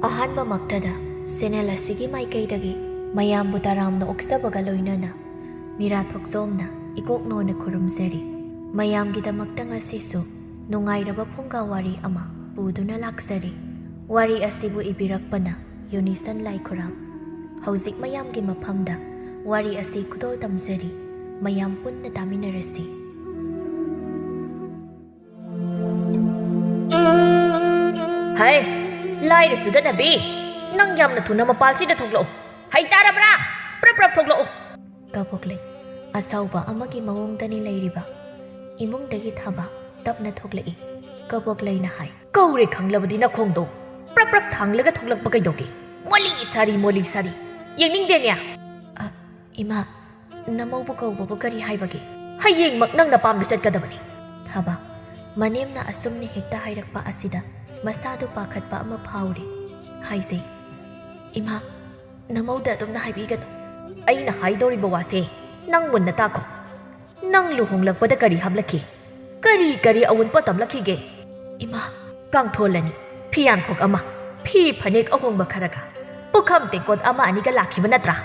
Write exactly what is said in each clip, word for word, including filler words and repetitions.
ꯑꯍꯥꯟꯕꯃꯛꯇꯗ channel ꯑꯁꯤꯒꯤ ꯃꯥꯏꯀꯩꯗꯒꯤ ꯃꯌꯥꯝꯕꯨ ꯇꯔꯥꯝꯅ ꯑꯣꯛꯆꯕꯒ ꯂꯣꯏꯅꯅ ꯃꯤꯔꯥ ꯊꯣꯛꯆꯣꯝꯅ ꯏꯀꯣꯛ ꯅꯣꯟꯅ ꯈꯨꯔꯨꯝꯖꯔꯤ꯫ ꯃꯌꯥꯝꯒꯤꯗꯃꯛꯇ ꯉꯁꯤꯁꯨ ꯅꯨꯡꯉꯥꯏꯔꯕ ꯐꯨꯡꯒꯥ ꯋꯥꯔꯤ ꯑꯃ ꯄꯨꯗꯨꯅ ꯂꯥꯛꯆꯔꯤ꯫ ꯋꯥꯔꯤ ꯑꯁꯤꯕꯨ ꯏꯕꯤꯔꯛꯄꯅ ꯌꯨꯅꯤꯁꯟ ꯂꯥꯏꯈꯨꯔꯥꯝ꯫ ꯍꯧꯖꯤꯛ ꯃꯌꯥꯝꯒꯤ ꯃꯐꯝꯗ ꯋꯥꯔꯤ ꯑꯁꯤ ꯈꯨꯗꯣꯜ ꯇꯝꯖꯔꯤ꯫ ꯃꯌꯥꯝ ꯄꯨꯟꯅ ꯇꯥꯃꯤꯟꯅꯔꯁꯤ꯫ ꯍꯥꯏ, ꯂꯥꯏꯔ ꯆꯨꯗꯅꯕꯤ, ꯅꯪ ꯌꯥꯝꯅ ꯊꯨꯅ ꯃꯄꯥꯜꯁꯤꯗ ꯊꯣꯛꯂꯛꯎ꯫ ꯍꯩ ꯇꯥꯔꯕ꯭ꯔꯥ? ꯄ꯭ꯔꯞ ꯄ꯭ꯔꯞ ꯊꯣꯛꯂꯛꯎ꯫ ꯀꯕꯣꯛꯂꯩ ꯑꯁꯥꯎꯕ ꯑꯃꯒꯤ ꯃꯑꯣꯡꯗꯅꯤ ꯂꯩꯔꯤꯕ꯫ ꯏꯃꯨꯡꯗꯒꯤ ꯊꯥꯕ ꯇꯞꯅ ꯊꯣꯛꯂꯛꯏ꯫ ꯀꯕꯣꯛꯂꯩꯅ ꯍꯥꯏ, "ꯀꯧꯔꯦ ꯈꯪꯂꯕꯗꯤ ꯅꯈꯣꯡꯗꯣ ꯄ꯭ꯔꯞ ꯄ꯭ꯔꯞ ꯊꯥꯡꯂꯒ ꯊꯣꯛꯂꯛꯄ ꯀꯩꯗꯧꯒꯦ? ꯃꯣꯂꯤ ꯁꯥꯔꯤ, ꯃꯣꯂꯤ ꯁꯥꯔꯤ꯫ ꯌꯦꯡꯅꯤꯡꯗꯦꯅꯦ꯫" "ꯑ, ꯏꯃꯥ, ꯅꯃꯧꯕꯨ ꯀꯧꯕꯕꯨ ꯀꯔꯤ ꯍꯥꯏꯕꯒꯦ? ꯍꯌꯦꯡꯃꯛ ꯅꯪ ꯅꯄꯥꯝꯗ ꯆꯠꯀꯗꯕꯅꯤ꯫" ꯊꯥꯕ ꯃꯅꯦꯝꯅ ꯑꯁꯨꯝꯅ ꯍꯦꯛꯇ ꯍꯥꯏꯔꯛꯄ ꯑꯁꯤꯗ ꯃꯁꯥꯗꯨ ꯄꯥꯈꯠꯄ ꯑꯃ ꯐꯥꯎꯔꯤ꯫ ꯍꯥꯏꯖꯩ, "ꯏꯃꯥ, ꯅꯃꯧꯗ ꯑꯗꯨꯝꯅ ꯍꯥꯏꯕꯤꯒꯅꯨ꯫" "ꯑꯩꯅ ꯍꯥꯏꯗꯧꯔꯤꯕ ꯋꯥꯁꯦ ꯅꯪ ꯃꯨꯟꯅ ꯇꯥꯈꯣ꯫ ꯅꯪ ꯂꯨꯍꯣꯡꯂꯛꯄꯗ ꯀꯔꯤ ꯍꯥꯞꯂꯛꯈꯤ? ꯀꯔꯤ ꯀꯔꯤ ꯑꯎꯟꯄꯣꯠ ꯇꯝꯂꯛꯈꯤꯒꯦ?" "ꯏꯃꯥ, ꯀꯥꯡꯊꯣꯜ ꯑꯅꯤ, ꯐꯤꯌꯥꯟꯈꯣꯛ ꯑꯃ, ꯐꯤ ꯐꯅꯦꯛ ꯑꯍꯣꯡꯕ ꯈꯔꯒ, ꯄꯨꯈꯝ ꯇꯦꯡꯀꯣꯠ ꯑꯃ ꯑꯅꯤꯒ ꯂꯥꯛꯈꯤꯕ ꯅꯠꯇ꯭ꯔꯥ?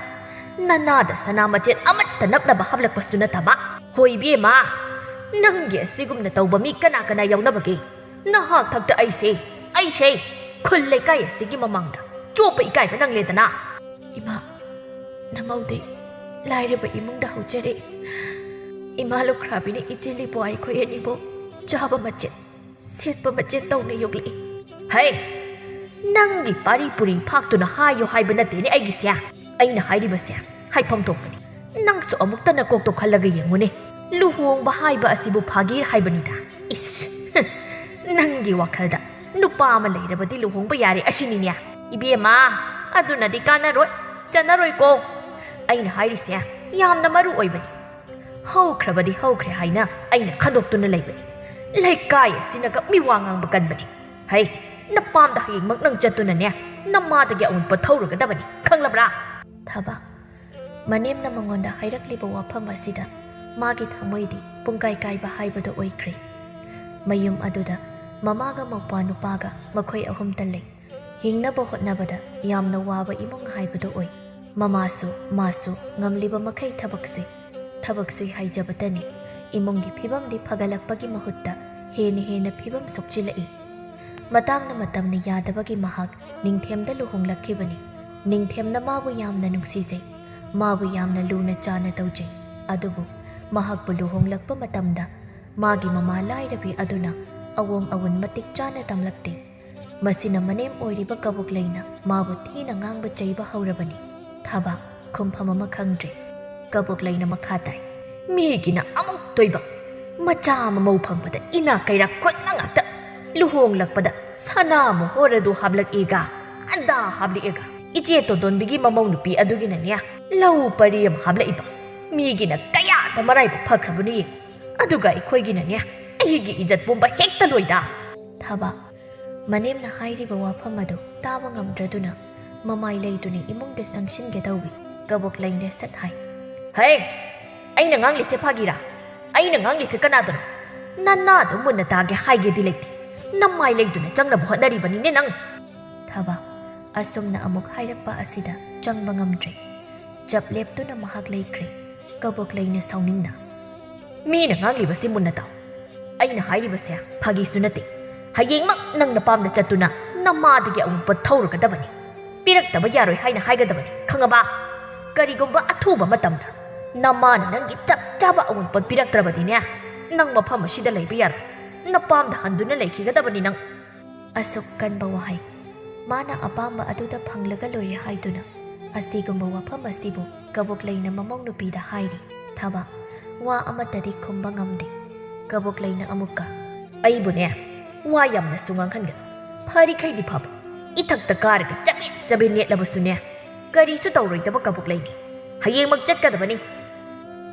ꯅꯅꯥꯗ ꯁꯅꯥ ꯃꯆꯦꯠ ꯑꯃꯠꯇ ꯅꯞꯅꯕ ꯍꯥꯞꯂꯛꯄꯁꯨ ꯅꯠꯇꯕ꯫ ꯍꯣꯏ ꯏꯕꯦꯝꯃ, ꯅꯪꯒꯤ ꯑꯁꯤꯒꯨꯝꯅ ꯇꯧꯕ ꯃꯤ ꯀꯅꯥ ꯀꯅꯥ ꯌꯥꯎꯅꯕꯒꯦ? ꯅꯍꯥꯛ ꯊꯛꯇ ꯑꯩꯁꯦ, ꯑꯩꯁꯦ ꯈꯨꯜ ꯂꯩꯀꯥꯏ ꯑꯁꯤꯒꯤ ꯃꯃꯥꯡꯗ ꯆꯣꯞꯄ ꯏꯀꯥꯏꯕ ꯅꯪꯂꯦꯗꯅ꯫" "ꯏꯃꯥ, ꯅꯃꯧꯗꯤ ꯂꯥꯏꯔꯕ ꯏꯃꯨꯡꯗ ꯍꯧꯖꯔꯛꯏ꯫ ꯏꯃꯥ ꯂꯨꯈ꯭ꯔꯥꯕꯤꯅ ꯏꯆꯦ ꯂꯤꯄꯣ ꯑꯩꯈꯣꯏ ꯑꯅꯤꯕꯨ ꯆꯥꯕ ꯃꯆꯦꯠ, ꯁꯦꯠꯄ ꯃꯆꯦꯠ ꯇꯧꯅ ꯌꯣꯛꯂꯛꯏ꯫" "ꯍꯩ, ꯅꯪꯒꯤ ꯄꯥꯔꯤ ꯄꯨꯔꯤ ꯐꯥꯛꯇꯨꯅ ꯍꯥꯏꯌꯣ ꯍꯥꯏꯕ ꯅꯠꯇꯦꯅꯦ ꯑꯩꯒꯤꯁꯦ꯫ ꯑꯩꯅ ꯍꯥꯏꯔꯤꯕꯁꯦ ꯍꯥꯏꯐꯝ ꯊꯣꯛꯄꯅꯤ꯫ ꯅꯪꯁꯨ ꯑꯃꯨꯛꯇ ꯅꯀꯣꯛꯇꯣ ꯈꯜꯂꯒ ꯌꯦꯡꯉꯨꯅꯦ꯫ ꯂꯨꯍꯣꯡꯕ ꯍꯥꯏꯕ ꯑꯁꯤꯕꯨ ꯐꯥꯒꯤ ꯍꯥꯏꯕꯅꯤꯗ꯫ ꯏꯁ, ꯅꯪꯒꯤ ꯋꯥꯈꯜꯗ ꯅꯨꯄꯥ ꯑꯃ ꯂꯩꯔꯕꯗꯤ ꯂꯨꯍꯣꯡꯕ ꯌꯥꯔꯦ ꯑꯁꯤꯅꯤꯅꯦ? ꯏꯕꯦꯝꯃ, ꯑꯗꯨꯅꯗꯤ ꯀꯥꯟꯅꯔꯣꯏ, ꯆꯟꯅꯔꯣꯏꯀꯣ꯫ ꯑꯩꯅ ꯍꯥꯏꯔꯤꯁꯦ ꯌꯥꯝꯅ ꯃꯔꯨ ꯑꯣꯏꯕꯅꯤ꯫ ꯍꯧꯈ꯭ꯔꯕꯗꯤ ꯍꯧꯈ꯭ꯔꯦ ꯍꯥꯏꯅ ꯑꯩꯅ ꯈꯟꯗꯣꯛꯇꯨꯅ ꯂꯩꯕꯅꯤ꯫ ꯂꯩꯀꯥꯏ ꯑꯁꯤꯅꯒ ꯃꯤꯋꯥ ꯉꯥꯡꯕ ꯀꯟꯕꯅꯤ꯫ ꯍꯩ, ꯅꯄꯥꯝꯗ ꯍꯌꯦꯡꯃꯛ ꯅꯪ ꯆꯠꯇꯨꯅꯅꯦ, ꯅꯃꯥꯗꯒꯤ ꯑꯎꯟꯄꯣꯠ ꯊꯧꯔꯨꯒꯗꯕꯅꯤ, ꯈꯪꯂꯕ꯭ꯔꯥ?" ꯊꯥꯕ ꯃꯅꯦꯝꯅ ꯃꯉꯣꯟꯗ ꯍꯥꯏꯔꯛꯂꯤꯕ ꯋꯥꯐꯝ ꯑꯁꯤꯗ ꯃꯥꯒꯤ ꯊꯃꯣꯏꯗꯤ ꯄꯨꯡꯀꯥꯏ ꯀꯥꯏꯕ ꯍꯥꯏꯕꯗꯨ ꯑꯣꯏꯈ꯭ꯔꯦ꯫ ꯃꯌꯨꯝ ꯑꯗꯨꯗ ꯃꯃꯥꯒ ꯃꯧꯄ꯭ꯋꯥ ꯅꯨꯄꯥꯒ ꯃꯈꯣꯏ ꯑꯍꯨꯝꯇ ꯂꯩ꯫ ꯍꯤꯡꯅꯕ ꯍꯣꯠꯅꯕꯗ ꯌꯥꯝꯅ ꯋꯥꯕ ꯏꯃꯨꯡ ꯍꯥꯏꯕꯗꯨ ꯑꯣꯏ꯫ ꯃꯃꯥꯁꯨ ꯃꯥꯁꯨ ꯉꯝꯂꯤꯕ ꯃꯈꯩ ꯊꯕꯛ ꯁꯨꯏ꯫ ꯊꯕꯛ ꯁꯨꯏ ꯍꯥꯏꯖꯕꯇꯅꯤ, ꯏꯃꯨꯡꯒꯤ ꯐꯤꯕꯝꯗꯤ ꯐꯒꯠꯂꯛꯄꯒꯤ ꯃꯍꯨꯠꯇ ꯍꯦꯟꯅ ꯍꯦꯟꯅ ꯐꯤꯕꯝ ꯁꯣꯛꯆꯤꯜꯂꯛꯏ꯫ ꯃꯇꯥꯡꯅ ꯃꯇꯝꯅ ꯌꯥꯗꯕꯒꯤ ꯃꯍꯥꯛ ꯅꯤꯡꯊꯦꯝꯗ ꯂꯨꯍꯣꯡꯂꯛꯈꯤꯕꯅꯤ꯫ ꯅꯤꯡꯊꯦꯝꯅ ꯃꯥꯕꯨ ꯌꯥꯝꯅ ꯅꯨꯡꯁꯤꯖꯩ꯫ ꯃꯥꯕꯨ ꯌꯥꯝꯅ ꯂꯨꯅ ꯆꯥꯅ ꯇꯧꯖꯩ꯫ ꯑꯗꯨꯕꯨ ꯃꯍꯥꯛꯄꯨ ꯂꯨꯍꯣꯡꯂꯛꯄ ꯃꯇꯝꯗ ꯃꯥꯒꯤ ꯃꯃꯥ ꯂꯥꯏꯔꯕꯤ ꯑꯗꯨꯅ ꯑꯑꯣꯡ ꯑꯋꯨꯟ ꯃꯇꯤꯛ ꯆꯥꯅ ꯇꯝꯂꯛꯇꯦ꯫ ꯃꯁꯤꯅ ꯃꯅꯦꯝ ꯑꯣꯏꯔꯤꯕ ꯀꯕꯣꯛꯂꯩꯅ ꯃꯥꯕꯨ ꯊꯤꯅ ꯉꯥꯡꯕ ꯆꯩꯕ ꯍꯧꯔꯕꯅꯤ꯫ ꯊꯕꯥ ꯈꯨꯝꯐꯝ ꯑꯃ ꯈꯪꯗ꯭ꯔꯦ꯫ ꯀꯕꯣꯛꯂꯩꯅ ꯃꯈꯥ ꯇꯥꯏ, "ꯃꯤꯒꯤꯅ ꯑꯃꯨꯛꯇꯣꯏꯕ ꯃꯆꯥ ꯑꯃ ꯃꯧ ꯐꯪꯕꯗ ꯏꯅꯥ ꯀꯩꯔꯥꯛ ꯈꯨꯠꯅ ꯉꯥꯛꯇ꯫ ꯂꯨꯍꯣꯡꯂꯛꯄꯗ ꯁꯅꯥ ꯃꯣꯍꯣꯔ ꯑꯗꯨ ꯍꯥꯞꯂꯛꯑꯦꯒ, ꯑꯗꯥ ꯍꯥꯞꯂꯛꯑꯦꯒ꯫ ꯏꯆꯦ ꯇꯣꯟꯗꯣꯟꯕꯤꯒꯤ ꯃꯃꯧ ꯅꯨꯄꯤ ꯑꯗꯨꯒꯤꯅꯅꯦ, ꯂꯧ ꯄꯔꯤ ꯑꯃ ꯍꯥꯞꯂꯛꯏꯕ꯫ ꯃꯤꯒꯤꯅ ꯀꯌꯥꯗ ꯃꯔꯥꯏꯕꯛ ꯐꯈ꯭ꯔꯕꯅꯣ ꯌꯦꯡꯉꯨ꯫ ꯑꯗꯨꯒ ꯑꯩꯈꯣꯏꯒꯤꯅꯅꯦ, ꯑꯩꯒꯤ ꯏꯖꯠ ꯄꯨꯝꯕ ꯍꯦꯛꯇ ꯂꯣꯏꯗ꯫" ꯊꯕꯥ ꯃꯅꯦꯝꯅ ꯍꯥꯏꯔꯤꯕ ꯋꯥꯐꯝ ꯑꯗꯨ ꯇꯥꯕ ꯉꯝꯗ꯭ꯔꯗꯨꯅ ꯃꯃꯥꯏ ꯂꯩꯗꯨꯅ ꯏꯃꯨꯡꯗ ꯆꯪꯁꯤꯟꯒꯦ ꯇꯧꯏ꯫ ꯀꯕꯣꯛꯂꯩꯅ ꯁꯠ ꯍꯥꯏ, "ꯍꯦ! ꯑꯩꯅ ꯉꯥꯡꯂꯤꯁꯦ ꯐꯥꯒꯤꯔꯥ? ꯑꯩꯅ ꯉꯥꯡꯂꯤꯁꯦ ꯀꯅꯥꯗꯅꯣ? ꯅꯅꯥꯗꯣ ꯃꯨꯟꯅ ꯇꯥꯒꯦ ꯍꯥꯏꯒꯦꯗꯤ ꯂꯩꯇꯦ꯫ ꯅꯃꯥꯏ ꯂꯩꯗꯨꯅ ꯆꯪꯅꯕ ꯍꯣꯠꯅꯔꯤꯕꯅꯤꯅꯦ ꯅꯪ!" ꯊꯕꯥ ꯑꯁꯨꯝꯅ ꯑꯃꯨꯛ ꯍꯥꯏꯔꯛꯄ ꯑꯁꯤꯗ ꯆꯪꯕ ꯉꯝꯗ꯭ꯔꯦ꯫ ꯆꯞ ꯂꯦꯞꯇꯨꯅ ꯃꯍꯥꯛ ꯂꯩꯈ꯭ꯔꯦ꯫ ꯀꯕꯣꯛꯂꯩꯅ ꯁꯥꯎꯅꯤꯡꯅ, "ꯃꯤꯅ ꯉꯥꯡꯂꯤꯕꯁꯤ ꯃꯨꯟꯅ ꯇꯥꯎ꯫ ꯑꯩꯅ ꯍꯥꯏꯔꯤꯕꯁꯦ ꯐꯥꯒꯤꯁꯨ ꯅꯠꯇꯦ꯫ ꯍꯌꯦꯡꯃꯛ ꯅꯪ ꯅꯄꯥꯝꯗ ꯆꯠꯇꯨꯅ ꯅꯃꯥꯗꯒꯤ ꯑꯋꯨꯟꯄꯣꯠ ꯊꯧꯔꯒꯗꯕꯅꯤ꯫ ꯄꯤꯔꯛꯇꯕ ꯌꯥꯔꯣꯏ ꯍꯥꯏꯅ ꯍꯥꯏꯒꯗꯕꯅꯤ, ꯈꯪꯉꯕ? ꯀꯔꯤꯒꯨꯝꯕ ꯑꯊꯨꯕ ꯃꯇꯝꯗ ꯅꯃꯥꯅ ꯅꯪꯒꯤ ꯆꯞ ꯆꯥꯕ ꯑꯋꯨꯟꯄꯣꯠ ꯄꯤꯔꯛꯇ꯭ꯔꯕꯗꯤꯅꯦ, ꯅꯪ ꯃꯐꯝ ꯑꯁꯤꯗ ꯂꯩꯕ ꯌꯥꯔꯣꯏ꯫ ꯅꯄꯥꯝꯗ ꯍꯟꯗꯨꯅ ꯂꯩꯈꯤꯒꯗꯕꯅꯤ ꯅꯪ꯫" ꯑꯁꯨꯛ ꯀꯟꯕ ꯋꯥꯍꯩ! ꯃꯥꯅ ꯑꯄꯥꯝꯕ ꯑꯗꯨꯗ ꯐꯪꯂꯒ ꯂꯣꯏꯔꯦ ꯍꯥꯏꯗꯨꯅ ꯑꯁꯤꯒꯨꯝꯕ ꯋꯥꯐꯝ ꯑꯁꯤꯕꯨ ꯀꯕꯣꯛꯂꯩꯅ ꯃꯃꯧ ꯅꯨꯄꯤꯗ ꯍꯥꯏꯔꯤ꯫ ꯊꯕꯥ ꯋꯥ ꯑꯃꯠꯇꯗꯤ ꯈꯨꯝꯕ ꯉꯝꯗꯦ꯫ ꯀꯕꯣꯛꯂꯩꯅ ꯑꯃꯨꯛꯀ, "ꯑꯩꯕꯨꯅꯦ, ꯋꯥ ꯌꯥꯝꯅꯁꯨ ꯉꯥꯡꯍꯟꯒꯅꯨ꯫ ꯐꯔꯤꯈꯩꯗꯤ ꯐꯕ꯫ ꯏꯊꯛꯇ ꯀꯥꯔꯒ ꯆꯕꯦꯠ ꯆꯕꯦꯠ ꯅꯦꯠꯂꯕꯁꯨꯅꯦ, ꯀꯔꯤꯁꯨ ꯇꯧꯔꯣꯏꯗꯕ ꯀꯕꯣꯛꯂꯩꯅꯤ꯫ ꯍꯌꯦꯡꯃꯛ ꯆꯠꯀꯗꯕꯅꯤ꯫"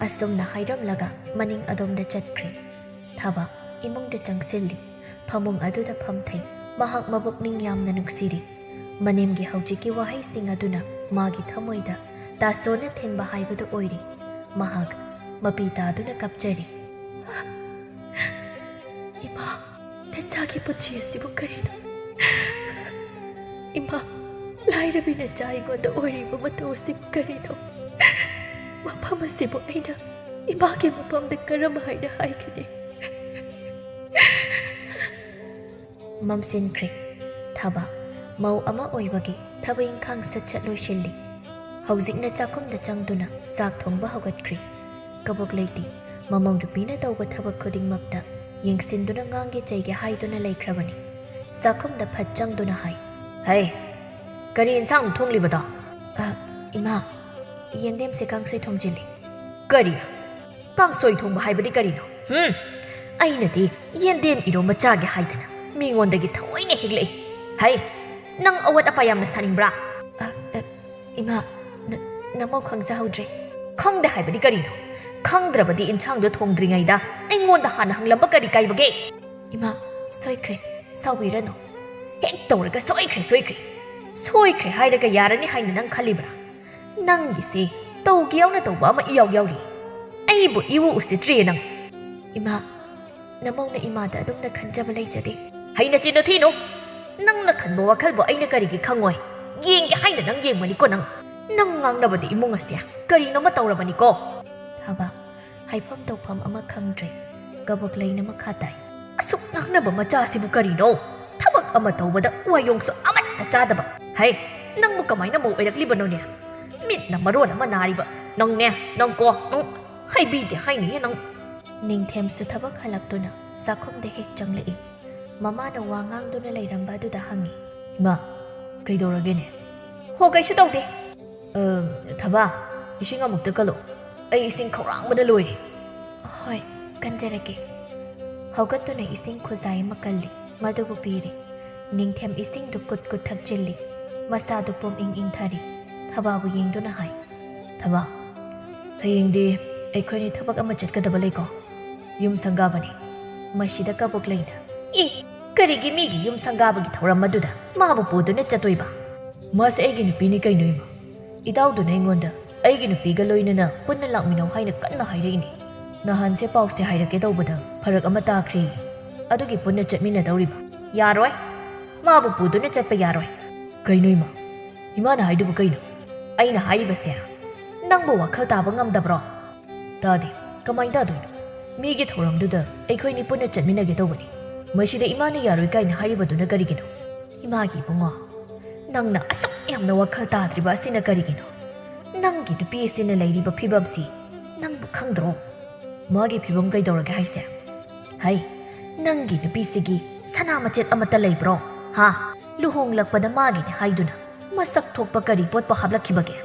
ꯑꯁꯨꯝꯅ ꯍꯥꯏꯔꯝꯂꯒ ꯃꯅꯤꯡ ꯑꯗꯣꯝꯗ ꯆꯠꯈ꯭ꯔꯦ꯫ ꯊꯕꯥ ꯏꯃꯨꯡꯗ ꯆꯪꯁꯤꯜꯂꯤ꯫ ꯐꯃꯨꯡ ꯑꯗꯨꯗ ꯐꯝꯊꯩ꯫ ꯃꯍꯥꯛ ꯃꯕꯨꯛꯅꯤꯡ ꯌꯥꯝꯅ ꯅꯨꯡꯁꯤꯔꯤ꯫ ꯃꯅꯦꯝꯒꯤ ꯍꯧꯖꯤꯛꯀꯤ ꯋꯥꯍꯩꯁꯤꯡ ꯑꯗꯨꯅ ꯃꯥꯒꯤ ꯊꯃꯣꯏꯗ ꯇꯥꯁꯣꯅ ꯊꯤꯟꯕ ꯍꯥꯏꯕꯗꯨ ꯑꯣꯏꯔꯤ꯫ ꯃꯍꯥꯛ ꯃꯄꯤ ꯇꯥꯗꯨꯅ ꯀꯞꯆꯔꯤ꯫ "ꯏꯃꯥ, ꯅꯆꯥꯒꯤ ꯄꯨꯟꯁꯤ ꯑꯁꯤꯕꯨ ꯀꯔꯤꯅꯣ?" ꯏꯃꯥ, ꯂꯥꯏꯔꯕꯤ ꯅꯆꯥ ꯑꯩꯉꯣꯟꯗ ꯑꯣꯏꯔꯤꯕ ꯃꯇꯧ ꯑꯁꯤꯕꯨ ꯀꯔꯤꯅꯣ? ꯋꯥꯐꯝ ꯑꯁꯤꯕꯨ ꯑꯩꯅ ꯏꯃꯥꯒꯤ ꯃꯐꯝꯗ ꯀꯔꯝ ꯍꯥꯏꯅ ꯍꯥꯏꯒꯅꯤ? ꯃꯝꯁꯤꯟꯈ꯭ꯔꯦ꯫ ꯊꯕꯥ, ꯃꯧ ꯑꯃ ꯑꯣꯏꯕꯒꯤ ꯊꯕꯛ ꯏꯪꯈꯥꯡ ꯁꯠ ꯁꯠ ꯂꯣꯏꯁꯤꯜꯂꯤ꯫ ꯍꯧꯖꯤꯛꯅ ꯆꯥꯛꯈꯨꯝꯗ ꯆꯪꯗꯨꯅ ꯆꯥꯛ ꯊꯣꯡꯕ ꯍꯧꯒꯠꯈ꯭ꯔꯤ꯫ ꯀꯕꯣꯛꯂꯩꯗꯤ ꯃꯃꯧ ꯅꯨꯄꯤꯅ ꯇꯧꯕ ꯊꯕꯛ ꯈꯨꯗꯤꯡꯃꯛꯇ ꯌꯦꯡꯁꯤꯟꯗꯨꯅ ꯉꯥꯡꯒꯦ ꯆꯩꯒꯦ ꯍꯥꯏꯗꯨꯅ ꯂꯩꯈ꯭ꯔꯕꯅꯤ꯫ ꯆꯥꯛꯈꯨꯝꯗ ꯐꯠ ꯆꯪꯗꯨꯅ ꯍꯥꯏ, "ꯍꯩ, ꯀꯔꯤ ꯏꯟꯁꯥꯡ ꯊꯣꯡꯂꯤꯕꯗꯣ?" "ꯑ, ꯏꯃꯥ, ꯌꯦꯟꯗꯦꯝꯁꯦ ꯀꯥꯡꯁꯣꯏ ꯊꯣꯡꯖꯤꯜꯂꯤ꯫" "ꯀꯔꯤ? ꯀꯥꯡꯁꯣꯏ ꯊꯣꯡꯕ ꯍꯥꯏꯕꯗꯤ ꯀꯔꯤꯅꯣ? ꯍꯨꯝ? ꯑꯩꯅꯗꯤ ꯌꯦꯟꯗꯦꯝ ꯏꯔꯣꯝꯕ ꯆꯥꯒꯦ ꯍꯥꯏꯗꯅ ꯃꯤꯉꯣꯟꯗꯒꯤ ꯊꯑꯣꯏꯅ ꯍꯦꯛꯂꯛꯏ꯫ ꯍꯩ, ꯅꯪ ꯑꯋꯥꯠ ꯑꯄꯥ ꯌꯥꯝꯅ ꯁꯥꯅꯤꯡꯕ꯭ꯔꯥ?" "ꯑ, ꯑ, ꯏꯃꯥ, ꯅ-, ꯅꯃꯧ ꯈꯪꯖꯍꯧꯗ꯭ꯔꯦ꯫" "ꯈꯪꯗꯦ ꯍꯥꯏꯕꯗꯤ ꯀꯔꯤꯅꯣ? ꯈꯪꯗ꯭ꯔꯕꯗꯤ ꯏꯟꯁꯥꯡꯗꯣ ꯊꯣꯡꯗ꯭ꯔꯤꯉꯩꯗ ꯑꯩꯉꯣꯟꯗ ꯍꯥꯟꯅ ꯍꯪꯂꯝꯕ ꯀꯔꯤ ꯀꯥꯏꯕꯒꯦ?" "ꯏꯃꯥ, ꯁꯣꯏꯈ꯭ꯔꯦ, ꯁꯥꯎꯕꯤꯔꯅꯨ꯫" "ꯍꯦꯛ ꯇꯧꯔꯒ ꯁꯣꯏꯈ꯭ꯔꯦ, ꯁꯣꯏꯈ꯭ꯔꯦ, ꯁꯣꯏꯈ꯭ꯔꯦ ꯍꯥꯏꯔꯒ ꯌꯥꯔꯅꯤ ꯍꯥꯏꯅ ꯅꯪ ꯈꯜꯂꯤꯕ꯭ꯔꯥ? ꯅꯪꯒꯤꯁꯦ ꯇꯧꯒꯦ ꯌꯥꯎꯅ ꯇꯧꯕ ꯑꯃ ꯏꯌꯥꯎ ꯌꯥꯎꯔꯤ꯫ ꯑꯩꯕꯨ ꯏꯎ ꯎꯁꯤꯠꯇ꯭ꯔꯤꯌꯦ ꯅꯪ꯫" "ꯏꯃꯥ, ꯅꯃꯧꯅ ꯏꯃꯥꯗ ꯑꯗꯨꯝꯅ ꯈꯟꯖꯕ ꯂꯩꯖꯗꯦ꯫" "ꯍꯩꯅ ꯆꯤꯟꯅ ꯊꯤꯅꯨ꯫ ꯅꯪꯅ ꯈꯟꯕ ꯋꯥꯈꯜꯕꯨ ꯑꯩꯅ ꯀꯔꯤꯒꯤ ꯈꯪꯉꯣꯏ? ꯌꯦꯡꯒꯦ ꯍꯥꯏꯅ ꯅꯪ ꯌꯦꯡꯕꯅꯤꯀꯣ ꯅꯪ꯫ ꯅꯪ ꯉꯥꯡꯅꯕꯗ ꯏꯃꯨꯡ ꯑꯁꯦ ꯀꯔꯤꯅꯣꯃ ꯇꯧꯔꯕꯅꯤꯀꯣ꯫" ꯊꯕꯥ, ꯍꯥꯏꯐꯝ ꯇꯧꯐꯝ ꯑꯃ ꯈꯪꯗ꯭ꯔꯦ꯫ ꯀꯕꯣꯛꯂꯩꯅ ꯃꯈꯥ ꯇꯥꯏ, "ꯑꯁꯨꯛ ꯉꯥꯡꯅꯕ ꯃꯆꯥꯁꯤꯕꯨ ꯀꯔꯤꯅꯣ? ꯊꯕꯛ ꯑꯃ ꯇꯧꯕꯗ ꯋꯥꯌꯣꯡꯁꯨ ꯑꯃꯠꯇ ꯆꯥꯗꯕ꯫ ꯍꯩ, ꯅꯪꯕꯨ ꯀꯃꯥꯏꯅ ꯃꯧ ꯑꯣꯏꯔꯛꯂꯤꯕꯅꯣꯅꯦ? ꯃꯤꯠꯅ ꯃꯔꯣꯟ ꯑꯃ ꯅꯥꯔꯤꯕ꯫ ꯅꯪꯅꯦ, ꯅꯪꯀꯣ, ꯅꯪ ꯍꯥꯏꯕꯤꯗꯦ ꯍꯥꯏꯅꯤꯌꯦ ꯅꯪ꯫" ꯅꯤꯡꯊꯦꯝꯁꯨ ꯊꯕꯛ ꯍꯜꯂꯛꯇꯨꯅ ꯆꯥꯛꯈꯨꯝꯗ ꯍꯦꯛ ꯆꯪꯂꯛꯏ꯫ ꯃꯃꯥꯅ ꯋꯥ ꯉꯥꯡꯗꯨꯅ ꯂꯩꯔꯝꯕ ꯑꯗꯨꯗ ꯍꯪꯉꯤ, "ꯏꯃꯥ, ꯀꯩꯗꯧꯔꯒꯦꯅꯦ?" "ꯍꯣ, ꯀꯩꯁꯨ ꯇꯧꯗꯦ꯫" "ꯑ, ꯊꯕꯥ, ꯏꯁꯤꯡ ꯑꯃꯨꯛꯇ ꯀꯜꯂꯨ꯫ ꯑꯩ ꯏꯁꯤꯡ ꯈꯧꯔꯥꯡꯕꯅ ꯂꯣꯏꯔꯦ꯫" "ꯍꯣꯏ, ꯀꯟꯖꯔꯒꯦ꯫" ꯍꯧꯒꯠꯇꯨꯅ ꯏꯁꯤꯡ ꯈꯨꯖꯥꯏ ꯑꯃ ꯀꯜꯂꯤ, ꯃꯗꯨꯕꯨ ꯄꯤꯔꯤ꯫ ꯅꯤꯡꯊꯦꯝ ꯏꯁꯤꯡꯗꯨ ꯀꯨꯠ ꯀꯨꯠ ꯊꯛꯆꯤꯜꯂꯤ꯫ ꯃꯁꯥꯗꯨ ꯄꯨꯝ ꯏꯪ ꯏꯪꯊꯔꯤ꯫ ꯊꯕꯥꯕꯨ ꯌꯦꯡꯗꯨꯅ ꯍꯥꯏ, "ꯊꯕꯥ, ꯍꯌꯦꯡꯗꯤ ꯑꯩꯈꯣꯏꯅꯤ ꯊꯕꯛ ꯑꯃ ꯆꯠꯀꯗꯕ ꯂꯩꯀꯣ? ꯌꯨꯝ ꯁꯪꯒꯥꯕꯅꯤ꯫" ꯃꯁꯤꯗ ꯀꯕꯣꯛꯂꯩꯅ, "ꯏ, ꯀꯔꯤꯒꯤ ꯃꯤꯒꯤ ꯌꯨꯝ ꯁꯪꯒꯥꯕꯒꯤ ꯊꯧꯔꯝ ꯑꯗꯨꯗ ꯃꯥꯕꯨ ꯄꯨꯗꯨꯅ ꯆꯠꯇꯣꯏꯕ? ꯃꯥꯁꯦ ꯑꯩꯒꯤ ꯅꯨꯄꯤꯅꯤ ꯀꯩꯅꯣ, ꯏꯃꯥ꯫ ꯏꯇꯥꯎꯗꯨꯅ ꯑꯩꯉꯣꯟꯗ ꯑꯩꯒꯤ ꯅꯨꯄꯤꯒ ꯂꯣꯏꯅꯅ ꯄꯨꯟꯅ ꯂꯥꯛꯃꯤꯟꯅꯧ ꯍꯥꯏꯅ ꯀꯟꯅ ꯍꯥꯏꯔꯛꯏꯅꯦ꯫ ꯅꯍꯥꯟꯁꯦ ꯄꯥꯎꯁꯦ ꯍꯥꯏꯔꯛꯀꯦ ꯇꯧꯕꯗ ꯐꯔꯛ ꯑꯃ ꯇꯥꯈ꯭ꯔꯦ꯫ ꯑꯗꯨꯒꯤ ꯄꯨꯟꯅ ꯆꯠꯃꯤꯟꯅꯗꯧꯔꯤꯕ꯫" "ꯌꯥꯔꯣꯏ꯫ ꯃꯥꯕꯨ ꯄꯨꯗꯨꯅ ꯆꯠꯄ ꯌꯥꯔꯣꯏ꯫ "ꯀꯩꯅꯣ ꯏꯃꯥ? ꯏꯃꯥꯅ ꯍꯥꯏꯗꯨꯕꯨ ꯀꯩꯅꯣ?" "ꯑꯩꯅ ꯍꯥꯏꯔꯤꯕꯁꯦ ꯅꯪꯕꯨ ꯋꯥꯈꯜ ꯇꯥꯕ ꯉꯝꯗꯕ꯭ꯔꯣ?" "ꯇꯥꯗꯦ꯫ ꯀꯃꯥꯏꯅ ꯇꯥꯗꯣꯏꯅꯣ? ꯃꯤꯒꯤ ꯊꯧꯔꯝꯗꯨꯗ ꯑꯩꯈꯣꯏꯅꯤ ꯄꯨꯟꯅ ꯆꯠꯃꯤꯟꯅꯒꯦ ꯇꯧꯕꯅꯤ꯫ ꯃꯁꯤꯗ ꯏꯃꯥꯅ ꯌꯥꯔꯣꯏ ꯀꯥꯏꯅ ꯍꯥꯏꯔꯤꯕꯗꯨꯅ ꯀꯔꯤꯒꯤꯅꯣ?" "ꯏꯃꯥꯒꯤ ꯏꯕꯨꯡꯉꯣ, ꯅꯪꯅ ꯑꯁꯨꯛ ꯌꯥꯝꯅ ꯋꯥꯈꯜ ꯇꯥꯗ꯭ꯔꯤꯕ ꯑꯁꯤꯅ ꯀꯔꯤꯒꯤꯅꯣ? ꯅꯪꯒꯤ ꯅꯨꯄꯤ ꯑꯁꯤꯅ ꯂꯩꯔꯤꯕ ꯐꯤꯕꯝꯁꯤ ꯅꯪꯕꯨ ꯈꯪꯗ꯭ꯔꯣ?" "ꯃꯥꯒꯤ ꯐꯤꯕꯝ ꯀꯩꯗꯧꯔꯒꯦ ꯍꯥꯏꯁꯦ?" "ꯍꯩ, ꯅꯪꯒꯤ ꯅꯨꯄꯤꯁꯤꯒꯤ ꯁꯅꯥ ꯃꯆꯦꯠ ꯑꯃꯠꯇ ꯂꯩꯕ꯭ꯔꯣ? ꯍꯥ? ꯂꯨꯍꯣꯡꯂꯛꯄꯗ ꯃꯥꯒꯤꯅꯦ ꯍꯥꯏꯗꯨꯅ ꯃꯁꯛ ꯊꯣꯛꯄ ꯀꯔꯤ ꯄꯣꯠꯄꯨ ꯍꯥꯞꯂꯛꯈꯤꯕꯒꯦ?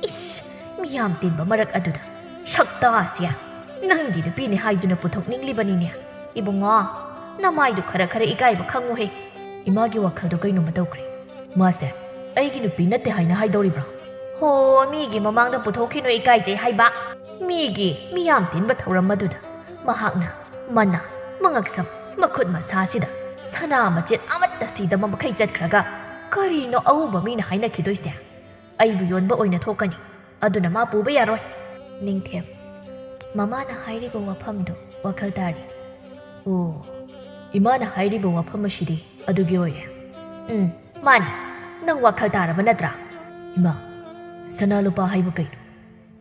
ꯏꯁ, ꯃꯤꯌꯥꯝ ꯇꯤꯟꯕ ꯃꯔꯛ ꯑꯗꯨꯗ ꯁꯛꯇꯥꯁꯦ! ꯅꯪꯒꯤ ꯅꯨꯄꯤꯅꯦ ꯍꯥꯏꯗꯨꯅ ꯄꯨꯊꯣꯛꯅꯤꯡꯂꯤꯕꯅꯤꯅꯦ꯫ ꯏꯕꯨꯡꯉꯣ, ꯅꯃꯥꯏꯗꯨ ꯈꯔ ꯈꯔ ꯏꯀꯥꯏꯕ ꯈꯪꯉꯨꯍꯦ꯫ ꯏꯃꯥꯒꯤ ꯋꯥꯈꯜꯗꯣ ꯀꯩꯅꯣꯝꯃ ꯇꯧꯈ꯭ꯔꯦ꯫ ꯃꯥꯁꯦ ꯑꯩꯒꯤ ꯅꯨꯄꯤ ꯅꯠꯇꯦ ꯍꯥꯏꯅ ꯍꯥꯏꯗꯧꯔꯤꯕ꯭ꯔꯣ? ꯍꯣ, ꯃꯤꯒꯤ ꯃꯃꯥꯡꯗ ꯄꯨꯊꯣꯛꯈꯤꯅꯨ, ꯏꯀꯥꯏꯖꯩ ꯍꯥꯏꯕ꯫ ꯃꯤꯒꯤ ꯃꯤꯌꯥꯝ ꯇꯤꯟꯕ ꯊꯧꯔꯝ ꯑꯗꯨꯗ ꯃꯍꯥꯛꯅ ꯃꯅꯥ, ꯃꯉꯛꯁꯝ, ꯃꯈꯨꯠ ꯃꯁꯥꯁꯤꯗ ꯁꯅꯥ ꯃꯆꯦꯠ ꯑꯃꯠꯇ ꯁꯤꯗꯕ ꯃꯈꯩ ꯆꯠꯈ꯭ꯔꯒ ꯀꯔꯤꯅꯣ ꯑꯎꯕ ꯃꯤꯅ ꯍꯥꯏꯅꯈꯤꯗꯣꯏꯁꯦ? ꯑꯩꯕꯨ ꯌꯣꯟꯕ ꯑꯣꯏꯅ ꯊꯣꯛꯀꯅꯤ꯫ ꯑꯗꯨꯅ ꯃꯥ ꯄꯨꯕ ꯌꯥꯔꯣꯏ꯫" ꯅꯤꯡꯊꯦꯝ, ꯃꯃꯥꯅ ꯍꯥꯏꯔꯤꯕ ꯋꯥꯐꯝꯗꯨ ꯋꯥꯈꯜ ꯇꯥꯔꯤ꯫ "ꯑꯣ, ꯏꯃꯥꯅ ꯍꯥꯏꯔꯤꯕ ꯋꯥꯐꯝ ꯑꯁꯤꯗꯤ ꯑꯗꯨꯒꯤ ꯑꯣꯏꯔꯦ꯫" "ꯎꯝ, ꯃꯥꯅꯤ꯫ ꯅꯪ ꯋꯥꯈꯜ ꯇꯥꯔꯕ ꯅꯠꯇ꯭ꯔꯥ?" "ꯏꯃꯥ, ꯁꯅꯥ ꯂꯨꯄꯥ ꯍꯥꯏꯕꯨ ꯀꯩꯅꯣ?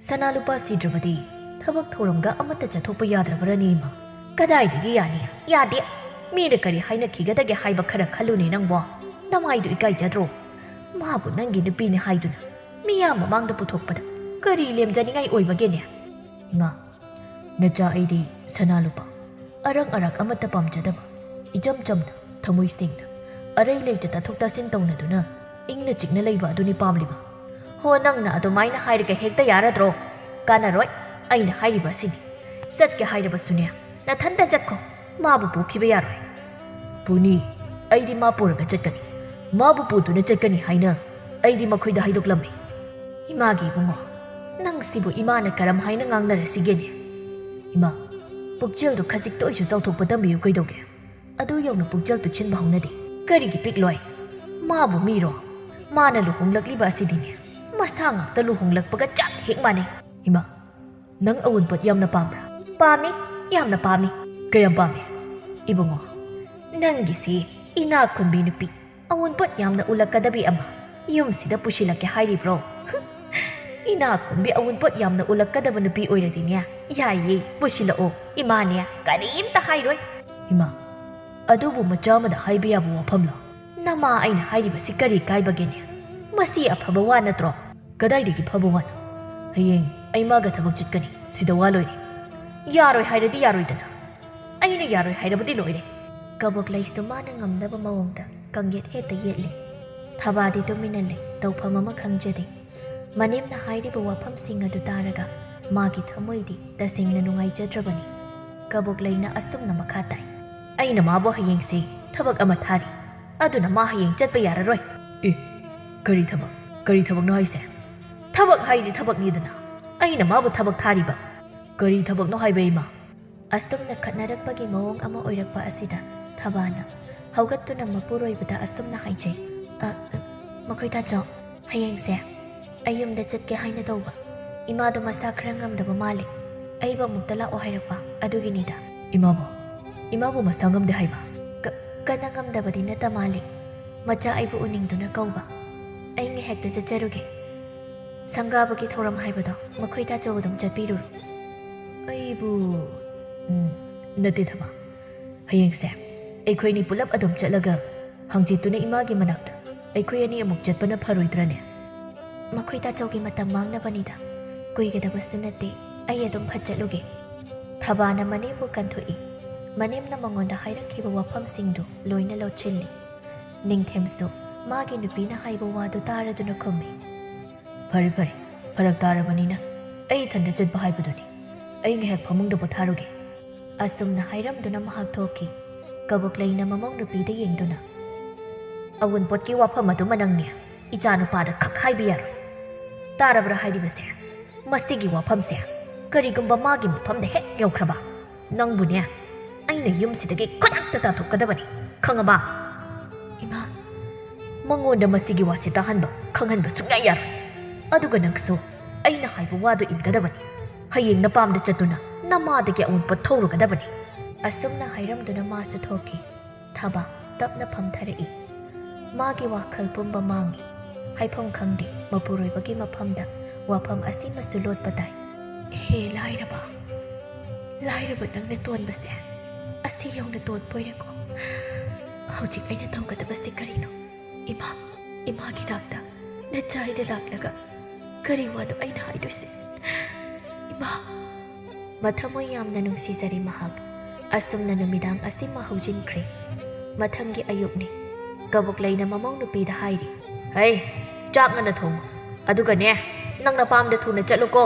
ꯁꯅꯥ ꯂꯨꯄꯥ ꯁꯤꯗ꯭ꯔꯕꯗꯤ ꯊꯕꯛ ꯊꯧꯔꯝꯒ ꯑꯃꯠꯇ ꯆꯠꯊꯣꯛꯄ ꯌꯥꯗ꯭ꯔꯕ꯭ꯔꯅꯦ, ꯏꯃꯥ?" "ꯀꯗꯥꯏꯗꯒꯤ ꯌꯥꯅꯤ? ꯌꯥꯗꯦ꯫ ꯃꯤꯅ ꯀꯔꯤ ꯍꯥꯏꯅꯈꯤꯒꯗꯒꯦ ꯍꯥꯏꯕ ꯈꯔ ꯈꯜꯂꯨꯅꯦ ꯅꯪꯕꯣ꯫ ꯅꯃꯥꯏꯗꯨ ꯏꯀꯥꯏꯖꯗ꯭ꯔꯣ? ꯃꯥꯕꯨ ꯅꯪꯒꯤ ꯅꯨꯄꯤꯅꯦ ꯍꯥꯏꯗꯨꯅ ꯃꯤꯌꯥꯝ ꯃꯃꯥꯡꯗ ꯄꯨꯊꯣꯛꯄꯗ ꯀꯔꯤ ꯂꯦꯝꯖꯅꯤꯡꯉꯥꯏ ꯑꯣꯏꯕꯒꯦꯅꯦ?" "ꯏꯃꯥ, ꯅꯆꯥ ꯑꯩꯗꯤ ꯁꯅꯥ ꯂꯨꯄꯥ, ꯑꯔꯪ ꯑꯔꯥꯛ ꯑꯃꯠꯇ ꯄꯥꯝꯖꯗꯕ, ꯏꯆꯝ ꯆꯝꯅ, ꯊꯃꯣꯏ ꯁꯦꯡꯅ, ꯑꯔꯩ ꯂꯩꯇ ꯇꯥꯊꯣꯛ ꯇꯥꯁꯤꯟ ꯇꯧꯅꯗꯨꯅ ꯏꯪꯅ ꯆꯤꯛꯅ ꯂꯩꯕ ꯑꯗꯨꯅꯤ ꯄꯥꯝꯂꯤꯕ꯫" "ꯍꯣ, ꯅꯪꯅ ꯑꯗꯨꯃꯥꯏꯅ ꯍꯥꯏꯔꯒ ꯍꯦꯛꯇ ꯌꯥꯔꯗ꯭ꯔꯣ? ꯀꯥꯟꯅꯔꯣꯏ꯫ ꯑꯩꯅ ꯍꯥꯏꯔꯤꯕ ꯑꯁꯤꯅꯤ꯫ ꯆꯠꯀꯦ ꯍꯥꯏꯔꯕꯁꯨꯅꯦ, ꯅꯊꯟꯇ ꯆꯠꯈꯣ꯫ ꯃꯥꯕꯨ ꯄꯨꯈꯤꯕ ꯌꯥꯔꯣꯏ꯫" "ꯄꯨꯅꯤ, ꯑꯩꯗꯤ ꯃꯥ ꯄꯨꯔꯒ ꯆꯠꯀꯅꯤ꯫ ꯃꯥꯕꯨ ꯄꯨꯗꯨꯅ ꯆꯠꯀꯅꯤ ꯍꯥꯏꯅ ꯑꯩꯗꯤ ꯃꯈꯣꯏꯗ ꯍꯥꯏꯗꯣꯛꯂꯝꯃꯤ꯫" "ꯏꯃꯥꯒꯤ ꯏꯕꯨꯡꯉꯣ, ꯅꯪꯁꯤꯕꯨ ꯏꯃꯥꯅ ꯀꯔꯝ ꯍꯥꯏꯅ ꯉꯥꯡꯅꯔꯁꯤꯒꯦꯅꯦ?" "ꯏꯃꯥ, ꯄꯨꯛꯆꯦꯜꯗꯨ ꯈꯖꯤꯛꯇ ꯑꯣꯏꯁꯨ ꯆꯥꯎꯊꯣꯛꯄ ꯇꯝꯕꯤꯌꯨ ꯀꯩꯗꯧꯒꯦ? ꯑꯗꯨ ꯌꯧꯅ ꯄꯨꯛꯆꯦꯜ ꯄꯤꯛꯁꯤꯟꯕ ꯍꯧꯅꯗꯦ꯫" "ꯀꯔꯤꯒꯤ ꯄꯤꯛꯂꯣꯏ? ꯃꯥꯕꯨ ꯃꯤꯔꯣ? ꯃꯥꯅ ꯂꯨꯍꯣꯡꯂꯛꯂꯤꯕ ꯑꯁꯤꯗꯤꯅꯦ, ꯃꯁꯥ ꯉꯥꯛꯇ ꯂꯨꯍꯣꯡꯂꯛꯄꯒ ꯆꯞ ꯍꯦꯛ ꯃꯥꯟꯅꯩ꯫" "ꯏꯃꯥ, ꯅꯪ ꯑꯋꯨꯟꯄꯣꯠ ꯌꯥꯝꯅ ꯄꯥꯝꯕ꯭ꯔꯥ?" "ꯄꯥꯝꯃꯤ, ꯌꯥꯝꯅ ꯄꯥꯝꯃꯤ꯫" "ꯀꯌꯥꯝ ꯄꯥꯝꯃꯤ?" "ꯏꯕꯨꯡꯉꯣ, ꯅꯪꯒꯤꯁꯤ ꯏꯅꯥꯛ ꯈꯨꯟꯕꯤ ꯅꯨꯄꯤ, ꯑꯋꯨꯟꯄꯣꯠ ꯌꯥꯝꯅ ꯎꯂꯛꯀꯗꯕꯤ ꯑꯃ ꯌꯨꯝꯁꯤꯗ ꯄꯨꯁꯤꯜꯂꯛꯀꯦ ꯍꯥꯏꯔꯤꯕ꯭ꯔꯣ? ꯏꯅꯥꯛ ꯈꯨꯟꯕꯤ ꯑꯋꯨꯟꯄꯣꯠ ꯌꯥꯝꯅ ꯎꯂꯛꯀꯗꯕ ꯅꯨꯄꯤ ꯑꯣꯏꯔꯗꯤꯅꯦ, ꯌꯥꯏꯌꯦ, ꯄꯨꯁꯤꯜꯂꯛꯑꯣ꯫ ꯏꯃꯥꯅꯦ ꯀꯔꯤꯝꯇ ꯍꯥꯏꯔꯣꯏ꯫ ꯏꯃꯥ, ꯑꯗꯨꯕꯨ ꯃꯆꯥ ꯑꯃꯗ ꯍꯥꯏꯕ ꯌꯥꯕ ꯋꯥꯐꯝꯂꯣ? ꯅꯃꯥ ꯑꯩꯅ ꯍꯥꯏꯔꯤꯕꯁꯤ ꯀꯔꯤ ꯀꯥꯏꯕꯒꯦꯅꯦ? ꯃꯁꯤ ꯑꯐꯕ ꯋꯥ ꯅꯠꯇ꯭ꯔꯣ? ꯀꯗꯥꯏꯗꯒꯤ ꯐꯕ ꯋꯥꯅꯣ? ꯍꯌꯦꯡ ꯑꯩ ꯃꯥꯒ ꯊꯕꯛ ꯆꯠꯀꯅꯤ꯫ ꯁꯤꯗ ꯋꯥ ꯂꯣꯏꯔꯦ꯫ ꯌꯥꯔꯣꯏ ꯍꯥꯏꯔꯗꯤ ꯌꯥꯔꯣꯏꯗꯅ꯫ ꯑꯩꯅ ꯌꯥꯔꯣꯏ ꯍꯥꯏꯔꯕꯗꯤ ꯂꯣꯏꯔꯦ꯫ ꯀꯕꯣꯛꯂꯩꯁꯨ ꯃꯥꯅ ꯉꯝꯅꯕ ꯃꯑꯣꯡꯗ ꯀꯪꯌꯦꯠ ꯍꯦꯛꯇ ꯌꯦꯠꯂꯤ꯫ ꯊꯕꯥꯗꯤ ꯇꯨꯃꯤꯟꯅ ꯂꯩ, ꯇꯧꯐꯝ ꯑꯃ ꯈꯪꯖꯗꯦ꯫ ꯃꯅꯦꯝꯅ ꯍꯥꯏꯔꯤꯕ ꯋꯥꯐꯝꯁꯤꯡ ꯑꯗꯨ ꯇꯥꯔꯒ ꯃꯥꯒꯤ ꯊꯃꯣꯏꯗꯤ ꯇꯁꯦꯡꯅ ꯅꯨꯡꯉꯥꯏꯖꯗ꯭ꯔꯕꯅꯤ꯫ ꯀꯕꯣꯛꯂꯩꯅ ꯑꯁꯨꯝꯅ ꯃꯈꯥ ꯇꯥꯏ꯫ ꯑꯩꯅ ꯃꯥꯕꯨ ꯍꯌꯦꯡꯁꯦ ꯊꯕꯛ ꯑꯃ ꯊꯥꯔꯤ꯫ ꯑꯗꯨꯅ ꯃꯥ ꯍꯌꯦꯡ ꯆꯠꯄ ꯌꯥꯔꯔꯣꯏ꯫ ꯑꯦ, ꯀꯔꯤ ꯊꯕꯛ? ꯀꯔꯤ ꯊꯕꯛꯅꯣ ꯍꯥꯏꯁꯦ? ꯊꯕꯛ ꯍꯥꯏꯗꯤ ꯊꯕꯛꯅꯤꯗꯅ꯫ ꯑꯩꯅ ꯃꯥꯕꯨ ꯊꯕꯛ ꯊꯥꯔꯤꯕ꯫ ꯀꯔꯤ ꯊꯕꯛꯅꯣ ꯍꯥꯏꯕ ꯏꯃꯥ? ꯑꯁꯨꯝꯅ ꯈꯠꯅꯔꯛꯄꯒꯤ ꯃꯑꯣꯡ ꯑꯃ ꯑꯣꯏꯔꯛꯄ ꯑꯁꯤꯗ ꯊꯕꯥꯅ ꯍꯧꯒꯠꯇꯨꯅ ꯃꯄꯨꯔꯣꯏꯕꯗ ꯑꯁꯨꯝꯅ ꯍꯥꯏꯖꯩ꯫ "ꯑ, ꯃꯈꯣꯏ ꯇꯥꯆꯧ, ꯍꯌꯦꯡꯁꯦ ꯑꯩ ꯌꯨꯝꯗ ꯆꯠꯀꯦ ꯍꯥꯏꯅ ꯇꯧꯕ꯫ ꯏꯃꯥꯗꯣ ꯃꯁꯥ ꯈꯔ ꯉꯝꯗꯕ ꯃꯥꯜꯂꯦ꯫ ꯑꯩꯕꯨ ꯑꯃꯨꯛꯇ ꯂꯥꯛꯑꯣ ꯍꯥꯏꯔꯛꯄ ꯑꯗꯨꯒꯤꯅꯤꯗ꯫" ꯏꯃꯥꯕꯨ? ꯏꯃꯥꯕꯨ ꯃꯁꯥ ꯉꯝꯗꯦ ꯍꯥꯏꯕ? ꯀ-, ꯀꯟꯅ ꯉꯝꯗꯕꯗꯤ ꯅꯠꯇ ꯃꯥꯜꯂꯦ꯫ ꯃꯆꯥ ꯑꯩꯕꯨ ꯎꯅꯤꯡꯗꯨꯅ ꯀꯧꯕ꯫ ꯑꯩ ꯉꯥꯏꯍꯥꯛꯇ ꯆꯠꯆꯔꯨꯒꯦ꯫ ꯁꯪꯒꯥꯕꯒꯤ ꯊꯧꯔꯝ ꯍꯥꯏꯕꯗꯣ ꯃꯈꯣꯏ ꯇꯥꯆꯧ ꯑꯗꯨꯝ ꯆꯠꯄꯤꯔꯨꯔꯣ꯫ ꯑꯩꯕꯨ, ꯎꯝ, ꯅꯠꯇꯦ ꯊꯕꯥ꯫ ꯍꯌꯦꯡꯁꯦ ꯑꯩꯈꯣꯏꯅꯤ ꯄꯨꯂꯞ ꯑꯗꯨꯝ ꯆꯠꯂꯒ ꯍꯪꯆꯤꯠꯇꯨꯅ ꯏꯃꯥꯒꯤ ꯃꯅꯥꯛꯇ ꯑꯩꯈꯣꯏ ꯑꯅꯤ ꯑꯃꯨꯛ ꯆꯠꯄꯅ ꯐꯔꯣꯏꯗ꯭ꯔꯅꯦ? ꯃꯈꯣꯏ ꯇꯥꯆꯧꯒꯤ ꯃꯇꯝ ꯃꯥꯡꯅꯕꯅꯤꯗ꯫ ꯀꯨꯏꯒꯗꯕꯁꯨ ꯅꯠꯇꯦ, ꯑꯩ ꯑꯗꯨꯝ ꯐꯠ ꯆꯠꯂꯨꯒꯦ꯫ ꯊꯕꯥꯅ ꯃꯅꯦꯝꯕꯨ ꯀꯟꯊꯣꯛꯏ꯫ ꯃꯅꯦꯝꯅ ꯃꯉꯣꯟꯗ ꯍꯥꯏꯔꯛꯈꯤꯕ ꯋꯥꯐꯝꯁꯤꯡꯗꯨ ꯂꯣꯏꯅ ꯂꯧꯁꯤꯜꯂꯤ꯫ ꯅꯤꯡꯊꯦꯝꯁꯨ ꯃꯥꯒꯤ ꯅꯨꯄꯤꯅ ꯍꯥꯏꯕ ꯋꯥꯗꯨ ꯇꯥꯔꯗꯨꯅ ꯈꯨꯝꯃꯤ꯫ "ꯐꯔꯦ ꯐꯔꯦ, ꯐꯔꯛ ꯇꯥꯔꯕꯅꯤꯅ ꯑꯩ ꯏꯊꯟꯗ ꯆꯠꯄ ꯍꯥꯏꯕꯗꯨꯅꯤ꯫ ꯑꯩ ꯉꯥꯏꯍꯥꯛ ꯐꯃꯨꯡꯗ ꯄꯣꯊꯥꯔꯨꯒꯦ꯫" ꯑꯁꯨꯝꯅ ꯍꯥꯏꯔꯝꯗꯨꯅ ꯃꯍꯥꯛ ꯊꯣꯛꯈꯤ꯫ ꯀꯕꯣꯛꯂꯩꯅ ꯃꯃꯧ ꯅꯨꯄꯤꯗ ꯌꯦꯡꯗꯨꯅ, "ꯑꯋꯨꯟꯄꯣꯠꯀꯤ ꯋꯥꯐꯝ ꯑꯗꯨꯃ ꯅꯪꯅꯦ ꯏꯆꯥꯅꯨꯄꯥꯗ ꯈꯛ ꯍꯥꯏꯕ ꯌꯥꯔꯣꯏ꯫ ꯇꯥꯔꯕ꯭ꯔꯥ ꯍꯥꯏꯔꯤꯕꯁꯦ? ꯃꯁꯤꯒꯤ ꯋꯥꯐꯝꯁꯦ ꯀꯔꯤꯒꯨꯝꯕ ꯃꯥꯒꯤ ꯃꯐꯝꯗ ꯍꯦꯛ ꯌꯧꯈ꯭ꯔꯕ, ꯅꯪꯕꯨꯅꯦ ꯑꯩꯅ ꯌꯨꯝꯁꯤꯗꯒꯤ ꯈꯨꯗꯛꯇ ꯇꯥꯟꯊꯣꯛꯀꯗꯕꯅꯤ, ꯈꯪꯉꯕ?" "ꯏꯃꯥ, ꯃꯉꯣꯟꯗ ꯃꯁꯤꯒꯤ ꯋꯥꯁꯦ ꯇꯥꯍꯟꯕ, ꯈꯪꯍꯟꯕ ꯁꯨꯡꯌꯥ ꯌꯥꯔꯣꯏ꯫ ꯑꯗꯨꯒ ꯅꯪꯁꯨ ꯑꯩꯅ ꯍꯥꯏꯕ ꯋꯥꯗꯨ ꯏꯟꯒꯗꯕꯅꯤ꯫ ꯍꯌꯦꯡ ꯅꯄꯥꯝꯗ ꯆꯠꯇꯨꯅ ꯅꯃꯥꯗꯒꯤ ꯑꯋꯨꯟꯄꯣꯠ ꯊꯧꯔꯨꯒꯗꯕꯅꯤ꯫" ꯑꯁꯨꯝꯅ ꯍꯥꯏꯔꯝꯗꯨꯅ ꯃꯥꯁꯨ ꯊꯣꯛꯈꯤ꯫ ꯊꯕꯥ ꯇꯞꯅ ꯐꯝꯊꯔꯛꯏ꯫ ꯃꯥꯒꯤ ꯋꯥꯈꯜ ꯄꯨꯝꯕ ꯃꯥꯡꯏ꯫ ꯍꯥꯏꯐꯝ ꯈꯪꯗꯦ, ꯃꯄꯨꯔꯣꯏꯕꯒꯤ ꯃꯐꯝꯗ ꯋꯥꯐꯝ ꯑꯁꯤꯃꯁꯨ ꯂꯣꯠꯄ ꯇꯥꯏ꯫ ꯍꯦ ꯂꯥꯏꯔꯕ, ꯂꯥꯏꯔꯕ ꯅꯪꯅ ꯇꯣꯟꯕꯁꯦ ꯑꯁꯤ ꯌꯧꯅ ꯇꯣꯟꯕ ꯑꯣꯏꯔꯦꯀꯣ꯫ ꯍꯧꯖꯤꯛ ꯑꯩꯅ ꯇꯧꯒꯗꯕꯁꯦ ꯀꯔꯤꯅꯣ? ꯏꯃꯥ, ꯏꯃꯥꯒꯤ ꯅꯥꯛꯇ ꯅꯆꯥꯏꯗ ꯂꯥꯛꯂꯒ ꯀꯔꯤ ꯋꯥꯅꯣ ꯑꯩꯅ ꯍꯥꯏꯗꯣꯏꯁꯦ? ꯏꯃꯥ꯫ ꯃꯊꯃꯣꯏ ꯌꯥꯝꯅ ꯅꯨꯡꯁꯤꯖꯔꯦ ꯃꯍꯥꯛ꯫ ꯑꯁꯨꯝꯅ ꯅꯨꯃꯤꯗꯥꯡ ꯑꯁꯤꯃ ꯍꯧꯖꯤꯟꯈ꯭ꯔꯦ꯫ ꯃꯊꯪꯒꯤ ꯑꯌꯨꯛꯅꯤ꯫ ꯀꯕꯣꯛꯂꯩꯅ ꯃꯃꯧ ꯅꯨꯄꯤꯗ ꯍꯥꯏꯔꯤ, "ꯍꯩ, ꯆꯥꯛ ꯉꯟꯅ ꯊꯣꯡꯉꯨ꯫ ꯑꯗꯨꯒꯅꯦ, ꯅꯪ ꯅꯄꯥꯝꯗ ꯊꯨꯅ ꯆꯠꯂꯨꯀꯣ꯫"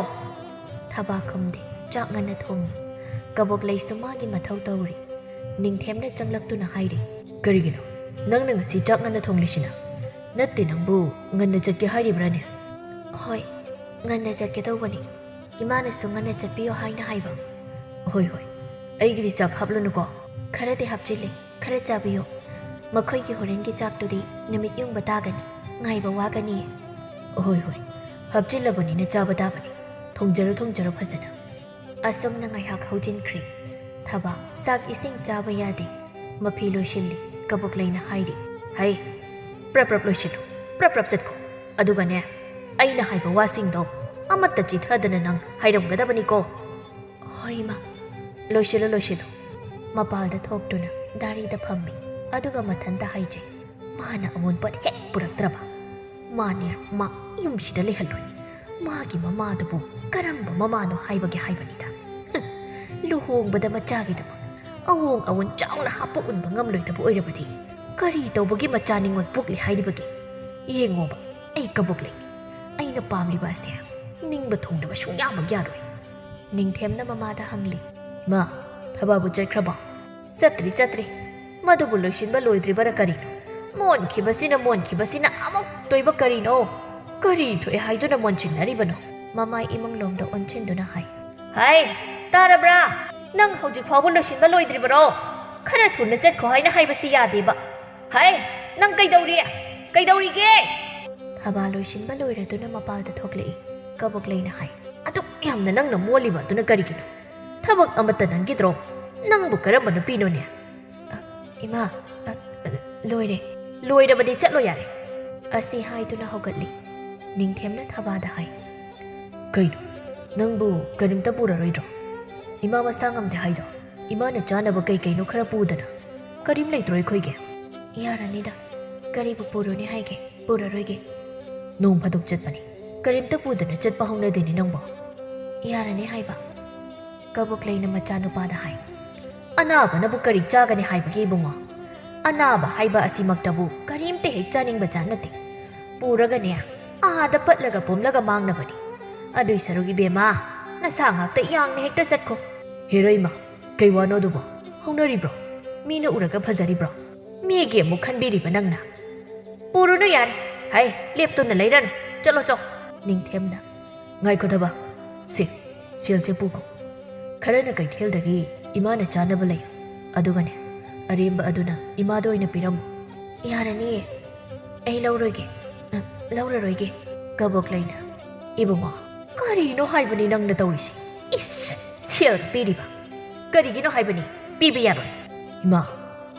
ꯊꯕꯥ ꯈꯨꯝꯗꯦ꯫ ꯆꯥꯛ ꯉꯟꯅ ꯊꯣꯡꯉꯤ꯫ ꯀꯕꯣꯛꯂꯩꯁꯨ ꯃꯥꯒꯤ ꯃꯊꯧ ꯇꯧꯔꯤ꯫ ꯅꯤꯡꯊꯦꯝꯅ ꯆꯪꯂꯛꯇꯨꯅ ꯍꯥꯏꯔꯤ, "ꯀꯔꯤꯒꯤꯅꯣ ꯅꯪꯅ ꯉꯁꯤ ꯆꯥꯛ ꯉꯟꯅ ꯊꯣꯡꯂꯤꯁꯤꯅ? ꯅꯠꯇꯦ, ꯅꯪꯕꯨ ꯉꯟꯅ ꯆꯠꯀꯦ ꯍꯥꯏꯔꯤꯕ꯭ꯔꯥꯅꯦ?" "ꯍꯣꯏ, ꯉꯟꯅ ꯆꯠꯀꯦ ꯇꯧꯕꯅꯤ꯫ ꯏꯃꯥꯅꯁꯨ ꯉꯟꯅ ꯆꯠꯄꯤꯌꯣ ꯍꯥꯏꯅ ꯍꯥꯏꯕ꯫" "ꯍꯣꯏ, ꯍꯣꯏ, ꯑꯩꯒꯤꯗꯤ ꯆꯥꯛ ꯍꯥꯞꯂꯨꯅꯨꯀꯣ꯫" "ꯈꯔꯗꯤ ꯍꯥꯞꯆꯤꯜꯂꯦ, ꯈꯔ ꯆꯥꯕꯤꯌꯣ꯫ ꯃꯈꯣꯏꯒꯤ ꯍꯣꯔꯦꯟꯒꯤ ꯆꯥꯛꯇꯨꯗꯤ ꯅꯨꯃꯤꯠ ꯌꯨꯡꯕ ꯇꯥꯒꯅꯤ, ꯉꯥꯏꯕ ꯋꯥꯒꯅꯤꯌꯦ꯫" "ꯍꯣꯏ, ꯍꯣꯏ, ꯍꯥꯞꯆꯤꯜꯂꯕꯅꯤꯅ ꯆꯥꯕ ꯇꯥꯕꯅꯤ꯫ ꯊꯣꯡꯖꯔꯣ, ꯊꯣꯡꯖꯔꯣ ꯐꯖꯅ꯫" ꯑꯁꯨꯝꯅ ꯉꯥꯏꯍꯥꯛ ꯍꯧꯖꯤꯟꯈ꯭ꯔꯦ꯫ ꯊꯕꯥ ꯆꯥꯛ ꯏꯁꯤꯡ ꯆꯥꯕ ꯌꯥꯗꯦ꯫ ꯃꯐꯤ ꯂꯣꯏꯁꯤꯜꯂꯤ꯫ ꯀꯕꯣꯛꯂꯩꯅ ꯍꯥꯏꯔꯤ, "ꯍꯩ, ꯄ꯭ꯔꯞ ꯄ꯭ꯔꯞ ꯂꯣꯏꯁꯤꯜꯂꯨ, ꯄ꯭ꯔꯞ ꯄ꯭ꯔꯞ ꯆꯠꯈꯣ꯫ ꯑꯗꯨꯒꯅꯦ, ꯑꯩꯅ ꯍꯥꯏꯕ ꯋꯥꯁꯤꯡꯗꯣ ꯑꯃꯠꯇ ꯆꯤꯊꯗꯅ ꯅꯪ ꯍꯥꯏꯔꯝꯒꯗꯕꯅꯤꯀꯣ꯫" "ꯍꯣꯏ, ꯏꯃꯥ꯫" "ꯂꯣꯏꯁꯤꯜꯂꯨ, ꯂꯣꯏꯁꯤꯜꯂꯨ꯫" ꯃꯄꯥꯜꯗ ꯊꯣꯛꯇꯨꯅ ꯗꯥꯔꯤꯗ ꯐꯝꯃꯤ꯫ ꯑꯗꯨꯒ ꯃꯊꯟꯇ ꯍꯥꯏꯖꯩ, "ꯃꯥꯅ ꯑꯑꯣꯟꯄꯣꯠ ꯍꯦꯛ ꯄꯨꯔꯛꯇ꯭ꯔꯕ, ꯃꯥꯅꯦ, ꯃꯥ ꯌꯨꯝꯁꯤꯗ ꯂꯩꯍꯜꯂꯣꯏ꯫ ꯃꯥꯒꯤ ꯃꯃꯥꯗꯨꯕꯨ ꯀꯔꯝꯕ ꯃꯃꯥꯅꯣ ꯍꯥꯏꯕꯒꯦ ꯍꯥꯏꯕꯅꯤꯗ꯫ ꯍꯨꯝ, ꯂꯨꯍꯣꯡꯕꯗ ꯃꯆꯥꯒꯤꯗꯃꯛ ꯑꯋꯣꯡ ꯑꯋꯣꯟ ꯆꯥꯎꯅ ꯍꯥꯞꯄ ꯎꯟꯕ ꯉꯝꯂꯣꯏꯗꯕ ꯑꯣꯏꯔꯕꯗꯤ ꯀꯔꯤ ꯇꯧꯕꯒꯤ ꯃꯆꯥ ꯅꯤꯉꯣꯜ ꯄꯣꯛꯂꯤ ꯍꯥꯏꯔꯤꯕꯒꯦ? ꯌꯦꯡꯉꯣꯕ, ꯑꯩ ꯀꯕꯣꯛꯂꯩ, ꯑꯩꯅ ꯄꯥꯝꯂꯤꯕ ꯑꯁꯦ ꯅꯤꯡꯕ ꯊꯨꯡꯗꯕ ꯁꯨꯡꯌꯥꯃꯛ ꯌꯥꯔꯣꯏ꯫" ꯅꯤꯡꯊꯦꯝꯅ ꯃꯃꯥꯗ ꯍꯪꯂꯤ, "ꯃꯥ, ꯊꯕꯥꯕꯨ ꯆꯠꯈ꯭ꯔꯕꯣ?" "ꯆꯠꯇ꯭ꯔꯤ, ꯆꯠꯇ꯭ꯔꯤ꯫ ꯃꯗꯨꯕꯨ ꯂꯣꯏꯁꯤꯟꯕ ꯂꯣꯏꯗ꯭ꯔꯤꯕꯔꯥ ꯀꯔꯤꯅꯣ? ꯃꯣꯟꯈꯤꯕꯁꯤꯅ, ꯃꯣꯟꯈꯤꯕꯁꯤꯅ ꯑꯃꯨꯛ ꯇꯣꯏꯕ ꯀꯔꯤꯅꯣ? ꯀꯔꯤ ꯊꯣꯛꯑꯦ ꯍꯥꯏꯗꯨꯅ ꯃꯣꯟꯁꯤꯟꯅꯔꯤꯕꯅꯣ?" ꯃꯃꯥꯏ ꯏꯃꯨꯡꯂꯣꯝꯗ ꯑꯣꯟꯁꯤꯟꯗꯨꯅ ꯍꯥꯏ, "ꯍꯥꯏ, ꯇꯥꯔꯕ꯭ꯔꯥ? ꯅꯪ ꯍꯧꯖꯤꯛ ꯐꯥꯎꯕ ꯂꯣꯏꯁꯤꯟꯕ ꯂꯣꯏꯗ꯭ꯔꯤꯕꯔꯣ? ꯈꯔ ꯊꯨꯅ ꯆꯠꯈꯣ ꯍꯥꯏꯅ ꯍꯥꯏꯕꯁꯤ ꯌꯥꯗꯦꯕ꯫ ꯍꯥꯏ, ꯅꯪ ꯀꯩꯗꯧꯔꯤ? ꯀꯩꯗꯧꯔꯤꯒꯦ?" ꯊꯕꯥ ꯂꯣꯏꯁꯤꯟꯕ ꯂꯣꯏꯔꯗꯨꯅ ꯃꯄꯥꯜꯗ ꯊꯣꯛꯂꯛꯏ꯫ ꯀꯕꯣꯛꯂꯩꯅ ꯍꯥꯏ, "ꯑꯗꯨꯛ ꯌꯥꯝꯅ ꯅꯪꯅ ꯃꯣꯜꯂꯤꯕ ꯑꯗꯨꯅ ꯀꯔꯤꯒꯤꯅꯣ? ꯊꯕꯛ ꯑꯃꯠꯇ ꯅꯪꯒꯤꯗ꯭ꯔꯣ? ꯅꯪꯕꯨ ꯀꯔꯝꯕ ꯅꯨꯄꯤꯅꯣꯅꯦ?" "ꯑ, ꯏꯃꯥ, ꯑ, ꯑ, ꯂꯣꯏꯔꯦ꯫ "ꯂꯣꯏꯔꯕꯗꯤ ꯆꯠꯂꯣ ꯌꯥꯔꯦ"꯫ ꯑꯁꯤ ꯍꯥꯏꯗꯨꯅ ꯍꯧꯒꯠꯂꯤ꯫ ꯅꯤꯡꯊꯦꯝꯅ ꯊꯕꯥꯗ ꯍꯥꯏ, "ꯀꯩꯅꯣ, ꯅꯪꯕꯨ ꯀꯔꯤꯝꯇ ꯄꯨꯔꯔꯣꯏꯗ꯭ꯔꯣ? ꯏꯃꯥ ꯃꯁꯥ ꯉꯝꯗꯦ ꯍꯥꯏꯗꯣ? ꯏꯃꯥꯅ ꯆꯥꯅꯕ ꯀꯩ ꯀꯩꯅꯣ ꯈꯔ ꯄꯨꯗꯅ꯫ ꯀꯔꯤꯝ ꯂꯩꯇ꯭ꯔꯣ ꯑꯩꯈꯣꯏꯒꯤ?" "ꯌꯥꯔꯅꯤꯗ, ꯀꯔꯤꯕꯨ ꯄꯨꯔꯨꯅꯤ ꯍꯥꯏꯒꯦ? ꯄꯨꯔꯔꯣꯏꯒꯦ"꯫ "ꯅꯣꯡ ꯐꯥꯗꯣꯛ ꯆꯠꯄꯅꯤ, ꯀꯔꯤꯝꯇ ꯄꯨꯗꯅ ꯆꯠꯄ ꯍꯧꯅꯗꯦꯅꯦ ꯅꯪꯕꯣ"꯫ "ꯌꯥꯔꯅꯤ ꯍꯥꯏꯕ"꯫ ꯀꯕꯣꯛꯂꯩꯅ ꯃꯆꯥꯅꯨꯄꯥꯗ ꯍꯥꯏ꯫ "ꯑꯅꯥꯕꯅꯕꯨ ꯀꯔꯤ ꯆꯥꯒꯅꯤ ꯍꯥꯏꯕꯒꯦ ꯏꯕꯨꯡꯉꯣ? ꯑꯅꯥꯕ ꯍꯥꯏꯕ ꯑꯁꯤꯃꯛꯇꯕꯨ ꯀꯔꯤꯝꯇ ꯍꯦꯛ ꯆꯥꯅꯤꯡꯕ ꯖꯥꯠ ꯅꯠꯇꯦ꯫ ꯄꯨꯔꯒꯅꯦ, ꯑꯥꯗ ꯄꯠꯂꯒ ꯄꯨꯝꯂꯒ ꯃꯥꯡꯅꯕꯅꯤ꯫ ꯑꯗꯨꯏ ꯁꯔꯨꯛ ꯏꯕꯦꯝꯃ, ꯅꯁꯥ ꯉꯥꯛꯇ ꯌꯥꯡꯅ ꯍꯦꯛꯇ ꯆꯠꯈꯣ"꯫ "ꯍꯦꯔꯣ ꯏꯃꯥ, ꯀꯩ ꯋꯥꯅꯣ ꯑꯗꯨꯕꯣ? ꯍꯧꯅꯔꯤꯕ꯭ꯔꯣ? ꯃꯤꯅ ꯎꯔꯒ ꯐꯖꯔꯤꯕ꯭ꯔꯣ? ꯃꯤꯒꯤ ꯑꯃꯨꯛ ꯈꯟꯕꯤꯔꯤꯕ ꯅꯪꯅ?" "ꯄꯨꯔꯨꯅꯨ ꯌꯥꯔꯦ꯫ ꯍꯩ, ꯂꯦꯞꯇꯨꯅ ꯂꯩꯔꯅꯨ꯫ ꯆꯠꯂꯣ ꯆꯣ"꯫ ꯅꯤꯡꯊꯦꯝꯅ꯫ "ꯉꯥꯏꯈꯣ ꯊꯕ, ꯁꯦ, ꯁꯦꯜꯁꯦ ꯄꯨꯈꯣ꯫ ꯈꯔꯅ ꯀꯩꯊꯦꯜꯗꯒꯤ ꯏꯃꯥꯅ ꯆꯥꯅꯕ ꯂꯩ, ꯑꯗꯨꯒꯅꯦ, ꯑꯔꯦꯝꯕ ꯑꯗꯨꯅ ꯏꯃꯥꯗ ꯑꯣꯏꯅ ꯄꯤꯔꯝꯃꯨ"꯫ "ꯌꯥꯔꯅꯤꯌꯦ, ꯑꯩ ꯂꯧꯔꯣꯏꯒꯦ, ꯑ, ꯂꯧꯔꯔꯣꯏꯒꯦ"꯫ ꯀꯕꯣꯛꯂꯩꯅ꯫ "ꯏꯕꯨꯡꯉꯣ, ꯀꯔꯤꯅꯣ ꯍꯥꯏꯕꯅꯤ ꯅꯪꯅ ꯇꯧꯔꯤꯁꯦ? ꯏꯁ, ꯁꯦꯜ ꯄꯤꯔꯤꯕ? ꯀꯔꯤꯒꯤꯅꯣ ꯍꯥꯏꯕꯅꯤ? ꯄꯤꯕ ꯌꯥꯔꯣꯏ"꯫ "ꯏꯃꯥ,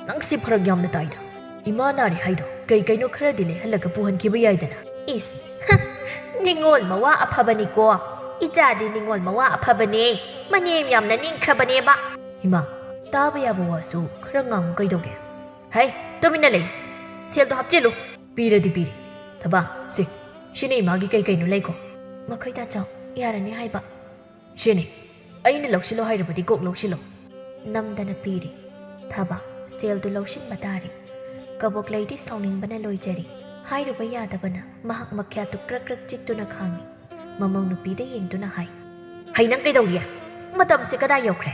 ꯅꯪꯁꯤ ꯐꯔꯛ ꯌꯥꯝꯅ ꯇꯥꯏꯗ꯫ ꯏꯃꯥ ꯅꯥꯔꯤ ꯍꯥꯏꯗꯣ ꯀꯩ ꯀꯩꯅꯣ ꯈꯔꯗꯤ ꯂꯩꯍꯜꯂꯒ ꯄꯨꯍꯟꯈꯤꯕ ꯌꯥꯏꯗꯅ"꯫ "ꯏꯁ, ꯍ, ꯅꯤꯡꯉꯣꯜ ꯃꯋꯥ ꯑꯐꯕꯅꯤꯀꯣ꯫ ꯏꯆꯥꯗꯤ ꯅꯤꯡꯉꯣꯜ ꯃꯋꯥ ꯑꯐꯕꯅꯦ꯫ ꯃꯅꯦꯝ ꯌꯥꯝꯅ ꯅꯤꯡꯈ꯭ꯔꯕꯅꯦꯕ"꯫ "ꯏꯃꯥ, ꯇꯥꯕ ꯌꯥꯕ ꯋꯥꯁꯨ ꯈꯔ ꯉꯥꯡꯉꯨ ꯀꯩꯗꯧꯒꯦ?" "ꯍꯩ, ꯇꯨꯃꯤꯟꯅ ꯂꯩ꯫ ꯁꯦꯜꯗꯣ ꯍꯥꯞꯆꯤꯜꯂꯨ"꯫ "ꯄꯤꯔꯗꯤ ꯄꯤꯔꯦ꯫ ꯊꯕ, ꯁꯦ, ꯁꯤꯅ ꯏꯃꯥꯒꯤ ꯀꯩ ꯀꯩꯅꯣ ꯂꯩꯈꯣ"꯫ "ꯃꯈꯣꯏ ꯇꯥꯆꯧ, ꯌꯥꯔꯅꯤ ꯍꯥꯏꯕ"꯫ "ꯁꯤꯅꯤ, ꯑꯩꯅ ꯂꯧꯁꯤꯜꯂꯣ ꯍꯥꯏꯔꯕꯗꯤ ꯀꯣꯛ ꯂꯧꯁꯤꯜꯂꯣ"꯫ ꯅꯝꯗꯅ ꯄꯤꯔꯤ꯫ ꯊꯕ ꯁꯦꯜꯗꯨ ꯂꯧꯁꯤꯟꯕ ꯇꯥꯔꯤ꯫ ꯀꯕꯣꯛꯂꯩꯗꯤ ꯁꯥꯎꯅꯤꯡꯕꯅ ꯂꯣꯏꯖꯔꯤ꯫ ꯍꯥꯏꯔꯨꯕ ꯌꯥꯗꯕꯅ ꯃꯍꯥꯛ ꯃꯈ꯭ꯌꯥꯠꯇꯨ ꯀ꯭ꯔꯛ ꯀ꯭ꯔꯛ ꯆꯤꯛꯇꯨꯅ ꯈꯥꯡꯉꯤ꯫ ꯃꯃꯧ ꯅꯨꯄꯤꯗ ꯌꯦꯡꯗꯨꯅ ꯍꯥꯏ, "ꯍꯩ, ꯅꯪ ꯀꯩꯗꯧꯔꯤ? ꯃꯇꯝꯁꯦ ꯀꯗꯥꯏ ꯌꯧꯈ꯭ꯔꯦ?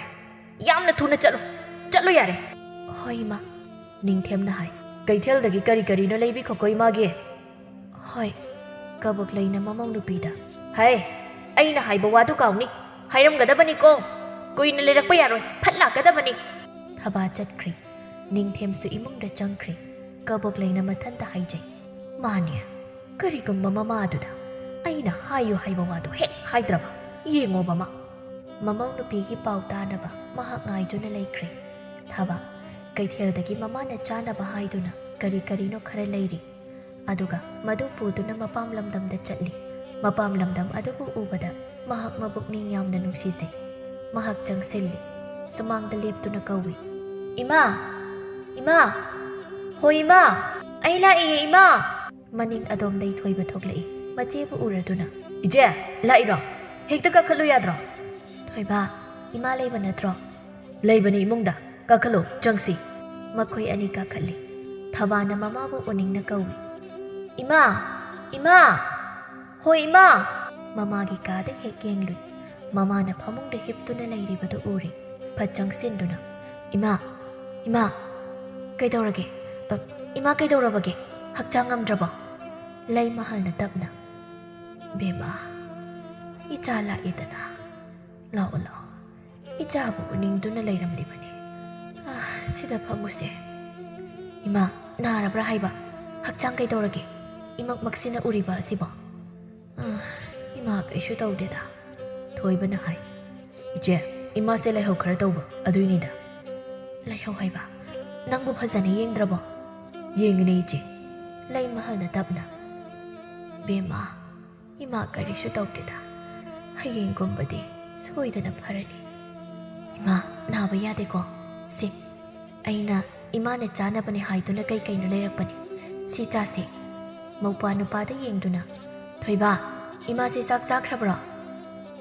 ꯌꯥꯝꯅ ꯊꯨꯅ ꯆꯠꯂꯨ, ꯆꯠꯂꯨ ꯌꯥꯔꯦ"꯫ "ꯍꯣꯏ, ꯏꯃꯥ"꯫ ꯅꯤꯡꯊꯦꯝꯅ ꯍꯥꯏ, "ꯀꯩꯊꯦꯜꯗꯒꯤ ꯀꯔꯤ ꯀꯔꯤꯅꯣ ꯂꯩꯕꯤꯈꯣꯀꯣ ꯏꯃꯥꯒꯤ"꯫ "ꯍꯣꯏ"꯫ ꯀꯕꯣꯛꯂꯩꯅ ꯃꯃꯧ ꯅꯨꯄꯤꯗ꯫ "ꯍꯩ, ꯑꯩꯅ ꯍꯥꯏꯕ ꯋꯥꯗꯨ ꯀꯥꯎꯅꯤ꯫ ꯍꯥꯏꯔꯝꯒꯗꯕꯅꯤꯀꯣ꯫ ꯀꯨꯏꯅ ꯂꯩꯔꯛꯄ ꯌꯥꯔꯣꯏ, ꯐꯠ ꯂꯥꯛꯀꯗꯕꯅꯤ"꯫ ꯊꯕꯥ ꯆꯠꯈ꯭ꯔꯤ꯫ ꯅꯤꯡꯊꯦꯝꯁꯨ ꯏꯃꯨꯡꯗ ꯆꯪꯈ꯭ꯔꯤ꯫ ꯀꯕꯣꯛꯂꯩꯅ ꯃꯊꯟꯇ ꯍꯥꯏꯖꯩ, "ꯃꯥꯅꯦ, ꯀꯔꯤꯒꯨꯝꯕ ꯃꯃꯥ ꯑꯗꯨꯗ ꯑꯩꯅ ꯍꯥꯏꯌꯨ ꯍꯥꯏꯕ ꯋꯥꯗꯨ ꯍꯦꯛ ꯍꯥꯏꯗ꯭ꯔꯕ? ꯌꯦꯡꯉꯣꯕ ꯃꯥ"꯫ ꯃꯃꯧ ꯅꯨꯄꯤꯒꯤ ꯄꯥꯎ ꯇꯥꯅꯕ ꯃꯍꯥꯛ ꯉꯥꯏꯗꯨꯅ ꯂꯩꯈ꯭ꯔꯦ꯫ ꯊꯕ ꯀꯩꯊꯦꯜꯗꯒꯤ ꯃꯃꯥꯅ ꯆꯥꯅꯕ ꯍꯥꯏꯗꯨꯅ ꯀꯔꯤ ꯀꯔꯤꯅꯣ ꯈꯔ ꯂꯩꯔꯤ꯫ ꯑꯗꯨꯒ ꯃꯗꯨ ꯄꯨꯗꯨꯅ ꯃꯄꯥꯝ ꯂꯝꯗꯝꯗ ꯆꯠꯂꯤ꯫ ꯃꯄꯥꯝ ꯂꯝꯗꯝ ꯑꯗꯨꯕꯨ ꯎꯕꯗ ꯃꯍꯥꯛ ꯃꯄꯨꯛꯅꯤꯡ ꯌꯥꯝꯅ ꯅꯨꯡꯁꯤꯖꯩ꯫ ꯃꯍꯥꯛ ꯆꯪꯁꯤꯜꯂꯤ꯫ ꯁꯨꯃꯥꯡꯗ ꯂꯦꯞꯇꯨꯅ ꯀꯧꯏ, "ꯏꯃꯥ! ꯏꯃꯥ! ꯍꯣ ꯏꯃꯥ! ꯑꯩ ꯂꯥꯛꯏꯌꯦ ꯏꯃꯥ!" ꯃꯅꯤꯡ ꯑꯗꯣꯝꯗꯩ ꯊꯣꯏꯕ ꯊꯣꯛꯂꯛꯏ꯫ ꯃꯆꯦꯕꯨ ꯎꯔꯗꯨꯅ, "ꯏꯆꯦ, ꯂꯥꯛꯏꯔꯣ? ꯍꯦꯛꯇ ꯀꯥꯈꯠꯂꯨ ꯌꯥꯗ꯭ꯔꯣ?" "ꯊꯣꯏꯕ, ꯏꯃꯥ ꯂꯩꯕ ꯅꯠꯇ꯭ꯔꯣ?" "ꯂꯩꯕꯅꯤ ꯏꯃꯨꯡꯗ꯫ ꯀꯥꯈꯠꯂꯨ, ꯆꯪꯁꯤ꯫" ꯃꯈꯣꯏ ꯑꯅꯤ ꯀꯥꯈꯠꯂꯤ꯫ ꯊꯕꯥꯅ ꯃꯃꯥꯕꯨ ꯎꯅꯤꯡꯅ ꯀꯧꯏ, "ꯏꯃꯥ! ꯏꯃꯥ! ꯍꯣꯏ ꯏꯃꯥ!" ꯃꯃꯥꯒꯤ ꯀꯥꯗ ꯍꯦꯛ ꯌꯦꯡꯂꯨꯏ꯫ ꯃꯃꯥꯅ ꯐꯃꯨꯡꯗ ꯍꯤꯞꯇꯨꯅ ꯂꯩꯔꯤꯕꯗꯨ ꯎꯔꯦ꯫ ꯐꯠ ꯆꯪꯁꯤꯟꯗꯨꯅ, "ꯏꯃꯥ! ꯏꯃꯥ! ꯀꯩꯗꯧꯔꯒꯦ? ꯑ, ꯏꯃꯥ ꯀꯩꯗꯧꯔꯕꯒꯦ? ꯍꯛꯆꯥꯡ ꯉꯝꯗ꯭ꯔꯕꯣ?" ꯂꯩꯃꯍꯜꯅ ꯇꯞꯅ, "ꯕꯦꯝꯃ, ꯏꯆꯥ ꯂꯥꯛꯏꯗꯅ꯫ ꯂꯥꯛꯑꯣ, ꯂꯥꯛꯑꯣ꯫ ꯏꯆꯥꯕꯨ ꯎꯅꯤꯡꯗꯨꯅ ꯂꯩꯔꯝꯂꯤꯕꯅꯤ꯫ ꯑ, ꯁꯤꯗ ꯐꯝꯃꯨꯁꯦ꯫ ꯏꯃꯥ, ꯅꯥꯔꯕ꯭ꯔꯥ ꯍꯥꯏꯕ? ꯍꯛꯆꯥꯡ ꯀꯩꯗꯧꯔꯒꯦ? ꯏꯃꯛꯃꯛꯁꯤꯅ ꯎꯔꯤꯕ ꯑꯁꯤꯕꯣ?" "ꯑ, ꯏꯃꯥ ꯀꯩꯁꯨ ꯇꯧꯗꯦꯗ꯫" ꯊꯣꯏꯕꯅ ꯍꯥꯏ꯫ "ꯏꯆꯦ, ꯏꯃꯥꯁꯦ ꯂꯥꯏꯍꯧ ꯈꯔ ꯇꯧꯕ, ꯑꯗꯨꯏꯅꯤꯗ꯫" "ꯂꯥꯏꯍꯧ ꯍꯥꯏꯕ? ꯅꯪꯕꯨ ꯐꯖꯅ ꯌꯦꯡꯗ꯭ꯔꯕꯣ?" "ꯌꯦꯡꯉꯤꯅꯦ ꯏꯆꯦ꯫" ꯂꯩꯃꯍꯜꯅ ꯇꯞꯅ, "ꯕꯦꯝꯃ, ꯏꯃꯥ ꯀꯔꯤꯁꯨ ꯇꯧꯗꯦꯗ꯫ ꯍꯌꯦꯡꯒꯨꯝꯕꯗꯤ ꯁꯣꯏꯗꯅ ꯐꯔꯅꯤ꯫ ꯏꯃꯥ, ꯅꯥꯕ ꯌꯥꯗꯦꯀꯣ꯫ ꯁꯤ, ꯑꯩꯅ ꯏꯃꯥꯅ ꯆꯥꯅꯕꯅꯦ ꯍꯥꯏꯗꯨꯅ ꯀꯩ ꯀꯩꯅꯣ ꯂꯩꯔꯛꯄꯅꯤ꯫ ꯁꯤ ꯆꯥꯁꯤ꯫" ꯃꯧꯄ꯭ꯋꯥ ꯅꯨꯄꯥꯗ ꯌꯦꯡꯗꯨꯅ, "ꯊꯣꯏꯕ, ꯏꯃꯥꯁꯦ ꯆꯥꯛ ꯆꯥꯈ꯭ꯔꯕ꯭ꯔꯣ?"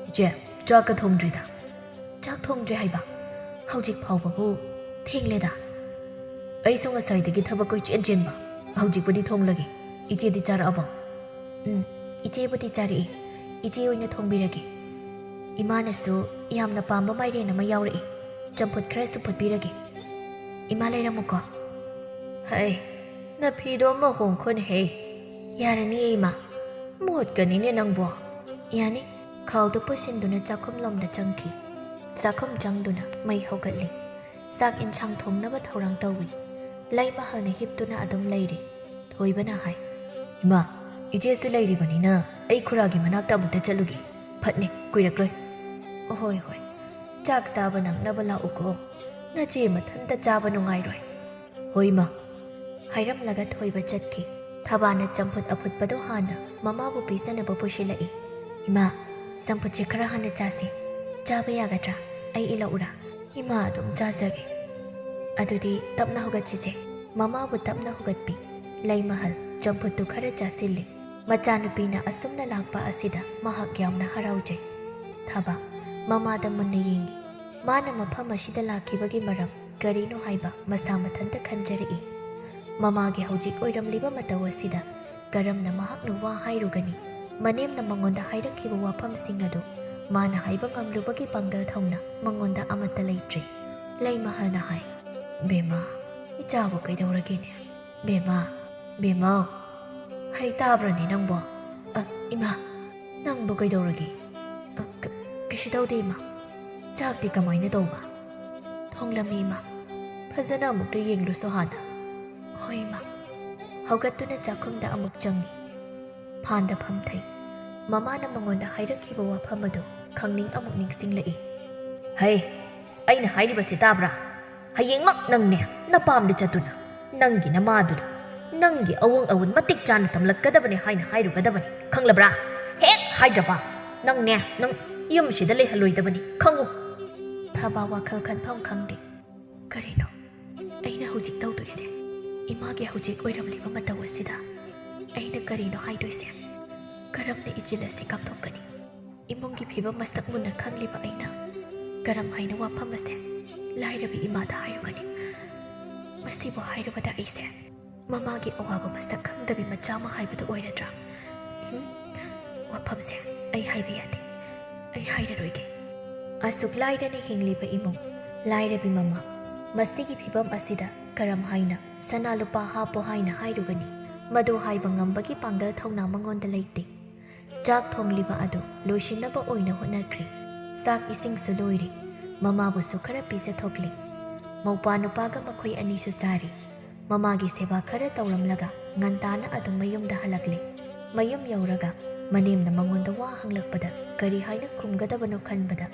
"ꯏꯆꯦ, ꯆꯥꯛꯀ ꯊꯣꯡꯗ꯭ꯔꯤꯗ꯫" "ꯆꯥꯛ ꯊꯣꯡꯗ꯭ꯔꯤ ꯍꯥꯏꯕ? ꯍꯧꯖꯤꯛ ꯐꯥꯎꯕꯕꯨ ꯊꯦꯡꯂꯦꯗ꯫" "ꯑꯩꯁꯨ ꯉꯁꯥꯏꯗꯒꯤ ꯊꯕꯛ ꯀꯣꯏꯆꯦꯟ ꯆꯦꯟꯕ꯫ ꯍꯧꯖꯤꯛꯄꯨꯗꯤ ꯊꯣꯡꯂꯒꯦ꯫ ꯏꯆꯦꯗꯤ ꯆꯥꯔꯛꯑꯕꯣ?" "ꯎꯝ, ꯏꯆꯦꯕꯨꯗꯤ ꯆꯥꯔꯛꯏ꯫ ꯏꯆꯦ ꯑꯣꯏꯅ ꯊꯣꯡꯕꯤꯔꯒꯦ꯫ ꯏꯃꯥꯅꯁꯨ ꯌꯥꯝꯅ ꯄꯥꯝꯕ ꯃꯥꯏꯔꯦꯟ ꯑꯃ ꯌꯥꯎꯔꯛꯏ꯫ ꯆꯝꯐꯨꯠ ꯈꯔꯁꯨ ꯐꯨꯠꯄꯤꯔꯒꯦ꯫" "ꯏꯃꯥ ꯂꯩꯔꯝꯃꯨꯀꯣ꯫" "ꯍꯩ, ꯅꯐꯤꯗꯣ ꯑꯃ ꯍꯣꯡꯈꯣꯅꯦꯍꯦ꯫" "ꯌꯥꯔꯅꯤꯌꯦ ꯏꯃꯥ꯫ ꯃꯣꯠꯀꯅꯤꯅꯦ ꯅꯪꯕꯣ꯫" "ꯌꯥꯅꯤ꯫" ꯈꯥꯎꯗꯨ ꯄꯨꯁꯤꯟꯗꯨꯅ ꯆꯥꯛꯈꯨꯝꯂꯣꯝꯗ ꯆꯪꯈꯤ꯫ ꯆꯥꯛꯈꯨꯝ ꯆꯪꯗꯨꯅ ꯃꯩ ꯍꯧꯒꯠꯂꯤ꯫ ꯆꯥꯛ ꯏꯟꯁꯥꯡ ꯊꯣꯡꯅꯕ ꯊꯧꯔꯥꯡ ꯇꯧꯏ꯫ ꯂꯩꯃꯍꯜꯅ ꯍꯤꯞꯇꯨꯅ ꯑꯗꯨꯝ ꯂꯩꯔꯤ꯫ ꯊꯣꯏꯕꯅ ꯍꯥꯏ, "ꯏꯃꯥ, ꯏꯆꯦꯁꯨ ꯂꯩꯔꯤꯕꯅꯤꯅ ꯑꯩ ꯈꯨꯔꯥꯒꯤ ꯃꯅꯥꯛꯇ ꯑꯃꯨꯛꯇ ꯆꯠꯂꯨꯒꯦ꯫ ꯐꯠꯅꯦ, ꯀꯨꯏꯔꯛꯂꯣꯏ꯫" "ꯍꯣꯏ, ꯍꯣꯏ꯫ ꯆꯥꯛ ꯆꯥꯕ ꯅꯪꯅꯕ ꯂꯥꯛꯎꯀꯣ꯫ ꯅꯆꯦ ꯃꯊꯟꯇ ꯆꯥꯕ ꯅꯨꯡꯉꯥꯏꯔꯣꯏ꯫ "ꯍꯣꯏ ꯃꯥ" ꯍꯥꯏꯔꯝꯂꯒ ꯊꯣꯏꯕ ꯆꯠꯈꯤ꯫ ꯊꯕꯥꯅ ꯆꯝꯐꯨꯠ ꯑꯐꯨꯠꯄꯗꯣ ꯍꯥꯟꯅ ꯃꯃꯥꯕꯨ ꯄꯤꯖꯅꯕ ꯄꯨꯁꯤꯜꯂꯛꯏ꯫ "ꯏꯃꯥ, ꯆꯝꯐꯨꯠꯁꯦ ꯈꯔ ꯍꯥꯟꯅ ꯆꯥꯁꯤ꯫ ꯆꯥꯕ ꯌꯥꯒꯗ꯭ꯔꯥ? ꯑꯩ ꯏꯜꯂꯛꯎꯔꯥ?" "ꯏꯃꯥ ꯑꯗꯨꯝ ꯆꯥꯖꯒꯦ꯫" "ꯑꯗꯨꯗꯤ ꯇꯞꯅ ꯍꯧꯒꯠꯁꯤꯁꯦ꯫" ꯃꯃꯥꯕꯨ ꯇꯞꯅ ꯍꯧꯒꯠꯄꯤ꯫ ꯂꯩꯃꯍꯜ ꯆꯝꯐꯨꯠꯇꯨ ꯈꯔ ꯆꯥꯁꯤꯜꯂꯤ꯫ ꯃꯆꯥꯅꯨꯄꯤꯅ ꯑꯁꯨꯝꯅ ꯂꯥꯛꯄ ꯑꯁꯤꯗ ꯃꯍꯥꯛ ꯌꯥꯝꯅ ꯍꯔꯥꯎꯖꯩ꯫ ꯊꯕꯥ ꯃꯃꯥꯗ ꯃꯨꯟꯅ ꯌꯦꯡꯉꯤ꯫ ꯃꯥꯅ ꯃꯐꯝ ꯑꯁꯤꯗ ꯂꯥꯛꯈꯤꯕꯒꯤ ꯃꯔꯝ ꯀꯔꯤꯅꯣ ꯍꯥꯏꯕ ꯃꯁꯥ ꯃꯊꯟꯇ ꯈꯟꯖꯔꯛꯏ꯫ ꯃꯃꯥꯒꯤ ꯍꯧꯖꯤꯛ ꯑꯣꯏꯔꯝꯂꯤꯕ ꯃꯇꯧ ꯑꯁꯤꯗ ꯀꯔꯝꯅ ꯃꯍꯥꯛꯅ ꯋꯥ ꯍꯥꯏꯔꯨꯒꯅꯤ? ꯃꯅꯦꯝꯅ ꯃꯉꯣꯟꯗ ꯍꯥꯏꯔꯛꯈꯤꯕ ꯋꯥꯐꯝꯁꯤꯡ ꯑꯗꯨ ꯃꯥꯅ ꯍꯥꯏꯕ ꯉꯝꯂꯨꯕꯒꯤ ꯄꯥꯡꯒꯜ ꯊꯧꯅ ꯃꯉꯣꯟꯗ ꯑꯃꯠꯇ ꯂꯩꯇ꯭ꯔꯦ꯫ ꯂꯩꯃꯍꯜꯅ ꯍꯥꯏ, "ꯕꯦꯝꯃ, ꯏꯆꯥꯕꯨ ꯀꯩꯗꯧꯔꯒꯦꯅꯦ? ꯕꯦꯝꯃ, ꯕꯦꯝꯃꯧ!" "ꯍꯩ ꯇꯥꯕ꯭ꯔꯅꯦ ꯅꯪꯕꯣ?" "ꯑ, ꯏꯃꯥ, ꯅꯪꯕꯨ ꯀꯩꯗꯧꯔꯒꯦ?" "ꯑ, ꯀ-, ꯀꯩꯁꯨ ꯇꯧꯗꯦ, ꯏꯃꯥ꯫ ꯆꯥꯛꯇꯤ ꯀꯃꯥꯏꯅ ꯇꯧꯕ?" "ꯊꯣꯡꯂꯝꯃꯤ, ꯏꯃꯥ꯫ ꯐꯖꯅ ꯑꯃꯨꯛꯇ ꯌꯦꯡꯂꯨꯁꯣ ꯍꯥꯟꯅ꯫" "ꯍꯣꯏ, ꯏꯃꯥ꯫" ꯍꯧꯒꯠꯇꯨꯅ ꯆꯥꯛꯈꯨꯝꯗ ꯑꯃꯨꯛ ꯆꯪꯉꯤ꯫ ꯐꯥꯟꯗ ꯐꯝꯊꯩ꯫ ꯃꯃꯥꯅ ꯃꯉꯣꯟꯗ ꯍꯥꯏꯔꯛꯈꯤꯕ ꯋꯥꯐꯝ ꯑꯗꯨ ꯈꯪꯅꯤꯡ ꯑꯃꯨꯛ ꯅꯤꯡꯁꯤꯡꯂꯛꯏ꯫ "ꯍꯩ, ꯑꯩꯅ ꯍꯥꯏꯔꯤꯕꯁꯤ ꯇꯥꯕ꯭ꯔꯥ? ꯍꯌꯦꯡꯃꯛ ꯅꯪꯅꯦ ꯅꯄꯥꯝꯗ ꯆꯠꯇꯨꯅ ꯅꯪꯒꯤ ꯅꯃꯥꯗꯨꯗ ꯅꯪꯒꯤ ꯑꯋꯣꯡ ꯑꯋꯨꯟ ꯃꯇꯤꯛ ꯆꯥꯅ ꯇꯝꯂꯛꯀꯗꯕꯅꯤ ꯍꯥꯏꯅ ꯍꯥꯏꯔꯨꯒꯗꯕꯅꯤ, ꯈꯪꯂꯕ꯭ꯔꯥ? ꯍꯦꯛ ꯍꯥꯏꯗ꯭ꯔꯕ ꯅꯪꯅꯦ ꯅꯪ ꯌꯨꯝꯁꯤꯗ ꯂꯩꯍꯜꯂꯣꯏꯗꯕꯅꯤ, ꯈꯪꯉꯨ꯫" ꯊꯕꯥ ꯋꯥꯈꯜ ꯈꯟꯐꯝ ꯈꯪꯗꯦ꯫ "ꯀꯔꯤꯅꯣ ꯑꯩꯅ ꯍꯧꯖꯤꯛ ꯇꯧꯗꯣꯏꯁꯦ? ꯏꯃꯥꯒꯤ ꯍꯧꯖꯤꯛ ꯑꯣꯏꯔꯝꯂꯤꯕ ꯃꯇꯧ ꯑꯁꯤꯗ ꯑꯩꯅ ꯀꯔꯤꯅꯣ ꯍꯥꯏꯗꯣꯏꯁꯦ? ꯀꯔꯝꯅ ꯏꯆꯤꯜ ꯑꯁꯤ ꯀꯥꯞꯊꯣꯛꯀꯅꯤ? ꯏꯃꯨꯡꯒꯤ ꯐꯤꯕꯝ ꯃꯁꯛ ꯃꯨꯟꯅ ꯈꯪꯂꯤꯕ ꯑꯩꯅ ꯀꯔꯝ ꯍꯥꯏꯅ ꯋꯥꯐꯝ ꯑꯁꯦ ꯂꯥꯏꯔꯕꯤ ꯏꯃꯥꯗ ꯍꯥꯏꯔꯨꯒꯅꯤ? ꯃꯁꯤꯕꯨ ꯍꯥꯏꯔꯨꯕꯗ ꯑꯩꯁꯦ ꯃꯃꯥꯒꯤ ꯑꯋꯥꯕ ꯃꯁꯛ ꯈꯪꯗꯕꯤ ꯃꯆꯥ ꯑꯃ ꯍꯥꯏꯕꯗꯨ ꯑꯣꯏꯔꯗ꯭ꯔꯥ? ꯍꯨꯝ? ꯋꯥꯐꯝꯁꯦ ꯑꯩ ꯍꯥꯏꯕ ꯌꯥꯗꯦ꯫ ꯑꯩ ꯍꯥꯏꯔꯔꯣꯏꯒꯦ꯫" ꯑꯁꯨꯛ ꯂꯥꯏꯔꯅ ꯍꯤꯡꯂꯤꯕ ꯏꯃꯨꯡ, ꯂꯥꯏꯔꯕꯤ ꯃꯃꯥ, ꯃꯁꯤꯒꯤ ꯐꯤꯕꯝ ꯑꯁꯤꯗ ꯀꯔꯝ ꯍꯥꯏꯅ ꯁꯅꯥ ꯂꯨꯄꯥ ꯍꯥꯞꯄꯣ ꯍꯥꯏꯅ ꯍꯥꯏꯔꯨꯒꯅꯤ? ꯃꯗꯨ ꯍꯥꯏꯕ ꯉꯝꯕꯒꯤ ꯄꯥꯡꯒꯜ ꯊꯧꯅꯥ ꯃꯉꯣꯟꯗ ꯂꯩꯇꯦ꯫ ꯆꯥꯛ ꯊꯣꯡꯂꯤꯕ ꯑꯗꯨ ꯂꯣꯏꯁꯤꯟꯅꯕ ꯑꯣꯏꯅ ꯍꯣꯠꯅꯈ꯭ꯔꯤ꯫ ꯆꯥꯛ ꯏꯁꯤꯡꯁꯨ ꯂꯣꯏꯔꯦ꯫ ꯃꯃꯥꯕꯨꯁꯨ ꯈꯔ ꯄꯤꯖꯊꯣꯛꯂꯤ꯫ ꯃꯧꯄ꯭ꯋꯥ ꯅꯨꯄꯥꯒ ꯃꯈꯣꯏ ꯑꯅꯤꯁꯨ ꯆꯥꯔꯤ꯫ ꯃꯃꯥꯒꯤ ꯁꯦꯕꯥ ꯈꯔ ꯇꯧꯔꯝꯂꯒ ꯉꯟꯇꯥꯅ ꯑꯗꯨꯝ ꯃꯌꯨꯝꯗ ꯍꯜꯂꯛꯂꯦ꯫ ꯃꯌꯨꯝ ꯌꯧꯔꯒ ꯃꯅꯦꯝꯅ ꯃꯉꯣꯟꯗ ꯋꯥ ꯍꯪꯂꯛꯄꯗ ꯀꯔꯤ ꯍꯥꯏꯅ ꯈꯨꯝꯒꯗꯕꯅꯣ ꯈꯟꯕꯗ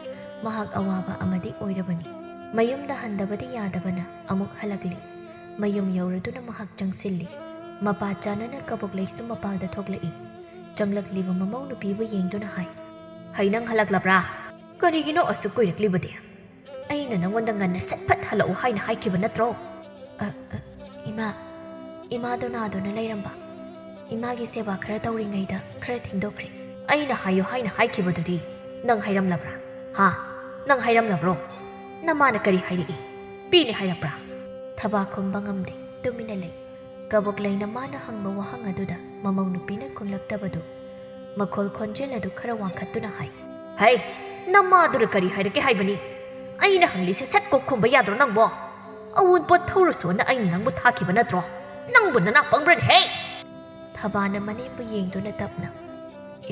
ꯃꯍꯥꯛ ꯑꯋꯥꯕ ꯑꯃꯗꯤ ꯑꯣꯏꯔꯕꯅꯤ꯫ ꯃꯌꯨꯝꯗ ꯍꯟꯗꯕꯗꯤ ꯌꯥꯗꯕꯅ ꯑꯃꯨꯛ ꯍꯜꯂꯛꯂꯤ꯫ ꯃꯌꯨꯝ ꯌꯧꯔꯗꯨꯅ ꯃꯍꯥꯛ ꯆꯪꯁꯤꯜꯂꯤ꯫ ꯃꯄꯥ ꯆꯥꯅꯅ ꯀꯕꯣꯛꯂꯩꯁꯨ ꯃꯄꯥꯜꯗ ꯊꯣꯛꯂꯛꯏ꯫ ꯆꯪꯂꯛꯂꯤꯕ ꯃꯃꯧ ꯅꯨꯄꯤꯕꯨ ꯌꯦꯡꯗꯨꯅ ꯍꯥꯏ, "ꯍꯩ, ꯅꯪ ꯍꯜꯂꯛꯂꯕ꯭ꯔꯥ? ꯀꯔꯤꯒꯤꯅꯣ ꯑꯁꯨꯛ ꯀꯨꯏꯔꯛꯂꯤꯕꯗꯤ? ꯑꯩꯅ ꯅꯪꯉꯣꯟꯗ ꯉꯟꯅ ꯁꯠ ꯐꯠ ꯍꯜꯂꯛꯎ ꯍꯥꯏꯅ ꯍꯥꯏꯈꯤꯕ ꯅꯠꯇ꯭ꯔꯣ?" "ꯑ, ꯑ, ꯏꯃꯥ, ꯏꯃꯥꯗꯣ ꯅꯥꯗꯨꯅ ꯂꯩꯔꯝꯕ꯫ ꯏꯃꯥꯒꯤ ꯁꯦꯕꯥ ꯈꯔ ꯇꯧꯔꯤꯉꯩꯗ ꯈꯔ ꯊꯦꯡꯗꯣꯛꯈ꯭ꯔꯦ꯫" "ꯑꯩꯅ ꯍꯥꯏꯌꯨ ꯍꯥꯏꯅ ꯍꯥꯏꯈꯤꯕꯗꯨꯗꯤ ꯅꯪ ꯍꯥꯏꯔꯝꯂꯕ꯭ꯔꯥ? ꯍꯥ? ꯅꯪ ꯍꯥꯏꯔꯝꯂꯕ꯭ꯔꯣ? ꯅꯃꯥꯅ ꯀꯔꯤ ꯍꯥꯏꯔꯛꯏ? ꯄꯤꯅꯤ ꯍꯥꯏꯔꯛꯄ꯭ꯔꯥ?" ꯊꯕꯥ ꯈꯨꯝꯕ ꯉꯝꯗꯦ, ꯇꯨꯃꯤꯟꯅ ꯂꯩ꯫ ꯀꯕꯣꯛꯂꯩꯅ ꯃꯥꯅ ꯍꯪꯕ ꯋꯥꯍꯪ ꯑꯗꯨꯗ ꯃꯃꯧ ꯅꯨꯄꯤꯅ ꯈꯨꯝꯂꯛꯇꯕꯗꯨ ꯃꯈꯣꯜ ꯈꯣꯟꯖꯦꯜ ꯑꯗꯨ ꯈꯔ ꯋꯥꯡꯈꯠꯇꯨꯅ ꯍꯥꯏ, "ꯍꯩ, ꯅꯃꯥꯗꯨꯅ ꯀꯔꯤ ꯍꯥꯏꯔꯛꯀꯦ ꯍꯥꯏꯕꯅꯤ? ꯑꯩꯅ ꯍꯪꯂꯤꯁꯦ ꯁꯠ ꯀꯣꯛ ꯈꯨꯝꯕ ꯌꯥꯗ꯭ꯔꯣ ꯅꯪꯕꯣ? ꯑꯋꯨꯟꯄꯣꯠ ꯊꯧꯔꯨꯁꯣꯅ ꯑꯩꯅ ꯅꯪꯕꯨ ꯊꯥꯈꯤꯕ ꯅꯠꯇ꯭ꯔꯣ? ꯅꯪꯕꯨ ꯅꯅꯥ ꯄꯪꯕ꯭ꯔꯅꯦ ꯍꯦ?" ꯊꯕꯥꯅ ꯃꯅꯦꯝꯕꯨ ꯌꯦꯡꯗꯨꯅ ꯇꯞꯅ,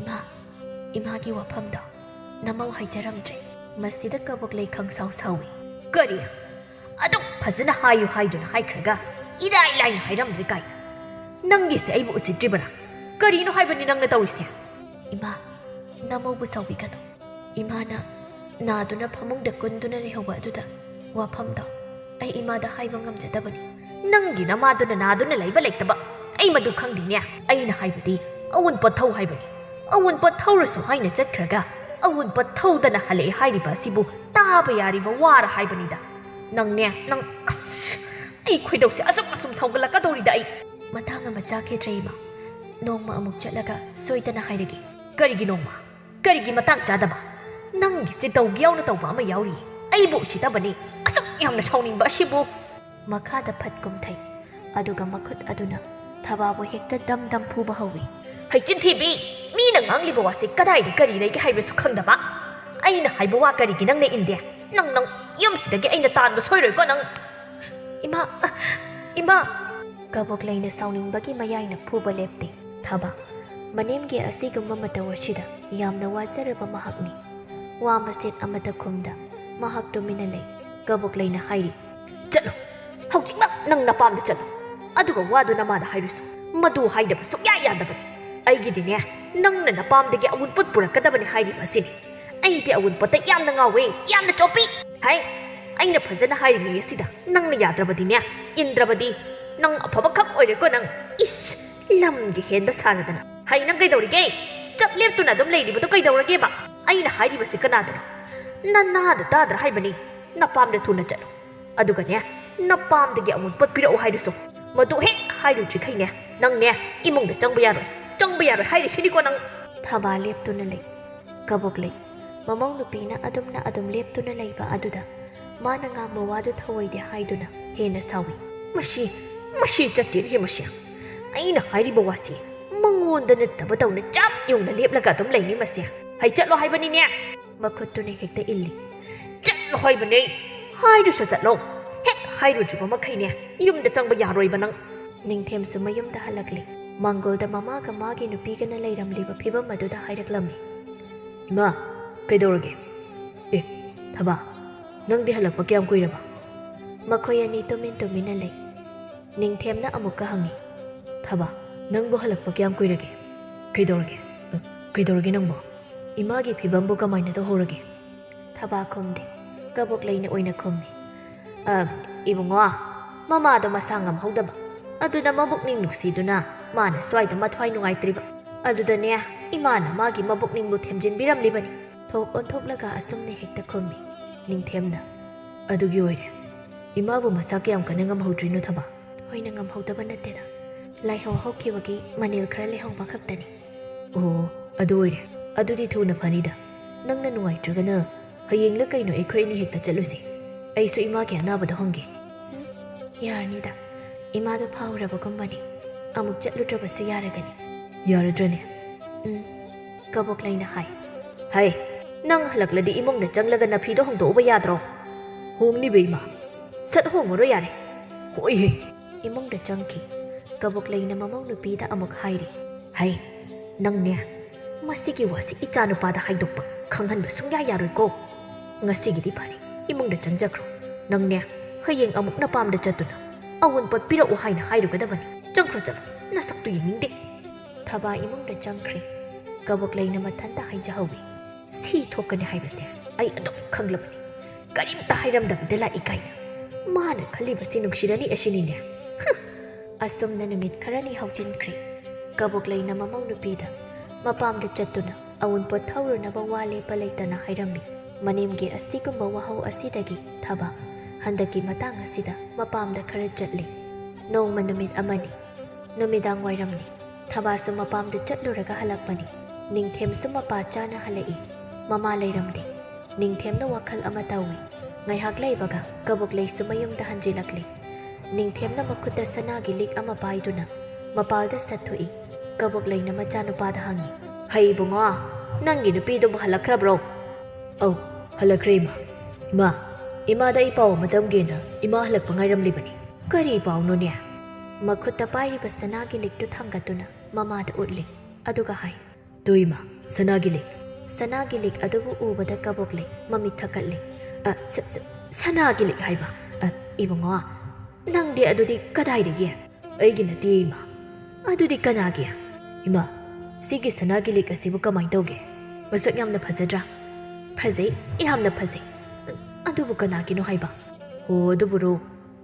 "ꯏꯃꯥ, ꯏꯃꯥꯒꯤ ꯋꯥꯐꯝꯗꯣ ꯅꯃꯧ ꯍꯥꯏꯖꯔꯝꯗ꯭ꯔꯦ꯫" ꯃꯁꯤꯗ ꯀꯕꯣꯛꯂꯩ ꯈꯪꯁꯥꯎ ꯁꯥꯎꯏ꯫ "ꯀꯔꯤ? ꯑꯗꯨꯛ ꯐꯖꯅ ꯍꯥꯏꯌꯨ ꯍꯥꯏꯗꯨꯅ ꯍꯥꯏꯈ꯭ꯔꯒ ꯏꯔꯥꯏ ꯂꯥꯏꯅ ꯍꯥꯏꯔꯝꯗ꯭ꯔꯦ ꯀꯥꯏꯅ꯫ ꯅꯪꯒꯤꯁꯦ ꯑꯩꯕꯨ ꯎꯁꯤꯠꯇ꯭ꯔꯤꯕꯔꯥ? ꯀꯔꯤꯅꯣ ꯍꯥꯏꯕꯅꯤ ꯅꯪꯅ ꯇꯧꯔꯤꯁꯦ?" "ꯏꯃꯥ, ꯅꯃꯧꯕꯨ ꯁꯥꯎꯕꯤꯒꯅꯨ꯫ ꯏꯃꯥꯅ ꯅꯥꯗꯨꯅ ꯐꯃꯨꯡꯗ ꯀꯨꯟꯗꯨꯅ ꯂꯩꯍꯧꯕ ꯑꯗꯨꯗ ꯋꯥꯐꯝꯗꯣ ꯑꯩ ꯏꯃꯥꯗ ꯍꯥꯏꯕ ꯉꯝꯖꯗꯕꯅꯤ꯫" "ꯅꯪꯒꯤ ꯅꯃꯥꯗꯨꯅ ꯅꯥꯗꯨꯅ ꯂꯩꯕ ꯂꯩꯇꯕ ꯑꯩ ꯃꯗꯨ ꯈꯪꯗꯦꯅꯦ꯫ ꯑꯩꯅ ꯍꯥꯏꯕꯗꯤ ꯑꯋꯨꯟꯄꯣꯠ ꯊꯧ ꯍꯥꯏꯕꯅꯤ꯫ ꯑꯋꯨꯟꯄꯣꯠ ꯊꯧꯔꯁꯨ ꯍꯥꯏꯅ ꯆꯠꯈ꯭ꯔꯒ ꯑꯋꯨꯟꯄꯣꯠ ꯊꯧꯗꯅ ꯍꯜꯂꯛꯑꯦ ꯍꯥꯏꯔꯤꯕ ꯑꯁꯤꯕꯨ ꯇꯥꯕ ꯌꯥꯔꯤꯕ ꯋꯥꯔ ꯍꯥꯏꯕꯅꯤꯗ꯫ ꯅꯪꯅꯦ, ꯅꯪ, ꯑꯁ, ꯑꯩ ꯈꯣꯏꯗꯧꯁꯦ ꯑꯁꯨꯝ ꯑꯁꯨꯝ ꯁꯥꯎꯒꯠꯂꯛꯀꯗꯧꯔꯤꯗ ꯑꯩ꯫" "ꯃꯇꯥꯡ ꯑꯃ ꯆꯥꯈꯤꯗ꯭ꯔꯦ ꯏꯃꯥ꯫ ꯅꯣꯡꯃ ꯑꯃꯨꯛ ꯆꯠꯂꯒ ꯁꯣꯏꯗꯅ ꯍꯥꯏꯔꯒꯦ꯫" "ꯀꯔꯤꯒꯤꯅꯣꯃ? ꯀꯔꯤꯒꯤ ꯃꯇꯥꯡ ꯆꯥꯗꯕ? ꯅꯪꯒꯤꯁꯦ ꯇꯧꯒꯦ ꯌꯥꯎꯅ ꯇꯧꯕ ꯑꯃ ꯌꯥꯎꯔꯤ꯫ ꯑꯩꯕꯨ ꯎꯁꯤꯠꯇꯕꯅꯤ꯫ ꯑꯁꯨꯛ ꯌꯥꯝꯅ ꯁꯥꯎꯅꯤꯡꯕ ꯑꯁꯤꯕꯨ꯫" ꯃꯈꯥꯗ ꯐꯠ ꯀꯨꯝꯊꯩ꯫ ꯑꯗꯨꯒ ꯃꯈꯨꯠ ꯑꯗꯨꯅ ꯊꯕꯥꯕꯨ ꯍꯦꯛꯇ ꯗꯝ ꯗꯝ ꯐꯨꯕ ꯍꯧꯏ꯫ "ꯍꯩꯆꯤꯟ ꯊꯤꯕꯤ! ꯃꯤꯅ ꯉꯥꯡꯂꯤꯕ ꯋꯥꯁꯤ ꯀꯗꯥꯏꯗ ꯀꯔꯤ ꯂꯩꯒꯦ ꯍꯥꯏꯕꯁꯨ ꯈꯪꯗꯕ꯫ ꯑꯩꯅ ꯍꯥꯏꯕ ꯋꯥ ꯀꯔꯤꯒꯤ ꯅꯪꯅ ꯏꯟꯗꯦ? ꯅꯪ, ꯅꯪ, ꯌꯨꯝꯁꯤꯗꯒꯤ ꯑꯩꯅ ꯇꯥꯟꯕ ꯁꯣꯏꯔꯣꯏꯀꯣ ꯅꯪ꯫" "ꯏꯃꯥ, ꯏꯃꯥ!" ꯀꯕꯣꯛꯂꯩꯅ ꯁꯥꯎꯅꯤꯡꯕꯒꯤ ꯃꯌꯥꯏꯅ ꯐꯨꯕ ꯂꯦꯞꯇꯦ꯫ ꯊꯕꯥ, ꯃꯅꯦꯝꯒꯤ ꯑꯁꯤꯒꯨꯝꯕ ꯃꯇꯧ ꯑꯁꯤꯗ ꯌꯥꯝꯅ ꯋꯥꯖꯔꯕ ꯃꯍꯥꯛꯅꯤ꯫ ꯋꯥ ꯃꯆꯦꯠ ꯑꯃꯠꯇ ꯈꯨꯝꯗ ꯃꯍꯥꯛ ꯇꯨꯃꯤꯟꯅ ꯂꯩ꯫ ꯀꯕꯣꯛꯂꯩꯅ ꯍꯥꯏꯔꯤ, "ꯆꯠꯂꯣ, ꯍꯧꯖꯤꯛꯃꯛ ꯅꯪ ꯅꯄꯥꯝꯗ ꯆꯠꯂꯣ꯫ ꯑꯗꯨꯒ ꯋꯥꯗꯨ ꯅꯃꯥꯗ ꯍꯥꯏꯔꯨꯁꯨ꯫ ꯃꯗꯨ ꯍꯥꯏꯗꯕ ꯁꯨꯛꯌꯥ ꯌꯥꯗꯕꯅꯤ꯫ ꯑꯩꯒꯤꯗꯤꯅꯦ, ꯅꯪꯅ ꯅꯄꯥꯝꯗꯒꯤ ꯑꯋꯨꯟꯄꯣꯠ ꯄꯨꯔꯛꯀꯗꯕꯅꯤ ꯍꯥꯏꯔꯤꯕ ꯑꯁꯤꯅꯤ꯫ ꯑꯩꯗꯤ ꯑꯋꯨꯟꯄꯣꯠꯇ ꯌꯥꯝꯅ ꯉꯥꯎꯋꯦ, ꯌꯥꯝꯅ ꯆꯣꯞꯄꯤ꯫ ꯍꯥꯏ, ꯑꯩꯅ ꯐꯖꯅ ꯍꯥꯏꯔꯤꯉꯩ ꯑꯁꯤꯗ ꯅꯪꯅ ꯌꯥꯗ꯭ꯔꯕꯗꯤꯅꯦ, ꯏꯟꯗ꯭ꯔꯕꯗꯤ ꯅꯪ ꯑꯐꯕꯈꯛ ꯑꯣꯏꯔꯦꯀꯣ ꯅꯪ꯫ ꯏꯁ, ꯂꯝꯒꯤ ꯍꯦꯟꯕ ꯁꯥꯔꯗꯅ꯫ ꯍꯩ, ꯅꯪ ꯀꯩꯗꯧꯔꯤꯒꯦ? ꯆꯞ ꯂꯦꯞꯇꯨꯅ ꯑꯗꯨꯝ ꯂꯩꯔꯤꯕꯗꯣ ꯀꯩꯗꯧꯔꯒꯦꯕ? ꯑꯩꯅ ꯍꯥꯏꯔꯤꯕꯁꯤ ꯀꯅꯥꯗꯅꯣ? ꯅꯅꯥꯗꯣ ꯇꯥꯗ꯭ꯔꯥ ꯍꯥꯏꯕꯅꯤ? ꯅꯄꯥꯝꯗ ꯊꯨꯅ ꯆꯠꯂꯨ꯫ ꯑꯗꯨꯒꯅꯦ, ꯅꯄꯥꯝꯗꯒꯤ ꯑꯃꯨꯛ ꯄꯣꯠ ꯄꯤꯔꯛꯎ ꯍꯥꯏꯗꯨꯁꯨ꯫ ꯃꯗꯨ ꯍꯦꯛ ꯍꯥꯏꯔꯨꯗ꯭ꯔꯤꯈꯩꯅꯦ, ꯅꯪꯅꯦ, ꯏꯃꯨꯡꯗ ꯆꯪꯕ ꯌꯥꯔꯣꯏ꯫ ꯆꯪꯕ ꯌꯥꯔꯣꯏ ꯍꯥꯏꯔꯤꯁꯤꯅꯤꯀꯣ ꯅꯪ꯫ ꯊꯕꯥ ꯂꯦꯞꯇꯨꯅ ꯂꯩ꯫ ꯀꯕꯣꯛꯂꯩ ꯃꯃꯧ ꯅꯨꯄꯤꯅ ꯑꯗꯨꯝꯅ ꯑꯗꯨꯝ ꯂꯦꯞꯇꯨꯅ ꯂꯩꯕ ꯑꯗꯨꯗ ꯃꯥꯅ ꯉꯥꯡꯕ ꯋꯥꯗꯨ ꯊꯧꯑꯣꯏꯗꯦ ꯍꯥꯏꯗꯨꯅ ꯍꯦꯟꯅ ꯁꯥꯎꯏ꯫ ꯃꯁꯤ, ꯃꯁꯤ ꯆꯠꯇꯦꯅꯦ ꯃꯁꯤ꯫ ꯑꯩꯅ ꯍꯥꯏꯔꯤꯕ ꯋꯥꯁꯤ ꯃꯉꯣꯟꯗ ꯅꯠꯇꯕ ꯇꯧꯅ ꯆꯞ ꯌꯨꯡꯅ ꯂꯦꯞꯂꯒ ꯑꯗꯨꯝ ꯂꯩꯅꯤ ꯃꯁꯤ꯫ ꯍꯩ, ꯆꯠꯂꯣ ꯍꯥꯏꯕꯅꯤꯅꯦ꯫ ꯃꯈꯨꯠꯇꯨꯅ ꯍꯦꯛꯇ ꯏꯜꯂꯤ꯫ ꯆꯠꯂꯣ ꯍꯥꯏꯕꯅꯦ꯫ ꯍꯥꯏꯗꯨꯁꯨ ꯆꯠꯂꯣ꯫ ꯍꯦꯛ ꯍꯥꯏꯔꯨꯗ꯭ꯔꯤꯕ ꯃꯈꯩꯅꯦ ꯌꯨꯝꯗ ꯆꯪꯕ ꯌꯥꯔꯣꯏꯕ ꯅꯪ꯫ ꯅꯤꯡꯊꯦꯝꯁꯨ ꯃꯌꯨꯝꯗ ꯍꯜꯂꯛꯂꯤ꯫ ꯃꯥꯡꯒꯣꯜꯗ ꯃꯃꯥꯒ ꯃꯥꯒꯤ ꯅꯨꯄꯤꯒꯅ ꯂꯩꯔꯝꯂꯤꯕ ꯐꯤꯕꯝ ꯑꯗꯨꯗ ꯍꯥꯏꯔꯛꯂꯝꯃꯤ꯫ ꯏꯃꯥ, ꯀꯩꯗꯧꯔꯒꯦ? ꯑꯦ, ꯊꯕꯥ, ꯅꯪꯗꯤ ꯍꯜꯂꯛꯄ ꯀꯌꯥꯝ ꯀꯨꯏꯔꯕ? ꯃꯈꯣꯏ ꯑꯅꯤ ꯇꯨꯃꯤꯟ ꯇꯨꯃꯤꯟꯅ ꯂꯩ꯫ ꯅꯤꯡꯊꯦꯝꯅ ꯑꯃꯨꯛꯀ ꯍꯪꯉꯤ꯫ ꯊꯕꯥ, ꯅꯪꯕꯨ ꯍꯜꯂꯛꯄ ꯀꯌꯥꯝ ꯀꯨꯏꯔꯒꯦ? ꯀꯩꯗꯧꯔꯒꯦ? ꯑ, ꯀꯩꯗꯧꯔꯒꯦ ꯅꯪꯕꯣ? ꯏꯃꯥꯒꯤ ꯐꯤꯕꯝꯕꯨ ꯀꯃꯥꯏꯅ ꯇꯧꯍꯧꯔꯒꯦ? ꯊꯕꯥ ꯈꯨꯝꯗꯦ꯫ ꯀꯕꯣꯛꯂꯩꯅ ꯑꯣꯏꯅ ꯈꯨꯝꯃꯤ꯫ "ꯑ, ꯏꯕꯨꯡꯉꯣ, ꯃꯃꯥꯗꯣ ꯃꯁꯥ ꯉꯝꯍꯧꯗꯕ, ꯑꯗꯨꯅ ꯃꯕꯨꯛꯅꯤꯡ ꯅꯨꯡꯁꯤꯗꯨꯅ ꯃꯥꯅ ꯁ꯭ꯋꯥꯏꯗ ꯃꯊ꯭ꯋꯥꯏ ꯅꯨꯡꯉꯥꯏꯇ꯭ꯔꯤꯕ꯫ ꯑꯗꯨꯗꯅꯦ, ꯏꯃꯥꯅ ꯃꯥꯒꯤ ꯃꯕꯨꯛꯅꯤꯡꯕꯨ ꯊꯦꯝꯖꯤꯟꯕꯤꯔꯝꯂꯤꯕꯅꯤ꯫" ꯊꯣꯛ ꯑꯣꯟꯊꯣꯛꯂꯒ ꯑꯁꯨꯝꯅ ꯍꯦꯛꯇ ꯈꯨꯝꯃꯤ꯫ ꯅꯤꯡꯊꯦꯝꯅ, "ꯑꯗꯨꯒꯤ ꯑꯣꯏꯔꯦ꯫ ꯏꯃꯥꯕꯨ ꯃꯁꯥ ꯀꯌꯥꯝ ꯀꯟꯅ ꯉꯝꯍꯧꯗ꯭ꯔꯤꯅꯣ ꯊꯕꯥ?" ꯊꯣꯏꯅ ꯉꯝꯍꯧꯗꯕ ꯅꯠꯇꯦꯗ꯫ ꯂꯥꯏꯍꯧ ꯍꯧꯈꯤꯕꯒꯤ ꯃꯅꯤꯜ ꯈꯔ ꯂꯩꯍꯧꯕ ꯈꯛꯇꯅꯤ꯫ ꯑꯣ, ꯑꯗꯨ ꯑꯣꯏꯔꯦ꯫ ꯑꯗꯨꯗꯤ ꯊꯨꯅ ꯐꯅꯤꯗ꯫ ꯅꯪꯅ ꯅꯨꯡꯉꯥꯏꯇ꯭ꯔꯒꯅ ꯍꯌꯦꯡꯂ ꯀꯩꯅꯣ ꯑꯩꯈꯣꯏ ꯑꯅꯤ ꯍꯦꯛꯇ ꯆꯠꯂꯨꯁꯦ꯫ ꯑꯩꯁꯨ ꯏꯃꯥꯒꯤ ꯑꯅꯥꯕꯗꯣ ꯍꯪꯒꯦ꯫ ꯎꯝ, ꯌꯥꯔꯅꯤꯗ꯫ ꯏꯃꯥꯗꯣ ꯐꯥꯎꯔꯕꯒꯨꯝꯕꯅꯤ꯫ ꯑꯃꯨꯛ ꯆꯠꯂꯨꯗ꯭ꯔꯕꯁꯨ ꯌꯥꯔꯒꯅꯤ꯫ ꯌꯥꯔꯗ꯭ꯔꯅꯦ? ꯎꯝ, ꯀꯕꯣꯛꯂꯩꯅ ꯍꯥꯏ꯫ ꯍꯩ, ꯅꯪ ꯍꯜꯂꯛꯂꯗꯤ ꯏꯃꯨꯡꯗ ꯆꯪꯂꯒ ꯅꯐꯤꯗꯣ ꯍꯣꯡꯗꯣꯛꯎꯕ ꯌꯥꯗ꯭ꯔꯣ? ꯍꯣꯡꯅꯤꯕ ꯏꯃꯥ꯫ ꯁꯠ ꯍꯣꯡꯉꯨꯔꯣ ꯌꯥꯔꯦ꯫ ꯍꯣꯏꯍꯦ꯫ ꯏꯃꯨꯡꯗ ꯆꯪꯈꯤ꯫ ꯀꯕꯣꯛꯂꯩꯅ ꯃꯃꯧ ꯅꯨꯄꯤꯗ ꯑꯃꯨꯛ ꯍꯥꯏꯔꯤ꯫ ꯍꯩ, ꯅꯪꯅꯦ, ꯃꯁꯤꯒꯤ ꯋꯥꯁꯤ ꯏꯆꯥ ꯅꯨꯄꯥꯗ ꯍꯥꯏꯗꯣꯛꯄ, ꯈꯪꯍꯟꯕ ꯁꯨꯡꯌꯥ ꯌꯥꯔꯣꯏꯀꯣ꯫ ꯉꯁꯤꯒꯤꯗꯤ ꯐꯔꯦ, ꯏꯃꯨꯡꯗ ꯆꯪꯖꯈ꯭ꯔꯣ꯫ ꯅꯪꯅꯦ, ꯍꯌꯦꯡ ꯑꯃꯨꯛ ꯅꯄꯥꯝꯗ ꯆꯠꯇꯨꯅ ꯑꯋꯨꯟꯄꯣꯠ ꯄꯤꯔꯛꯎ ꯍꯥꯏꯅ ꯍꯥꯏꯔꯨꯒꯗꯕꯅꯤ꯫ ꯆꯪꯈ꯭ꯔꯣ ꯆꯠꯂꯣ, ꯅꯁꯛꯇꯨ ꯌꯦꯡꯅꯤꯡꯗꯦ꯫ ꯊꯕꯥ ꯏꯃꯨꯡꯗ ꯆꯪꯈ꯭ꯔꯦ꯫ ꯀꯕꯣꯛꯂꯩꯅ ꯃꯊꯟꯇ ꯍꯥꯏꯖꯍꯧꯏ꯫ ꯁꯤ ꯊꯣꯛꯀꯅꯤ ꯍꯥꯏꯕꯁꯦ ꯑꯩ ꯑꯗꯨꯝ ꯈꯪꯂꯕꯅꯤ꯫ ꯀꯔꯤꯝꯇ ꯍꯥꯏꯔꯝꯗꯕꯗ ꯂꯥꯛꯏ ꯀꯥꯏꯅ꯫ ꯃꯥꯅ ꯈꯜꯂꯤꯕꯁꯤ ꯅꯨꯡꯁꯤꯔꯅꯤ ꯑꯁꯤꯅꯤꯅꯦ꯫ ꯍꯨꯝ! ꯑꯁꯨꯝꯅ ꯅꯨꯃꯤꯠ ꯈꯔꯅꯤ ꯍꯧꯖꯤꯟꯈ꯭ꯔꯦ꯫ ꯀꯕꯣꯛꯂꯩꯅ ꯃꯃꯧ ꯅꯨꯄꯤꯗ ꯃꯄꯥꯝꯗ ꯆꯠꯇꯨꯅ ꯑꯎꯟꯄꯣꯠ ꯊꯧꯔꯨꯅꯕ ꯋꯥ ꯂꯦꯞꯄ ꯂꯩꯇꯅ ꯍꯥꯏꯔꯝꯃꯤ꯫ ꯃꯅꯦꯝꯒꯤ ꯑꯁꯤꯒꯨꯝꯕ ꯋꯥꯍꯧ ꯑꯁꯤꯗꯒꯤ ꯊꯕꯥ ꯍꯟꯗꯛꯀꯤ ꯃꯇꯥꯡ ꯑꯁꯤꯗ ꯃꯄꯥꯝꯗ ꯈꯔ ꯆꯠꯂꯤ꯫ ꯅꯣꯡꯃ ꯅꯨꯃꯤꯠ ꯑꯃꯅꯤ꯫ ꯅꯨꯃꯤꯗꯥꯡ ꯋꯥꯏꯔꯝꯅꯤ꯫ ꯊꯕꯥꯁꯨ ꯃꯄꯥꯝꯗ ꯆꯠꯂꯨꯔꯒ ꯍꯜꯂꯛꯄꯅꯤ꯫ ꯅꯤꯡꯊꯦꯝꯁꯨ ꯃꯄꯥ ꯆꯥꯅ ꯍꯜꯂꯛꯏ꯫ ꯃꯃꯥ ꯂꯩꯔꯝꯗꯦ꯫ ꯅꯤꯡꯊꯦꯝꯅ ꯋꯥꯈꯜ ꯑꯃ ꯇꯧꯏ꯫ ꯉꯥꯏꯍꯥꯛ ꯂꯩꯕꯒ ꯀꯕꯣꯛꯂꯩꯁꯨ ꯃꯌꯨꯝꯗ ꯍꯟꯖꯤꯜꯂꯛꯂꯤ꯫ ꯅꯤꯡꯊꯦꯝꯅ ꯃꯈꯨꯠꯇ ꯁꯅꯥꯒꯤ ꯂꯤꯛ ꯑꯃ ꯄꯥꯏꯗꯨꯅ ꯃꯄꯥꯜꯗ ꯁꯠꯊꯣꯛꯏ꯫ ꯀꯕꯣꯛꯂꯩꯅ ꯃꯆꯥꯅꯨꯄꯥꯗ ꯍꯪꯉꯤ, "ꯍꯩ ꯏꯕꯨꯡꯉꯣ, ꯅꯪꯒꯤ ꯅꯨꯄꯤꯗꯨꯕꯨ ꯍꯜꯂꯛꯈ꯭ꯔꯕ꯭ꯔꯣ?" "ꯑꯧ, ꯍꯜꯂꯛꯈ꯭ꯔꯦ ꯏꯃꯥ꯫ ꯏꯃꯥ, ꯏꯃꯥꯗ ꯑꯩ ꯄꯥꯎ ꯑꯃ ꯇꯝꯒꯦꯅ ꯏꯃꯥ ꯍꯜꯂꯛꯄ ꯉꯥꯏꯔꯝꯂꯤꯕꯅꯤ꯫" "ꯀꯔꯤ ꯄꯥꯎꯅꯣꯅꯦ?" ꯃꯈꯨꯠꯇ ꯄꯥꯏꯔꯤꯕ ꯁꯅꯥꯒꯤ ꯂꯤꯛꯇꯨ ꯊꯥꯡꯒꯠꯇꯨꯅ ꯃꯃꯥꯗ ꯎꯠꯂꯤ꯫ ꯑꯗꯨꯒ ꯍꯥꯏ, "ꯇꯨ ꯏꯃꯥ, ꯁꯅꯥꯒꯤ ꯂꯤꯛ꯫" ꯁꯅꯥꯒꯤ ꯂꯤꯛ ꯑꯗꯨꯕꯨ ꯎꯕꯗ ꯀꯕꯣꯛꯂꯩ ꯃꯃꯤꯠ ꯊꯛꯀꯠꯂꯤ꯫ "ꯑ, ꯁ-, ꯁ-, ꯁꯅꯥꯒꯤ ꯂꯤꯛ ꯍꯥꯏꯕ? ꯑ, ꯏꯕꯨꯡꯉꯣ, ꯅꯪꯗꯤ ꯑꯗꯨꯗꯤ ꯀꯗꯥꯏꯗꯒꯤ?" "ꯑꯩꯒꯤ ꯅꯠꯇꯦ ꯏꯃꯥ꯫" "ꯑꯗꯨꯗꯤ ꯀꯅꯥꯒꯤ?" "ꯏꯃꯥ, ꯁꯤꯒꯤ ꯁꯅꯥꯒꯤ ꯂꯤꯛ ꯑꯁꯤꯕꯨ ꯀꯃꯥꯏꯅ ꯇꯧꯒꯦ? ꯃꯁꯛ ꯌꯥꯝꯅ ꯐꯖꯗ꯭ꯔꯥ?" "ꯐꯖꯩ, ꯌꯥꯝꯅ ꯐꯖꯩ꯫ ꯑꯗꯨꯕꯨ ꯀꯅꯥꯒꯤꯅꯣ ꯍꯥꯏꯕ?" "ꯑꯣ, ꯑꯗꯨꯕꯨꯔꯣ?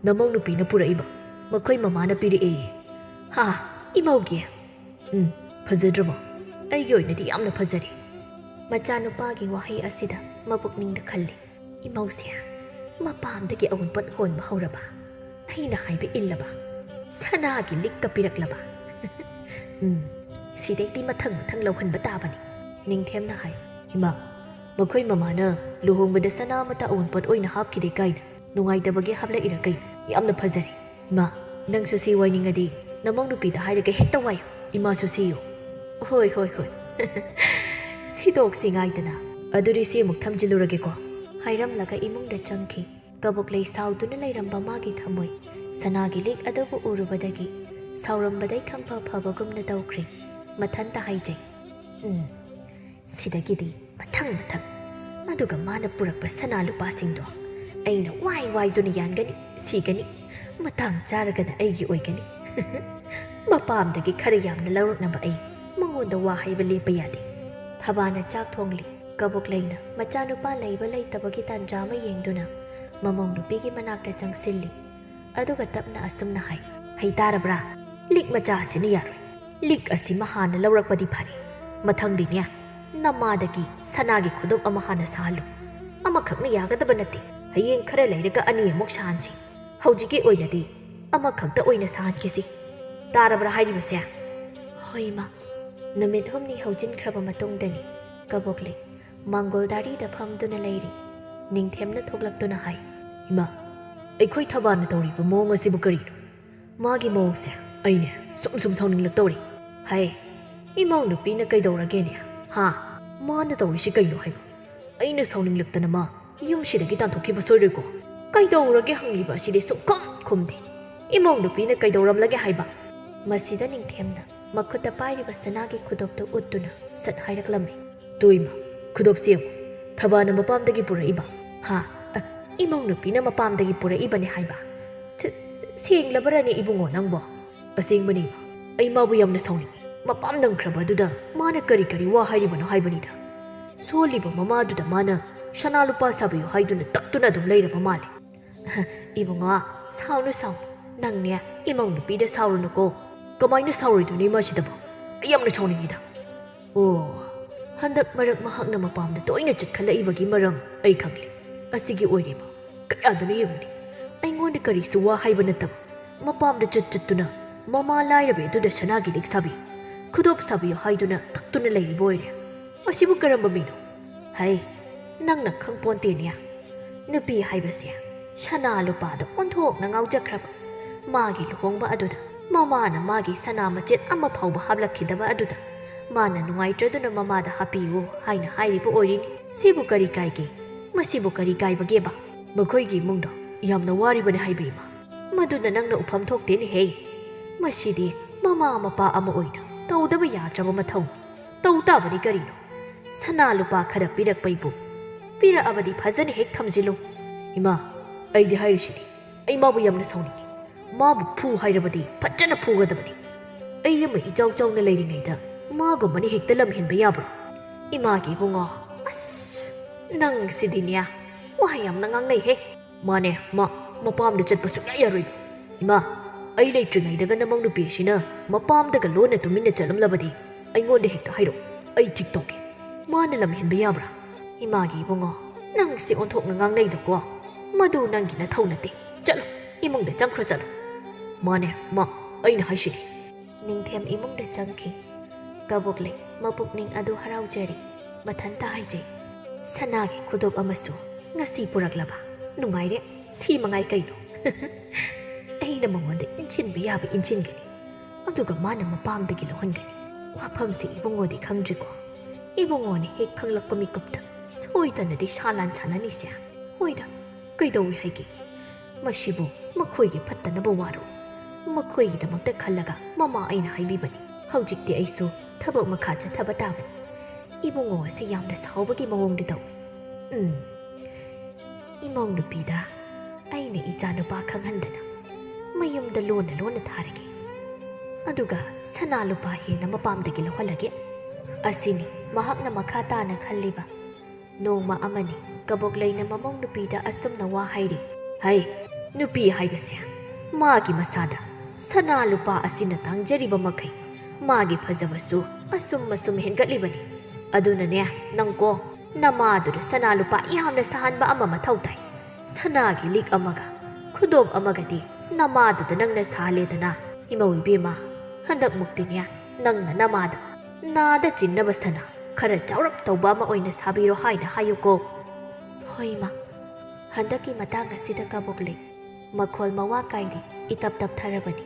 ꯅꯃꯧ ꯅꯨꯄꯤꯅ ꯄꯨꯔꯛꯏꯕ꯫ ꯃꯈꯣꯏ ꯃꯃꯥꯅ ꯄꯤꯔꯛꯑꯦꯌꯦ꯫" "ꯍꯥ, ꯏꯃꯧꯒꯤ?" "ꯎꯝ, ꯐꯖꯗ꯭ꯔꯕꯣ? ꯑꯩꯒꯤ ꯑꯣꯏꯅꯗꯤ ꯌꯥꯝꯅ ꯐꯖꯔꯦ꯫" ꯃꯆꯥꯅꯨꯄꯥꯒꯤ ꯋꯥꯍꯩ ꯑꯁꯤꯗ ꯃꯄꯨꯛꯅꯤꯡꯗ ꯈꯜꯂꯤ, "ꯏꯃꯧꯁꯦ ꯃꯄꯥꯝꯗꯒꯤ ꯑꯎꯟꯄꯣꯠ ꯍꯣꯟꯕ ꯍꯧꯔꯕ, ꯑꯩꯅ ꯍꯥꯏꯕ ꯏꯜꯂꯕ, ꯁꯅꯥꯒꯤ ꯂꯤꯛꯀ ꯄꯤꯔꯛꯂꯕ꯫ ꯎꯝ, ꯁꯤꯗꯩꯗꯤ ꯃꯊꯪ ꯃꯊꯪ ꯂꯧꯍꯟꯕ ꯇꯥꯕꯅꯤ꯫" ꯅꯤꯡꯊꯦꯝꯅ ꯍꯥꯏ, "ꯏꯃꯥ, ꯃꯈꯣꯏ ꯃꯃꯥꯅ ꯂꯨꯍꯣꯡꯕꯗ ꯁꯅꯥ ꯑꯃꯠꯇ ꯑꯎꯟꯄꯣꯠ ꯑꯣꯏꯅ ꯍꯥꯞꯈꯤꯗꯦ ꯀꯥꯏꯅ ꯅꯨꯡꯉꯥꯏꯇꯕꯒꯤ ꯍꯥꯞꯂꯛꯏꯔꯥ ꯀꯩꯅꯣ? ꯌꯥꯝꯅ ꯐꯖꯔꯦ꯫ ꯏꯃꯥ, ꯅꯪꯁꯨ ꯁꯤ ꯋꯥꯏꯅꯤꯡꯉꯗꯤ ꯅꯃꯧ ꯅꯨꯄꯤꯗ ꯍꯥꯏꯔꯒ ꯍꯦꯛꯇ ꯋꯥꯏꯌꯨ꯫ ꯏꯃꯥꯁꯨ ꯁꯤꯌꯨ꯫" "ꯍꯣꯏ, ꯍꯣꯏ, ꯍꯣꯏ꯫" "ꯁꯤꯗꯣꯛꯁꯤ ꯉꯥꯏꯗꯅ꯫ ꯑꯗꯨꯗꯤ ꯁꯤ ꯑꯃꯨꯛ ꯊꯝꯖꯤꯜꯂꯨꯔꯒꯦꯀꯣ꯫" ꯍꯥꯏꯔꯝꯂꯒ ꯏꯃꯨꯡꯗ ꯆꯪꯈꯤ꯫ ꯀꯕꯣꯛꯂꯩ ꯁꯥꯎꯗꯨꯅ ꯂꯩꯔꯝꯕ ꯃꯥꯒꯤ ꯊꯃꯣꯏ ꯁꯅꯥꯒꯤ ꯂꯤꯛ ꯑꯗꯨꯕꯨ ꯎꯔꯨꯕꯗꯒꯤ ꯁꯥꯎꯔꯝꯕꯗꯩ ꯈꯪꯐ ꯐꯕꯒꯨꯝꯅ ꯇꯧꯈ꯭ꯔꯦ꯫ ꯃꯊꯟꯇ ꯍꯥꯏꯖꯩ, "ꯎꯝ, ꯁꯤꯗꯒꯤꯗꯤ ꯃꯊꯪ ꯃꯊꯪ꯫ ꯑꯗꯨꯒ ꯃꯥꯅ ꯄꯨꯔꯛꯄ ꯁꯅꯥ ꯂꯨꯄꯥꯁꯤꯡꯗꯣ ꯑꯩꯅ ꯋꯥꯏ ꯋꯥꯏꯗꯨꯅ ꯌꯥꯟꯒꯅꯤ, ꯁꯤꯒꯅꯤ꯫ ꯃꯇꯥꯡ ꯆꯥꯔꯒꯅ ꯑꯩꯒꯤ ꯑꯣꯏꯒꯅꯤ꯫" ꯃꯄꯥꯝꯗꯒꯤ ꯈꯔ ꯌꯥꯝꯅ ꯂꯧꯔꯛꯅꯕ ꯑꯩ ꯃꯉꯣꯟꯗ ꯋꯥ ꯍꯥꯏꯕ ꯂꯦꯞꯄ ꯌꯥꯗꯦ꯫ ꯊꯕꯥꯅ ꯆꯥꯛ ꯊꯣꯡꯂꯤ꯫ ꯀꯕꯣꯛꯂꯩꯅ ꯃꯆꯥꯅꯨꯄꯥ ꯂꯩꯕ ꯂꯩꯇꯕꯒꯤ ꯇꯥꯟꯖꯥ ꯑꯃ ꯌꯦꯡꯗꯨꯅ ꯃꯃꯧ ꯅꯨꯄꯤꯒꯤ ꯃꯅꯥꯛꯇ ꯆꯪꯁꯤꯜꯂꯤ꯫ ꯑꯗꯨꯒ ꯇꯞꯅ ꯑꯁꯨꯝꯅ ꯍꯥꯏ, "ꯍꯩ ꯇꯥꯔꯕ꯭ꯔꯥ? ꯂꯤꯛ ꯃꯆꯥ ꯑꯁꯤꯅ ꯌꯥꯔꯣꯏ꯫ ꯂꯤꯛ ꯑꯁꯤꯃ ꯍꯥꯟꯅ ꯂꯧꯔꯛꯄꯗꯤ ꯐꯔꯦ꯫ ꯃꯊꯪꯗꯤꯅꯦ, ꯅꯃꯥꯗꯒꯤ ꯁꯅꯥꯒꯤ ꯈꯨꯗꯣꯞ ꯑꯃ ꯍꯥꯟꯅ ꯁꯥꯍꯜꯂꯨ꯫ ꯑꯃꯈꯛꯅ ꯌꯥꯒꯗꯕ ꯅꯠꯇꯦ꯫ ꯍꯌꯦꯡ ꯈꯔ ꯂꯩꯔꯒ ꯑꯅꯤ ꯑꯃꯨꯛ ꯁꯥꯍꯟꯁꯤ꯫ ꯍꯧꯖꯤꯛꯀꯤ ꯑꯣꯏꯅꯗꯤ ꯑꯃꯈꯛꯇ ꯑꯣꯏꯅ ꯁꯥꯍꯟꯈꯤꯁꯤ꯫ ꯇꯥꯔꯕ꯭ꯔꯥ ꯍꯥꯏꯔꯤꯕꯁꯦ?" "ꯍꯣꯏ, ꯏꯃꯥ꯫" ꯅꯨꯃꯤꯠ ꯍꯨꯝꯅꯤ ꯍꯧꯖꯤꯟꯈ꯭ꯔꯕ ꯃꯇꯨꯡꯗꯅꯤ ꯀꯕꯣꯛꯂꯩ ꯃꯥꯡꯒꯣꯜꯗꯥꯔꯤꯗ ꯐꯝꯗꯨꯅ ꯂꯩꯔꯤ꯫ ꯅꯤꯡꯊꯦꯝꯅ ꯊꯣꯛꯂꯛꯇꯨꯅ ꯍꯥꯏ, "ꯏꯃꯥ, ꯑꯩꯈꯣꯏ ꯊꯕꯥꯅ ꯇꯧꯔꯤꯕ ꯃꯑꯣꯡ ꯑꯁꯤꯕꯨ ꯀꯔꯤꯅꯣ? ꯃꯥꯒꯤ ꯃꯑꯣꯡꯁꯦ ꯑꯩꯅꯦ ꯁꯨꯝ ꯁꯨꯝ ꯁꯥꯎꯅꯤꯡꯂꯛꯇꯧꯔꯤ꯫" "ꯍꯥꯏ, ꯏꯃꯧ ꯅꯨꯄꯤꯅ ꯀꯩꯗꯧꯔꯒꯦꯅꯦ? ꯍꯥ? ꯃꯥꯅ ꯇꯧꯔꯤꯁꯤ ꯀꯩꯅꯣ ꯍꯥꯏꯕ? ꯑꯩꯅ ꯁꯥꯎꯅꯤꯡꯂꯛꯇꯅ ꯃꯥ ꯌꯨꯝꯁꯤꯗꯒꯤ ꯇꯥꯟꯊꯣꯛꯈꯤꯕ ꯁꯣꯏꯔꯣꯏꯀꯣ?" "ꯀꯩꯗꯧꯔꯒꯦ ꯍꯪꯂꯤꯕ ꯑꯁꯤꯗꯤ ꯁꯨꯛꯈꯨꯝ ꯈꯨꯝꯗꯦ꯫ ꯏꯃꯧ ꯅꯨꯄꯤꯅ ꯀꯩꯗꯧꯔꯝꯂꯒꯦ ꯍꯥꯏꯕ?" ꯃꯁꯤꯗ ꯅꯤꯡꯊꯦꯝꯅ ꯃꯈꯨꯠꯇ ꯄꯥꯏꯔꯤꯕ ꯁꯅꯥꯒꯤ ꯈꯨꯗꯣꯞꯇꯨ ꯎꯠꯇꯨꯅ ꯁꯠ ꯍꯥꯏꯔꯛꯂꯝꯃꯤ꯫ "ꯇꯨ ꯏꯃꯥ, ꯈꯨꯗꯣꯞꯁꯤ ꯌꯦꯡꯉꯨ꯫ ꯊꯕꯥꯅ ꯃꯄꯥꯝꯗꯒꯤ ꯄꯨꯔꯛꯏꯕ꯫" "ꯍꯥ? ꯑ, ꯏꯃꯧ ꯅꯨꯄꯤꯅ ꯃꯄꯥꯝꯗꯒꯤ ꯄꯨꯔꯛꯏꯕꯅꯦ ꯍꯥꯏꯕ? ꯁꯦ-, ꯁꯦꯡꯂꯕꯔꯅꯦ ꯏꯕꯨꯡꯉꯣ ꯅꯪꯕꯣ?" "ꯑꯁꯦꯡꯕꯅꯤ ꯏꯃꯥ꯫ ꯑꯩ ꯃꯥꯕꯨ ꯌꯥꯝꯅ ꯁꯥꯎꯅꯤꯡꯉꯤ꯫ ꯃꯄꯥꯝ ꯅꯪꯈ꯭ꯔꯕ ꯑꯗꯨꯗ ꯃꯥꯅ ꯀꯔꯤ ꯀꯔꯤ ꯋꯥ ꯍꯥꯏꯔꯤꯕꯅꯣ ꯍꯥꯏꯕꯅꯤꯗ꯫ ꯁꯣꯜꯂꯤꯕ ꯃꯃꯥꯗꯨꯗ ꯃꯥꯅ ꯁꯅꯥ ꯂꯨꯄꯥ ꯁꯥꯕꯤꯌꯨ ꯍꯥꯏꯗꯨꯅ ꯇꯛꯇꯨꯅ ꯑꯗꯨꯝ ꯂꯩꯔꯕ ꯃꯥꯜꯂꯦ꯫" "ꯏꯕꯨꯡꯉꯣ, ꯁꯥꯎꯅꯨ ꯁꯥꯎꯅꯨ꯫ ꯅꯪꯅꯦ ꯏꯃꯧ ꯅꯨꯄꯤꯗ ꯁꯥꯎꯔꯨꯅꯨꯀꯣ꯫" "ꯀꯃꯥꯏꯅ ꯁꯥꯎꯔꯣꯏꯗꯣꯏꯅꯣ ꯏꯃꯥꯁꯤꯗꯕꯣ? ꯑꯩ ꯌꯥꯝꯅ ꯁꯥꯎꯅꯤꯡꯉꯤꯗ꯫ ꯑꯣ, ꯍꯟꯗꯛ ꯃꯔꯛ ꯃꯍꯥꯛꯅ ꯃꯄꯥꯝꯗ ꯇꯣꯏꯅ ꯆꯠꯈꯠꯂꯛꯏꯕꯒꯤ ꯃꯔꯝ ꯑꯩ ꯈꯪꯂꯦ꯫ ꯑꯁꯤꯒꯤ ꯑꯣꯏꯔꯦꯕ꯫ ꯀꯌꯥꯗꯅꯣ ꯌꯦꯡꯉꯨꯅꯦ꯫ ꯑꯩꯉꯣꯟꯗ ꯀꯔꯤꯁꯨ ꯋꯥ ꯍꯥꯏꯕ ꯅꯠꯇꯕ, ꯃꯄꯥꯝꯗ ꯆꯠ ꯆꯠꯇꯨꯅ ꯃꯃꯥ ꯂꯥꯏꯔꯕꯤ ꯑꯗꯨꯗ ꯁꯅꯥꯒꯤ ꯂꯤꯛ ꯁꯥꯕꯤꯌꯨ, ꯈꯨꯗꯣꯞ ꯁꯥꯕꯤꯌꯨ ꯍꯥꯏꯗꯨꯅ ꯇꯛꯇꯨꯅ ꯂꯩꯔꯤꯕ ꯑꯣꯏꯔꯦ꯫ ꯑꯁꯤꯕꯨ ꯀꯔꯝꯕ ꯃꯤꯅꯣ?" "ꯍꯩ, ꯅꯪꯅ ꯈꯪꯄꯣꯟꯇꯦꯅꯦ꯫ ꯅꯨꯄꯤ ꯍꯥꯏꯕꯁꯦ ꯁꯅꯥ ꯂꯨꯄꯥꯗ ꯑꯣꯟꯊꯣꯛꯅ ꯉꯥꯎꯖꯈ꯭ꯔꯕ꯫ ꯃꯥꯒꯤ ꯂꯨꯍꯣꯡꯕ ꯑꯗꯨꯗ ꯃꯃꯥꯅ ꯃꯥꯒꯤ ꯁꯅꯥ ꯃꯆꯦꯠ ꯑꯃ ꯐꯥꯎꯕ ꯍꯥꯞꯂꯛꯈꯤꯗꯕ ꯑꯗꯨꯗ ꯃꯥꯅ ꯅꯨꯡꯉꯥꯏꯇ꯭ꯔꯗꯨꯅ ꯃꯃꯥꯗ ꯍꯥꯞꯄꯤꯌꯨ ꯍꯥꯏꯅ ꯍꯥꯏꯔꯤꯕ ꯑꯣꯏꯔꯤꯅꯤ꯫ ꯁꯤꯕꯨ ꯀꯔꯤ ꯀꯥꯏꯒꯦ? ꯃꯁꯤꯕꯨ ꯀꯔꯤ ꯀꯥꯏꯕꯒꯦꯕ? ꯃꯈꯣꯏꯒꯤ ꯏꯃꯨꯡꯗꯣ ꯌꯥꯝꯅ ꯋꯥꯔꯤꯕꯅꯤ ꯍꯥꯏꯕ ꯏꯃꯥ꯫ ꯃꯗꯨꯅ ꯅꯪꯅ ꯎꯐꯝ ꯊꯣꯛꯇꯦꯅꯦꯍꯦ꯫ ꯃꯁꯤꯗꯤ ꯃꯃꯥ ꯃꯄꯥ ꯑꯃ ꯑꯣꯏꯅ ꯇꯧꯗꯕ ꯌꯥꯗ꯭ꯔꯕ ꯃꯊꯧꯅꯤ꯫ ꯇꯧ ꯇꯥꯕꯅꯤ ꯀꯔꯤꯅꯣ? ꯁꯅꯥ ꯂꯨꯄꯥ ꯈꯔ ꯄꯤꯔꯛꯄꯩꯕꯨ꯫ ꯄꯤꯔꯛꯑꯕꯗꯤ ꯐꯖꯅ ꯍꯦꯛ ꯊꯝꯖꯤꯜꯂꯨ꯫" "ꯏꯃꯥ, ꯑꯩꯗꯤ ꯍꯥꯏꯔꯤꯁꯤꯅꯤ, ꯑꯩ ꯃꯥꯕꯨ ꯌꯥꯝꯅ ꯁꯥꯎꯅꯤꯡꯉꯤ꯫ ꯃꯥꯕꯨ ꯐꯨ ꯍꯥꯏꯔꯕꯗꯤ ꯐꯖꯅ ꯐꯨꯒꯗꯕꯅꯤ꯫ ꯑꯩ ꯑꯃ ꯏꯆꯥꯎ ꯆꯥꯎꯅ ꯂꯩꯔꯤꯉꯩꯗ ꯃꯥꯒꯨꯝꯕꯅ ꯍꯦꯛꯇ ꯂꯝ ꯍꯦꯟꯕ ꯌꯥꯕ꯭ꯔꯣ?" "ꯏꯃꯥꯒꯤ ꯏꯕꯨꯡꯉꯣ, ꯑꯁ, ꯅꯪꯁꯤꯗꯤꯅꯦ, ꯋꯥ ꯌꯥꯝꯅ ꯉꯥꯡꯅꯩꯍꯦ꯫ ꯃꯥꯅꯦ, ꯃꯥ ꯃꯄꯥꯝꯗ ꯆꯠꯄ ꯁꯨꯡꯌꯥ ꯌꯥꯔꯣꯏ꯫ ꯏꯃꯥ, ꯑꯩ ꯂꯩꯇ꯭ꯔꯤꯉꯩꯗꯒ ꯅꯃꯧ ꯅꯨꯄꯤ ꯑꯁꯤꯅ ꯃꯄꯥꯝꯗꯒ ꯂꯣꯟꯅ ꯇꯨꯃꯤꯟꯅ ꯆꯠꯂꯝꯂꯕꯗꯤ ꯑꯩꯉꯣꯟꯗ ꯍꯦꯛꯇ ꯍꯥꯏꯔꯛꯎ, ꯑꯩ ꯊꯤꯛ ꯇꯧꯒꯦ꯫ ꯃꯥꯅ ꯂꯝ ꯍꯦꯟꯕ ꯌꯥꯕ꯭ꯔꯥ? ꯏꯃꯥꯒꯤ ꯏꯕꯨꯡꯉꯣ, ꯅꯪꯁꯦ ꯑꯣꯟꯊꯣꯛꯅ ꯉꯥꯡꯅꯩꯗꯀꯣ꯫ ꯃꯗꯨ ꯅꯪꯒꯤ ꯅꯊꯧ ꯅꯠꯇꯦ꯫ ꯆꯠꯂꯣ, ꯏꯃꯨꯡꯗ ꯆꯪꯈ꯭ꯔꯣ, ꯆꯠꯂꯣ꯫ ꯃꯥꯅꯦ, ꯃꯥ, ꯑꯩꯅ ꯍꯥꯏꯁꯤꯅꯤ꯫ ꯅꯤꯡꯊꯦꯝ ꯏꯃꯨꯡꯗ ꯆꯪꯈꯤ꯫ ꯀꯕꯣꯛꯂꯩ ꯃꯄꯨꯛꯅꯤꯡ ꯑꯗꯨ ꯍꯔꯥꯎꯖꯔꯤ꯫ ꯃꯊꯟꯇ ꯍꯥꯏꯖꯩ, "ꯁꯅꯥꯒꯤ ꯈꯨꯗꯣꯞ ꯑꯃꯁꯨ ꯉꯁꯤ ꯄꯨꯔꯛꯂꯕ? ꯅꯨꯡꯉꯥꯏꯔꯦ, ꯁꯤ ꯃꯉꯥꯏ ꯀꯩꯅꯣ?" ꯑꯩꯅ ꯃꯉꯣꯟꯗ ꯏꯟꯁꯤꯟꯕ ꯌꯥꯕ ꯏꯟꯁꯤꯟꯒꯅꯤ, ꯑꯗꯨꯒ ꯃꯥꯅ ꯃꯄꯥꯝꯗꯒꯤ ꯂꯧꯍꯟꯒꯅꯤ꯫ ꯋꯥꯐꯝꯁꯤ ꯏꯕꯨꯡꯉꯣꯗꯤ ꯈꯪꯗ꯭ꯔꯤꯀꯣ? ꯏꯕꯨꯡꯉꯣꯅ ꯍꯦꯛ ꯈꯪꯂꯛꯄ ꯃꯤꯀꯨꯞꯇ ꯁꯣꯏꯗꯅꯗꯤ ꯁꯥ ꯂꯥꯟ ꯁꯥꯟꯅꯅꯤꯁꯦ꯫ ꯍꯣꯏꯗ, ꯀꯩꯗꯧꯏ ꯍꯥꯏꯒꯦ? ꯃꯁꯤꯕꯨ ꯃꯈꯣꯏꯒꯤ ꯐꯠꯇꯅꯕ ꯋꯥꯔꯣ? ꯃꯈꯣꯏꯒꯤꯗꯃꯛꯇ ꯈꯜꯂꯒ ꯃꯃꯥ ꯑꯩꯅ ꯍꯥꯏꯕꯤꯕꯅꯤ꯫ ꯍꯧꯖꯤꯛꯇꯤ ꯑꯩꯁꯨ ꯊꯕꯛ ꯃꯈꯥ ꯆꯠꯊꯕ ꯇꯥꯕꯅꯤ꯫ ꯏꯕꯨꯡꯉꯣ ꯑꯁꯤ ꯌꯥꯝꯅ ꯁꯥꯎꯕꯒꯤ ꯃꯑꯣꯡꯗ ꯇꯧꯏ꯫ ꯎꯝ, ꯏꯃꯧ ꯅꯨꯄꯤꯗ ꯑꯩꯅ ꯏꯆꯥ ꯅꯨꯄꯥ ꯈꯪꯍꯟꯗꯅ ꯃꯌꯨꯝꯗ ꯂꯣꯟꯅ ꯂꯣꯟꯅ ꯊꯥꯔꯒꯦ꯫ ꯑꯗꯨꯒ ꯁꯅꯥ ꯂꯨꯄꯥ ꯍꯦꯟꯅ ꯃꯄꯥꯝꯗꯒꯤ ꯂꯧꯍꯜꯂꯒꯦ꯫ ꯑꯁꯤꯅꯤ ꯃꯍꯥꯛꯅ ꯃꯈꯥ ꯇꯥꯅ ꯈꯜꯂꯤꯕ꯫ ꯅꯣꯡꯃ ꯑꯃꯅꯤ ꯀꯕꯣꯛꯂꯩꯅ ꯃꯃꯧ ꯅꯨꯄꯤꯗ ꯑꯁꯨꯝꯅ ꯋꯥ ꯍꯥꯏꯔꯤ, "ꯍꯩ, ꯅꯨꯄꯤ ꯍꯥꯏꯕꯁꯦ ꯃꯥꯒꯤ ꯃꯁꯥꯗ ꯁꯅꯥ ꯂꯨꯄꯥ ꯑꯁꯤꯅ ꯇꯥꯡꯖꯔꯤꯕ ꯃꯈꯩ ꯃꯥꯒꯤ ꯐꯖꯕꯁꯨ ꯑꯁꯨꯝ ꯑꯁꯨꯝ ꯍꯦꯟꯒꯠꯂꯤꯕꯅꯤ꯫ ꯑꯗꯨꯅꯅꯦ, ꯅꯪꯀꯣ, ꯅꯃꯥꯗꯨꯗ ꯁꯅꯥ ꯂꯨꯄꯥ ꯌꯥꯝꯅ ꯁꯥꯍꯟꯕ ꯑꯃ ꯃꯊꯧ ꯇꯥꯏ꯫ ꯁꯅꯥꯒꯤ ꯂꯤꯛ ꯑꯃꯒ ꯈꯨꯗꯣꯞ ꯑꯃꯒꯗꯤ ꯅꯃꯥꯗꯨꯗ ꯅꯪꯅ ꯁꯥꯍꯜꯂꯦꯗꯅ꯫ ꯏꯃꯧ ꯏꯕꯦꯝꯃ, ꯍꯟꯗꯛꯃꯨꯛꯇꯤꯅꯦ, ꯅꯪꯅ ꯅꯃꯥꯗ ꯅꯥꯗ ꯆꯤꯟꯅꯕ ꯁꯅꯥ ꯈꯔ ꯆꯥꯎꯔꯞ ꯇꯧꯕ ꯑꯃ ꯑꯣꯏꯅ ꯁꯥꯕꯤꯔꯣ ꯍꯥꯏꯅ ꯍꯥꯏꯌꯨꯀꯣ꯫" "ꯍꯣꯏ, ꯏꯃꯥ꯫ ꯍꯟꯗꯛꯀꯤ ꯃꯇꯥꯡ ꯑꯁꯤꯗ ꯀꯕꯣꯛꯂꯩ ꯃꯈꯣꯜ ꯃꯋꯥ ꯀꯥꯏꯗꯦ, ꯏꯇꯞ ꯇꯞꯊꯔꯕꯅꯤ꯫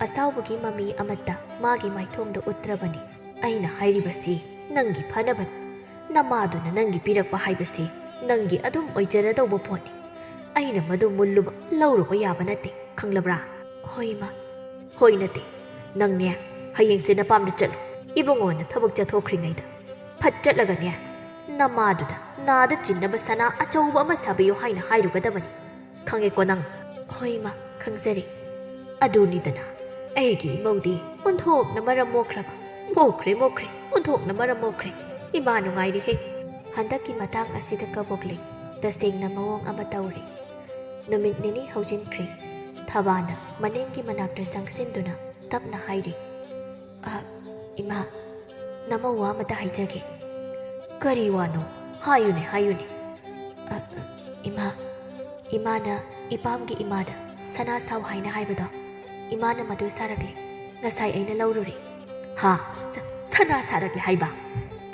ꯑꯁꯥꯎꯕꯒꯤ ꯃꯃꯤ ꯑꯃꯠꯇ ꯃꯥꯒꯤ ꯃꯥꯏꯊꯣꯡꯗ ꯎꯠꯇ꯭ꯔꯕꯅꯤ꯫ ꯑꯩꯅ ꯍꯥꯏꯔꯤꯕꯁꯤ ꯅꯪꯒꯤ ꯐꯅꯕꯅꯤ꯫ ꯅꯃꯥꯗꯨꯅ ꯅꯪꯒꯤ ꯄꯤꯔꯛꯄ ꯍꯥꯏꯕꯁꯤ ꯅꯪꯒꯤ ꯑꯗꯨꯝ ꯑꯣꯏꯖꯔꯗꯧꯕ ꯄꯣꯠꯅꯤ꯫ ꯑꯩꯅ ꯃꯗꯨ ꯃꯨꯜꯂꯨꯕ ꯂꯧꯔꯨꯕ ꯌꯥꯕ ꯅꯠꯇꯦ, ꯈꯪꯂꯕ꯭ꯔꯥ?" "ꯍꯣꯏ, ꯏꯃꯥ꯫" "ꯍꯣꯏ ꯅꯠꯇꯦ, ꯅꯪꯅꯦ, ꯍꯌꯦꯡꯁꯦ ꯅꯄꯥꯝꯗ ꯆꯠꯂꯨ꯫ ꯏꯕꯨꯡꯉꯣꯅ ꯊꯕꯛ ꯆꯠꯊꯣꯛꯈ꯭ꯔꯤꯉꯩꯗ ꯐꯠ ꯆꯠꯂꯒꯅꯦ, ꯅꯃꯥꯗꯨꯗ ꯅꯥꯗ ꯆꯤꯟꯅꯕ ꯁꯅꯥ ꯑꯆꯧꯕ ꯑꯃ ꯁꯥꯕꯤꯌꯨ ꯍꯥꯏꯅ ꯍꯥꯏꯔꯨꯒꯗꯕꯅꯤ꯫ ꯈꯪꯉꯦꯀꯣ ꯅꯪ?" "ꯍꯣꯏ, ꯏꯃꯥ, ꯈꯪꯖꯔꯦ꯫" ꯑꯗꯨꯅꯤꯗꯅ, ꯑꯩꯒꯤ ꯏꯃꯧꯗꯤ ꯑꯣꯟꯊꯣꯛꯅ ꯃꯔꯝ ꯃꯣꯛꯈ꯭ꯔꯕ꯫ ꯃꯣꯛꯈ꯭ꯔꯦ, ꯃꯣꯛꯈ꯭ꯔꯦ, ꯑꯣꯟꯊꯣꯛꯅ ꯃꯔꯝ ꯃꯣꯛꯈ꯭ꯔꯦ꯫ ꯏꯃꯥ ꯅꯨꯡꯉꯥꯏꯔꯤꯍꯦ꯫ ꯍꯟꯗꯛꯀꯤ ꯃꯇꯥꯡ ꯑꯁꯤꯗ ꯀꯕꯣꯛꯂꯩ ꯇꯁꯦꯡꯅ ꯃꯑꯣꯡ ꯑꯃ ꯇꯧꯔꯦ꯫ ꯅꯨꯃꯤꯠ ꯅꯤꯅꯤ ꯍꯧꯖꯤꯟꯈ꯭ꯔꯦ꯫ ꯊꯕꯥꯅ ꯃꯅꯦꯝꯒꯤ ꯃꯅꯥꯛꯇ ꯆꯪꯁꯤꯟꯗꯨꯅ ꯇꯞꯅ ꯍꯥꯏꯔꯤ, "ꯑ, ꯏꯃꯥ, ꯅꯃꯧ ꯋꯥ ꯑꯃꯇ ꯍꯥꯏꯖꯒꯦ꯫" "ꯀꯔꯤ ꯋꯥꯅꯣ? ꯍꯥꯏꯌꯨꯅꯦ, ꯍꯥꯏꯌꯨꯅꯦ꯫" "ꯑ, ꯏꯃꯥ, ꯏꯃꯥꯅ ꯏꯄꯥꯝꯒꯤ ꯏꯃꯥꯗ ꯁꯅꯥ ꯁꯥꯎ ꯍꯥꯏꯅ ꯍꯥꯏꯕꯗꯣ, ꯏꯃꯥꯅ ꯃꯗꯨ ꯁꯥꯔꯛꯂꯦ꯫ ꯉꯁꯥꯏ ꯑꯩꯅ ꯂꯧꯔꯨꯔꯦ꯫" "ꯍꯥ? ꯁ-, ꯁꯅꯥ ꯁꯥꯔꯛꯂꯦ ꯍꯥꯏꯕ?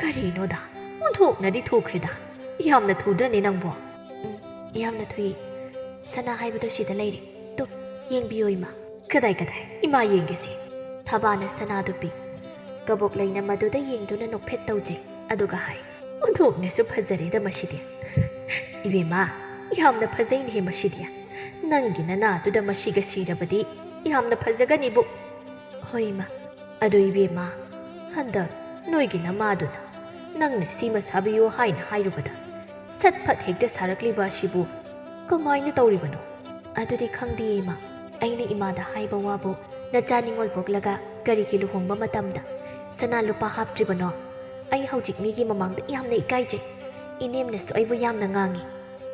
ꯀꯔꯤꯅꯣꯗ? ꯑꯣꯟꯊꯣꯛꯅꯗꯤ ꯊꯨꯈ꯭ꯔꯦꯗ꯫ ꯌꯥꯝꯅ ꯊꯨꯗ꯭ꯔꯅꯦ ꯅꯪꯕꯣ?" "ꯎꯝ, ꯌꯥꯝꯅ ꯊꯨꯏ꯫ ꯁꯅꯥ ꯍꯥꯏꯕꯗꯣ ꯁꯤꯗ ꯂꯩꯔꯦ꯫ ꯇꯨ, ꯌꯦꯡꯕꯤꯌꯣ, ꯏꯃꯥ꯫" "ꯀꯗꯥꯏ, ꯀꯗꯥꯏ? ꯏꯃꯥ ꯌꯦꯡꯒꯦꯁꯦ꯫" ꯊꯕꯥꯅ ꯁꯅꯥꯗꯨ ꯄꯤ꯫ ꯀꯕꯣꯛꯂꯩꯅ ꯃꯗꯨꯗ ꯌꯦꯡꯗꯨꯅ ꯅꯣꯛꯐꯦꯠ ꯇꯧꯖꯩ, ꯑꯗꯨꯒ ꯍꯥꯏ, "ꯑꯣꯟꯊꯣꯛꯅꯁꯨ ꯐꯖꯔꯦꯗ ꯃꯁꯤꯗꯤ꯫ ꯏꯕꯦꯝꯃ, ꯌꯥꯝꯅ ꯐꯖꯩꯅꯦꯍꯦ ꯃꯁꯤꯗꯤ꯫ ꯅꯪꯒꯤ ꯅꯅꯥꯗꯨꯗ ꯃꯁꯤꯒ ꯁꯤꯔꯕꯗꯤ ꯌꯥꯝꯅ ꯐꯖꯒꯅꯤꯕꯨ꯫" "ꯍꯣꯏ, ꯏꯃꯥ꯫" "ꯑꯗꯨ ꯏꯕꯦꯝꯃ, ꯍꯟꯗꯛ ꯅꯣꯏꯒꯤ ꯅꯃꯥꯗꯨꯅ ꯅꯪꯅ ꯁꯤꯃ ꯁꯥꯕꯤꯌꯨ ꯍꯥꯏꯅ ꯍꯥꯏꯔꯨꯕꯗ ꯁꯠ ꯐꯠ ꯍꯦꯛꯇ ꯁꯥꯔꯛꯂꯤꯕ ꯑꯁꯤꯕꯨ ꯀꯃꯥꯏꯅ ꯇꯧꯔꯤꯕꯅꯣ?" "ꯑꯗꯨꯗꯤ ꯈꯪꯗꯦ, ꯏꯃꯥ꯫ ꯑꯩꯅ ꯏꯃꯥꯗ ꯍꯥꯏꯕ ꯋꯥꯕꯨ ꯅꯆꯥ ꯅꯤꯉꯣꯜ ꯄꯣꯛꯂꯒ ꯀꯔꯤꯒꯤ ꯂꯨꯍꯣꯡꯕ ꯃꯇꯝꯗ ꯁꯅꯥ ꯂꯨꯄꯥ ꯍꯥꯞꯇ꯭ꯔꯤꯕꯅꯣ? ꯑꯩ ꯍꯧꯖꯤꯛ ꯃꯤꯒꯤ ꯃꯃꯥꯡꯗ ꯌꯥꯝꯅ ꯏꯀꯥꯏꯖꯩ꯫ ꯏꯅꯦꯝꯅꯁꯨ ꯑꯩꯕꯨ ꯌꯥꯝꯅ ꯉꯥꯡꯉꯤ꯫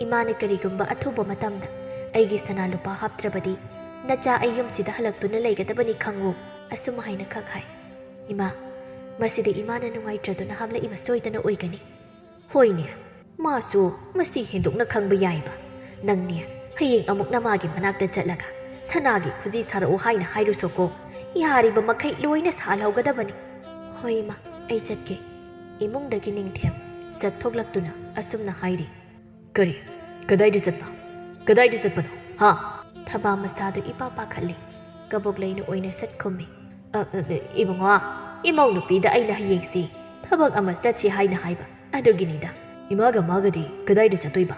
ꯏꯃꯥꯅ ꯀꯔꯤꯒꯨꯝꯕ ꯑꯊꯨꯕ ꯃꯇꯝꯗ ꯑꯩꯒꯤ ꯁꯅꯥ ꯂꯨꯄꯥ ꯍꯥꯞꯇ꯭ꯔꯕꯗꯤ ꯅꯆꯥ ꯑꯩ ꯌꯨꯝꯁꯤꯗ ꯍꯜꯂꯛꯇꯨꯅ ꯂꯩꯒꯗꯕꯅꯤ ꯈꯪꯉꯨ꯫" ꯑꯁꯨꯝ ꯍꯥꯏꯅ ꯈꯛ ꯍꯥꯏ꯫ "ꯏꯃꯥ, ꯃꯁꯤꯗꯤ ꯏꯃꯥꯅ ꯅꯨꯡꯉꯥꯏꯇ꯭ꯔꯗꯨꯅ ꯍꯥꯞꯂꯛꯏꯕ ꯁꯣꯏꯗꯅ ꯑꯣꯏꯒꯅꯤ꯫" "ꯍꯣꯏꯅꯦ, ꯃꯥꯁꯨ ꯃꯁꯤ ꯍꯦꯟꯗꯣꯛꯅ ꯈꯪꯕ ꯌꯥꯏꯕ꯫ ꯅꯪꯅꯦ, ꯍꯌꯦꯡ ꯑꯃꯨꯛ ꯅꯃꯥꯒꯤ ꯃꯅꯥꯛꯇ ꯆꯠꯂꯒ ꯁꯅꯥꯒꯤ ꯈꯨꯖꯤ ꯁꯥꯔꯛꯎ ꯍꯥꯏꯅ ꯍꯥꯏꯔꯨꯁꯣꯀꯣ꯫ ꯌꯥꯔꯤꯕ ꯃꯈꯩ ꯂꯣꯏꯅ ꯁꯥꯍꯜꯍꯧꯒꯗꯕꯅꯤ꯫" "ꯍꯣꯏ, ꯏꯃꯥ, ꯑꯩ ꯆꯠꯀꯦ꯫" ꯏꯃꯨꯡꯗꯒꯤ ꯅꯤꯡꯊꯦꯝ ꯆꯠꯊꯣꯛꯂꯛꯇꯨꯅ ꯑꯁꯨꯝꯅ ꯍꯥꯏꯔꯤ꯫ "ꯀꯔꯤ? ꯀꯗꯥꯏꯗ ꯆꯠꯄ? ꯀꯗꯥꯏꯗ ꯆꯠꯄꯅꯣ? ꯍꯥ?" ꯊꯕꯥ ꯃꯁꯥꯗꯨ ꯏꯄꯥ ꯄꯥꯈꯠꯂꯤ꯫ ꯀꯕꯣꯛꯂꯩꯅ ꯑꯣꯏꯅ ꯁꯠ ꯈꯨꯝꯃꯤ꯫ "ꯑ, ꯑ, ꯑ, ꯏꯕꯨꯡꯉꯣ, ꯏꯃꯧ ꯅꯨꯄꯤꯗ ꯑꯩꯅ ꯍꯌꯦꯡꯁꯤ ꯊꯕꯛ ꯑꯃ ꯆꯠꯁꯤ ꯍꯥꯏꯅ ꯍꯥꯏꯕ꯫ ꯑꯗꯨꯒꯤꯅꯤꯗ꯫" "ꯏꯃꯥꯒ ꯃꯥꯒꯗꯤ ꯀꯗꯥꯏꯗ ꯆꯠꯇꯣꯏꯕ?"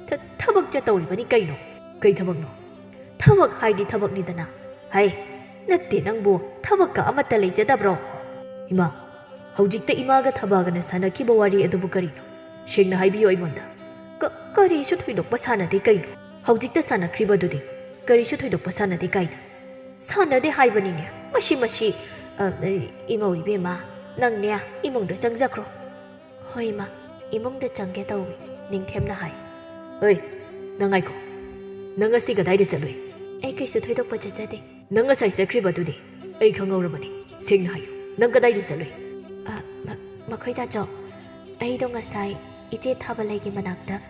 "ꯊ-, ꯊꯕꯛ ꯆꯠꯇꯧꯔꯤꯕꯅꯤ ꯀꯩꯅꯣ꯫" "ꯀꯩ ꯊꯕꯛꯅꯣ?" "ꯊꯕꯛ ꯍꯥꯏꯗꯤ ꯊꯕꯛꯅꯤꯗꯅ꯫" "ꯍꯩ, ꯅꯠꯇꯦ ꯅꯪꯕꯨ, ꯊꯕꯛꯀ ꯑꯃꯠꯇ ꯂꯩꯖꯗꯕ꯭ꯔꯣ?" "ꯏꯃꯥ, ꯍꯧꯖꯤꯛꯇ ꯏꯃꯥꯒ ꯊꯕꯥꯒꯅ ꯁꯥꯟꯅꯈꯤꯕ ꯋꯥꯔꯤ ꯑꯗꯨꯕꯨ ꯀꯔꯤꯅꯣ? ꯁꯦꯡꯅ ꯍꯥꯏꯕꯤꯌꯨ ꯑꯩꯉꯣꯟꯗ꯫" "ꯀ-, ꯀꯔꯤꯁꯨ ꯊꯣꯏꯗꯣꯛꯄ ꯁꯥꯟꯅꯗꯦ ꯀꯩꯅꯣ꯫ ꯍꯧꯖꯤꯛꯇ ꯁꯥꯟꯅꯈ꯭ꯔꯤꯕꯗꯨꯗꯤ ꯀꯔꯤꯁꯨ ꯊꯣꯏꯗꯣꯛꯄ ꯁꯥꯟꯅꯗꯦ ꯀꯥꯏꯅ꯫" "ꯁꯥꯟꯅꯗꯦ ꯍꯥꯏꯕꯅꯤꯅꯦ꯫ ꯃꯁꯤ, ꯃꯁꯤ, ꯑ, ꯑ, ꯏꯃꯧ ꯏꯕꯦꯝꯃ, ꯅꯪꯅꯦ ꯏꯃꯨꯡꯗ ꯆꯪꯖꯈ꯭ꯔꯣ꯫" "ꯍꯣꯏ, ꯏꯃꯥ, ꯏꯃꯨꯡꯗ ꯆꯪꯒꯦ ꯇꯧꯏ꯫ ꯅꯤꯡꯊꯦꯝꯅ ꯍꯥꯏ, "ꯑꯣꯏ, ꯅꯪ ꯉꯥꯏꯈꯣ꯫ ꯅꯪ ꯉꯁꯤ ꯀꯗꯥꯏꯗ ꯆꯠꯂꯨꯏ?" "ꯑꯩ ꯀꯩꯁꯨ ꯊꯣꯏꯗꯣꯛꯄ ꯆꯠꯆꯗꯦ꯫" "ꯅꯪ ꯉꯁꯥꯏ ꯆꯠꯈ꯭ꯔꯤꯕꯗꯨꯗꯤ? ꯑꯩ ꯈꯪꯍꯧꯔꯕꯅꯤ꯫ ꯁꯦꯡꯅ ꯍꯥꯏꯌꯨ, ꯅꯪ ꯀꯗꯥꯏꯗ ꯆꯠꯂꯨꯏ?" "ꯑ, ꯃ-, ꯃꯈꯣꯏ ꯗꯥꯆꯧ, ꯑꯩꯗꯣ ꯉꯁꯥꯏ ꯏꯆꯦ ꯊꯥꯕꯂꯩꯒꯤ ꯃꯅꯥꯛꯇ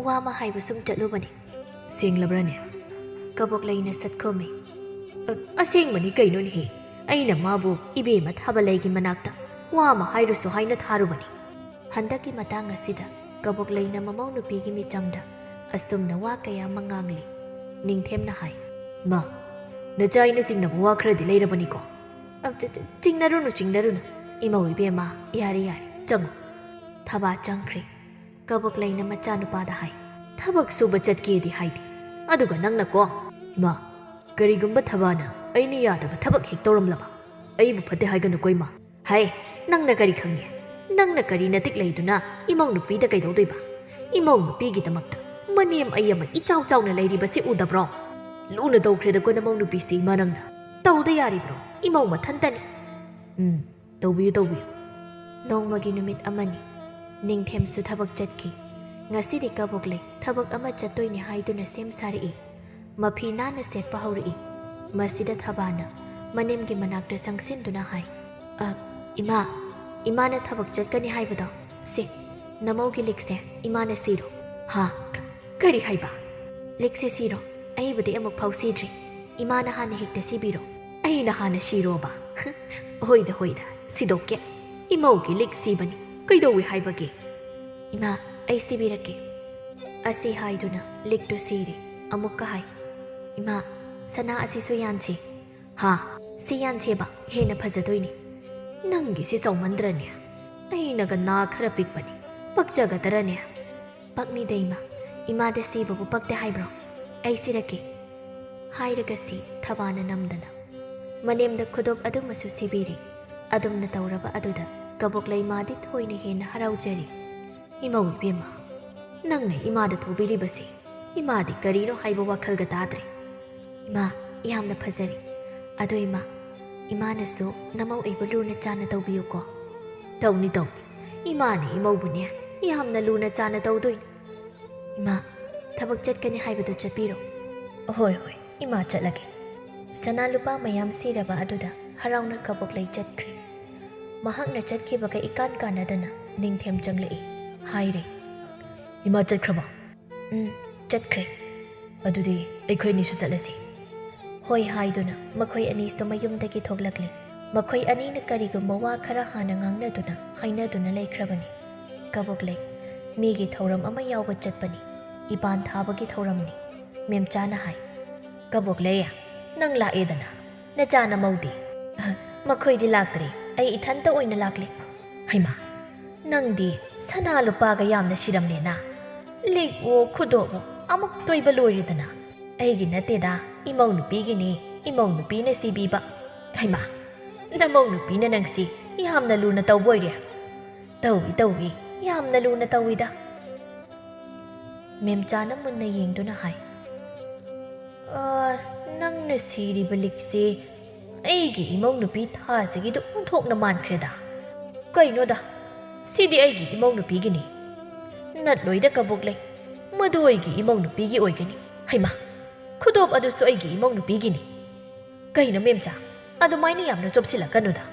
ꯋꯥ ꯑꯃ ꯍꯥꯏꯕ ꯁꯨꯝ ꯆꯠꯂꯨꯕꯅꯤ꯫" "ꯁꯦꯡꯂꯕ꯭ꯔꯅꯦ?" ꯀꯕꯣꯛꯂꯩꯅ ꯁꯠꯈꯨꯝꯃꯤ꯫ "ꯑ, ꯑꯁꯦꯡꯕꯅꯤ ꯀꯩꯅꯣꯅꯦꯍꯦ? ꯑꯩꯅ ꯃꯥꯕꯨ ꯏꯕꯦꯝꯃ ꯊꯥꯕꯂꯩꯒꯤ ꯃꯅꯥꯛꯇ ꯋꯥ ꯑꯃ ꯍꯥꯏꯔꯨꯁꯨ ꯍꯥꯏꯅ ꯊꯥꯔꯨꯕꯅꯤ꯫" ꯍꯟꯗꯛꯀꯤ ꯃꯇꯥꯡ ꯑꯁꯤꯗ ꯀꯕꯣꯛꯂꯩꯅ ꯃꯃꯧ ꯅꯨꯄꯤꯒꯤ ꯃꯤꯆꯪꯗ ꯑꯁꯨꯝꯅ ꯋꯥ ꯀꯌꯥ ꯑꯃ ꯉꯥꯡꯂꯤ꯫ ꯅꯤꯡꯊꯦꯝꯅ ꯍꯥꯏ, "ꯃꯥ, ꯅꯆꯥ ꯑꯩꯅ ꯆꯤꯡꯅꯕ ꯋꯥ ꯈꯔꯗꯤ ꯂꯩꯔꯕꯅꯤꯀꯣ?" "ꯑ, ꯆ-, ꯆ-, ꯆꯤꯡꯅꯔꯨꯅꯨ, ꯆꯤꯡꯅꯔꯨꯅꯨ꯫ ꯏꯃꯧ ꯏꯕꯦꯝꯃ, ꯌꯥꯔꯦ, ꯌꯥꯔꯦ, ꯆꯪꯉꯨ꯫" ꯊꯕꯥ ꯆꯪꯈ꯭ꯔꯦ꯫ ꯀꯕꯣꯛꯂꯩꯅ ꯃꯆꯥꯅꯨꯄꯥꯗ ꯍꯥꯏ, "ꯊꯕꯛ ꯁꯨꯕ ꯆꯠꯀꯦꯗꯤ ꯍꯥꯏꯗꯦ, ꯑꯗꯨꯒ ꯅꯪꯅꯀꯣ꯫" "ꯏꯃꯥ, ꯀꯔꯤꯒꯨꯝꯕ ꯊꯕꯥꯅ ꯑꯩꯅ ꯌꯥꯗꯕ ꯊꯕꯛ ꯍꯦꯛ ꯇꯧꯔꯝꯂꯕ, ꯑꯩꯕꯨ ꯐꯠꯇꯦ ꯍꯥꯏꯒꯅꯨꯀꯣ, ꯏꯃꯥ꯫" "ꯍꯥꯏ, ꯅꯪꯅ ꯀꯔꯤ ꯈꯪꯉꯦ? ꯅꯪꯅ ꯀꯔꯤ ꯅꯇꯤꯛ ꯂꯩꯗꯨꯅ ꯏꯃꯧ ꯅꯨꯄꯤꯗ ꯀꯩꯗꯧꯗꯣꯏꯕ? ꯏꯃꯧ ꯅꯨꯄꯤꯒꯤꯗꯃꯛꯇ ꯃꯅꯦꯝ ꯑꯩ ꯑꯃ ꯏꯆꯥꯎ ꯆꯥꯎꯅ ꯂꯩꯔꯤꯕꯁꯤ ꯎꯗꯕ꯭ꯔꯣ? ꯂꯨꯅ ꯇꯧꯈ꯭ꯔꯦꯗꯀꯣ ꯅꯃꯧ ꯅꯨꯄꯤꯁꯤ, ꯏꯃꯥ, ꯅꯪꯅ꯫ ꯇꯧꯗ ꯌꯥꯔꯤꯕ꯭ꯔꯣ? ꯏꯃꯧ ꯃꯊꯟꯇꯅꯤ꯫" "ꯎꯝ, ꯇꯧꯕꯤꯌꯨ, ꯇꯧꯕꯤꯌꯨ꯫" ꯅꯣꯡꯃꯒꯤ ꯅꯨꯃꯤꯠ ꯑꯃꯅꯤ꯫ ꯅꯤꯡꯊꯦꯝꯁꯨ ꯊꯕꯛ ꯆꯠꯈꯤ꯫ ꯉꯁꯤꯗꯤ ꯀꯕꯣꯛꯂꯩ ꯊꯕꯛ ꯑꯃ ꯆꯠꯇꯣꯏꯅꯦ ꯍꯥꯏꯗꯨꯅ ꯁꯦꯝ ꯁꯥꯔꯛꯏ꯫ ꯃꯐꯤ ꯅꯥꯟꯅ ꯁꯦꯠꯄ ꯍꯧꯔꯛꯏ꯫ ꯃꯁꯤꯗ ꯊꯕꯥꯅ ꯃꯅꯦꯝꯒꯤ ꯃꯅꯥꯛꯇ ꯆꯪꯁꯤꯟꯗꯨꯅ ꯍꯥꯏ, "ꯑ, ꯏꯃꯥ, ꯏꯃꯥꯅ ꯊꯕꯛ ꯆꯠꯀꯅꯤ ꯍꯥꯏꯕꯗꯣ, ꯁꯦ, ꯅꯃꯧꯒꯤ ꯂꯤꯛꯁꯦ ꯏꯃꯥꯅ ꯁꯤꯔꯣ꯫" "ꯍꯥ? ꯀ-, ꯀꯔꯤ ꯍꯥꯏꯕ?" "ꯂꯤꯛꯁꯦ ꯁꯤꯔꯣ꯫ ꯑꯩꯕꯨꯗꯤ ꯑꯃꯨꯛ ꯐꯥꯎ ꯁꯤꯗ꯭ꯔꯤ꯫ ꯏꯃꯥꯅ ꯍꯥꯟꯅ ꯍꯦꯛꯇ ꯁꯤꯕꯤꯔꯣ꯫" "ꯑꯩꯅ ꯍꯥꯟꯅ ꯁꯤꯔꯣꯕ?" "ꯍꯣꯏꯗ, ꯍꯣꯏꯗ, ꯁꯤꯗꯣꯛꯀꯦ꯫ ꯏꯃꯧꯒꯤ ꯂꯤꯛ ꯁꯤꯕꯅꯤ꯫ ꯀꯩꯗꯧꯏ ꯍꯥꯏꯕꯒꯦ?" "ꯏꯃꯥ, ꯑꯩ ꯁꯤꯕꯤꯔꯛꯀꯦ꯫" ꯑꯁꯤ ꯍꯥꯏꯗꯨꯅ ꯂꯤꯛꯇꯨ ꯁꯤꯔꯦ꯫ ꯑꯃꯨꯛꯀ ꯍꯥꯏ, "ꯏꯃꯥ, ꯁꯅꯥ ꯑꯁꯤꯁꯨ ꯌꯥꯟꯁꯤ꯫" "ꯍꯥ? ꯁꯤ ꯌꯥꯟꯁꯦꯕ, ꯍꯦꯟꯅ ꯐꯖꯗꯣꯏꯅꯤ꯫" "ꯅꯪꯒꯤꯁꯤ ꯆꯥꯎꯃꯟꯗ꯭ꯔꯅꯦ? ꯑꯩꯅꯒ ꯅꯥ ꯈꯔ ꯄꯤꯛꯄꯅꯤ, ꯄꯛꯆꯒꯗ꯭ꯔꯅꯦ?" "ꯄꯛꯅꯤꯗ ꯏꯃꯥ, ꯏꯃꯥꯗ ꯁꯤꯕꯕꯨ ꯄꯛꯇꯦ ꯍꯥꯏꯕ꯭ꯔꯣ? ꯑꯩ ꯁꯤꯔꯛꯀꯦ꯫" ꯍꯥꯏꯔꯒ ꯁꯤ ꯊꯕꯥꯅ ꯅꯝꯗꯅ ꯃꯅꯦꯝꯗ ꯈꯨꯗꯣꯞ ꯑꯗꯨꯃꯁꯨ ꯁꯤꯕꯤꯔꯤ꯫ ꯑꯗꯨꯝꯅ ꯇꯧꯔꯕ ꯑꯗꯨꯗ ꯀꯕꯣꯛꯂꯩ ꯃꯥꯗꯤ ꯊꯣꯏꯅ ꯍꯦꯟꯅ ꯍꯔꯥꯎꯖꯔꯤ꯫ "ꯏꯃꯧ ꯏꯕꯦꯝꯃ, ꯅꯪꯅ ꯏꯃꯥꯗ ꯊꯣꯕꯤꯔꯤꯕꯁꯤ, ꯏꯃꯥꯗꯤ ꯀꯔꯤꯅꯣ ꯍꯥꯏꯕ ꯋꯥꯈꯜꯒ ꯇꯥꯗ꯭ꯔꯦ꯫" "ꯏꯃꯥ, ꯌꯥꯝꯅ ꯐꯖꯔꯦ꯫ ꯑꯗꯣ ꯏꯃꯥ, ꯏꯃꯥꯅꯁꯨ ꯅꯃꯧ ꯑꯩꯕꯨ ꯂꯨꯅ ꯆꯥꯟꯅ ꯇꯧꯕꯤꯌꯨꯀꯣ꯫" "ꯇꯧꯅꯤ, ꯇꯧꯅꯤ꯫ ꯏꯃꯥꯅ ꯏꯃꯧꯕꯨꯅꯦ, ꯌꯥꯝꯅ ꯂꯨꯅ ꯆꯥꯅ ꯇꯧꯗꯣꯏꯅꯤ꯫ ꯏꯃꯥ, ꯊꯕꯛ ꯆꯠꯀꯅꯤ ꯍꯥꯏꯕꯗꯨ ꯆꯠꯄꯤꯔꯣ꯫ ꯍꯣꯏ, ꯍꯣꯏ, ꯏꯃꯥ ꯆꯠꯂꯒꯦ꯫ ꯁꯅꯥ ꯂꯨꯄꯥ ꯃꯌꯥꯝ ꯁꯤꯔꯕ ꯑꯗꯨꯗ ꯍꯔꯥꯎꯅ ꯀꯕꯣꯛꯂꯩ ꯆꯠꯈ꯭ꯔꯦ꯫ ꯃꯍꯥꯛꯅ ꯆꯠꯈꯤꯕꯒ ꯏꯀꯥꯟ ꯀꯥꯟꯅꯗꯅ ꯅꯤꯡꯊꯦꯝ ꯆꯪꯂꯛꯏ꯫ ꯍꯥꯏꯔꯦ, "ꯏꯃꯥ ꯆꯠꯈ꯭ꯔꯕ?" "ꯎꯝ, ꯆꯠꯈ꯭ꯔꯦ꯫" "ꯑꯗꯨꯗꯤ ꯑꯩꯈꯣꯏ ꯑꯅꯤꯁꯨ ꯆꯠꯂꯁꯤ꯫" "ꯍꯣꯏ" ꯍꯥꯏꯗꯨꯅ ꯃꯈꯣꯏ ꯑꯅꯤꯁꯨ ꯃꯌꯨꯝꯗꯒꯤ ꯊꯣꯛꯂꯛꯂꯤ꯫ ꯃꯈꯣꯏ ꯑꯅꯤꯅ ꯀꯔꯤꯒꯨꯝꯕ ꯋꯥ ꯈꯔ ꯍꯥꯟꯅ ꯉꯥꯡꯅꯗꯨꯅ ꯍꯥꯏꯅꯗꯨꯅ ꯂꯩꯈ꯭ꯔꯕꯅꯤ꯫ ꯀꯕꯣꯛꯂꯩ, "ꯃꯤꯒꯤ ꯊꯧꯔꯝ ꯑꯃ ꯌꯥꯎꯕ ꯆꯠꯄꯅꯤ꯫ ꯏꯄꯥꯟ ꯊꯥꯕꯒꯤ ꯊꯧꯔꯝꯅꯤ꯫" ꯃꯦꯝꯆꯥꯅ ꯍꯥꯏ꯫ "ꯀꯕꯣꯛꯂꯩ, ꯅꯪ ꯂꯥꯛꯑꯦꯗꯅ, ꯅꯆꯥ ꯅꯃꯧꯗꯤ?" "ꯃꯈꯣꯏꯗꯤ ꯂꯥꯛꯇ꯭ꯔꯤ, ꯑꯩ ꯏꯊꯟꯇ ꯑꯣꯏꯅ ꯂꯥꯛꯂꯤ꯫" "ꯍꯩꯃꯥ, ꯅꯪꯗꯤ ꯁꯅꯥ ꯂꯨꯄꯥꯒ ꯌꯥꯝꯅ ꯁꯤꯔꯝꯂꯦꯅ꯫ ꯂꯤꯛꯑꯣ ꯈꯨꯗꯣꯞꯑꯣ ꯑꯃꯨꯛ ꯇꯣꯏꯕ ꯂꯣꯏꯔꯦꯗꯅ꯫ ꯑꯩꯒꯤ ꯅꯠꯇꯦꯗ, ꯏꯃꯧ ꯅꯨꯄꯤꯒꯤꯅꯤ, ꯏꯃꯧ ꯅꯨꯄꯤꯅ ꯁꯤꯕꯤꯕ꯫" "ꯍꯩꯃꯥ, ꯅꯃꯧ ꯅꯨꯄꯤꯅ ꯅꯪꯁꯤ ꯌꯥꯝꯅ ꯂꯨꯅ ꯇꯧꯕ ꯑꯣꯏꯔꯦ꯫" "ꯇꯧꯏ, ꯇꯧꯏ, ꯌꯥꯝꯅ ꯂꯨꯅ ꯇꯧꯏꯗ꯫" ꯃꯦꯝꯆꯥꯅ ꯃꯨꯟꯅ ꯌꯦꯡꯗꯨꯅ ꯍꯥꯏ, "ꯑ, ꯅꯪꯅ ꯁꯤꯔꯤꯕ ꯂꯤꯛꯁꯤ ꯑꯩꯒꯤ ꯏꯃꯧ ꯅꯨꯄꯤ ꯊꯥꯖꯒꯤꯗꯨ ꯑꯣꯟꯊꯣꯛꯅ ꯃꯥꯟꯈ꯭ꯔꯦꯗ꯫ ꯀꯩꯅꯣꯗ, ꯁꯤꯗꯤ ꯑꯩꯒꯤ ꯏꯃꯧ ꯅꯨꯄꯤꯒꯤꯅꯤ꯫" "ꯅꯠꯂꯣꯏꯗ ꯀꯕꯣꯛꯂꯩ, ꯃꯗꯨ ꯑꯩꯒꯤ ꯏꯃꯧ ꯅꯨꯄꯤꯒꯤ ꯑꯣꯏꯒꯅꯤ꯫" "ꯍꯩꯃꯥ, ꯈꯨꯗꯣꯞ ꯑꯗꯨꯁꯨ ꯑꯩꯒꯤ ꯏꯃꯧ ꯅꯨꯄꯤꯒꯤꯅꯤ꯫" "ꯀꯩꯅꯣ ꯃꯦꯝꯆꯥ, ꯑꯗꯨꯃꯥꯏꯅ ꯌꯥꯝꯅ ꯆꯣꯞꯁꯤꯜꯂꯛꯀꯅꯨꯗ꯫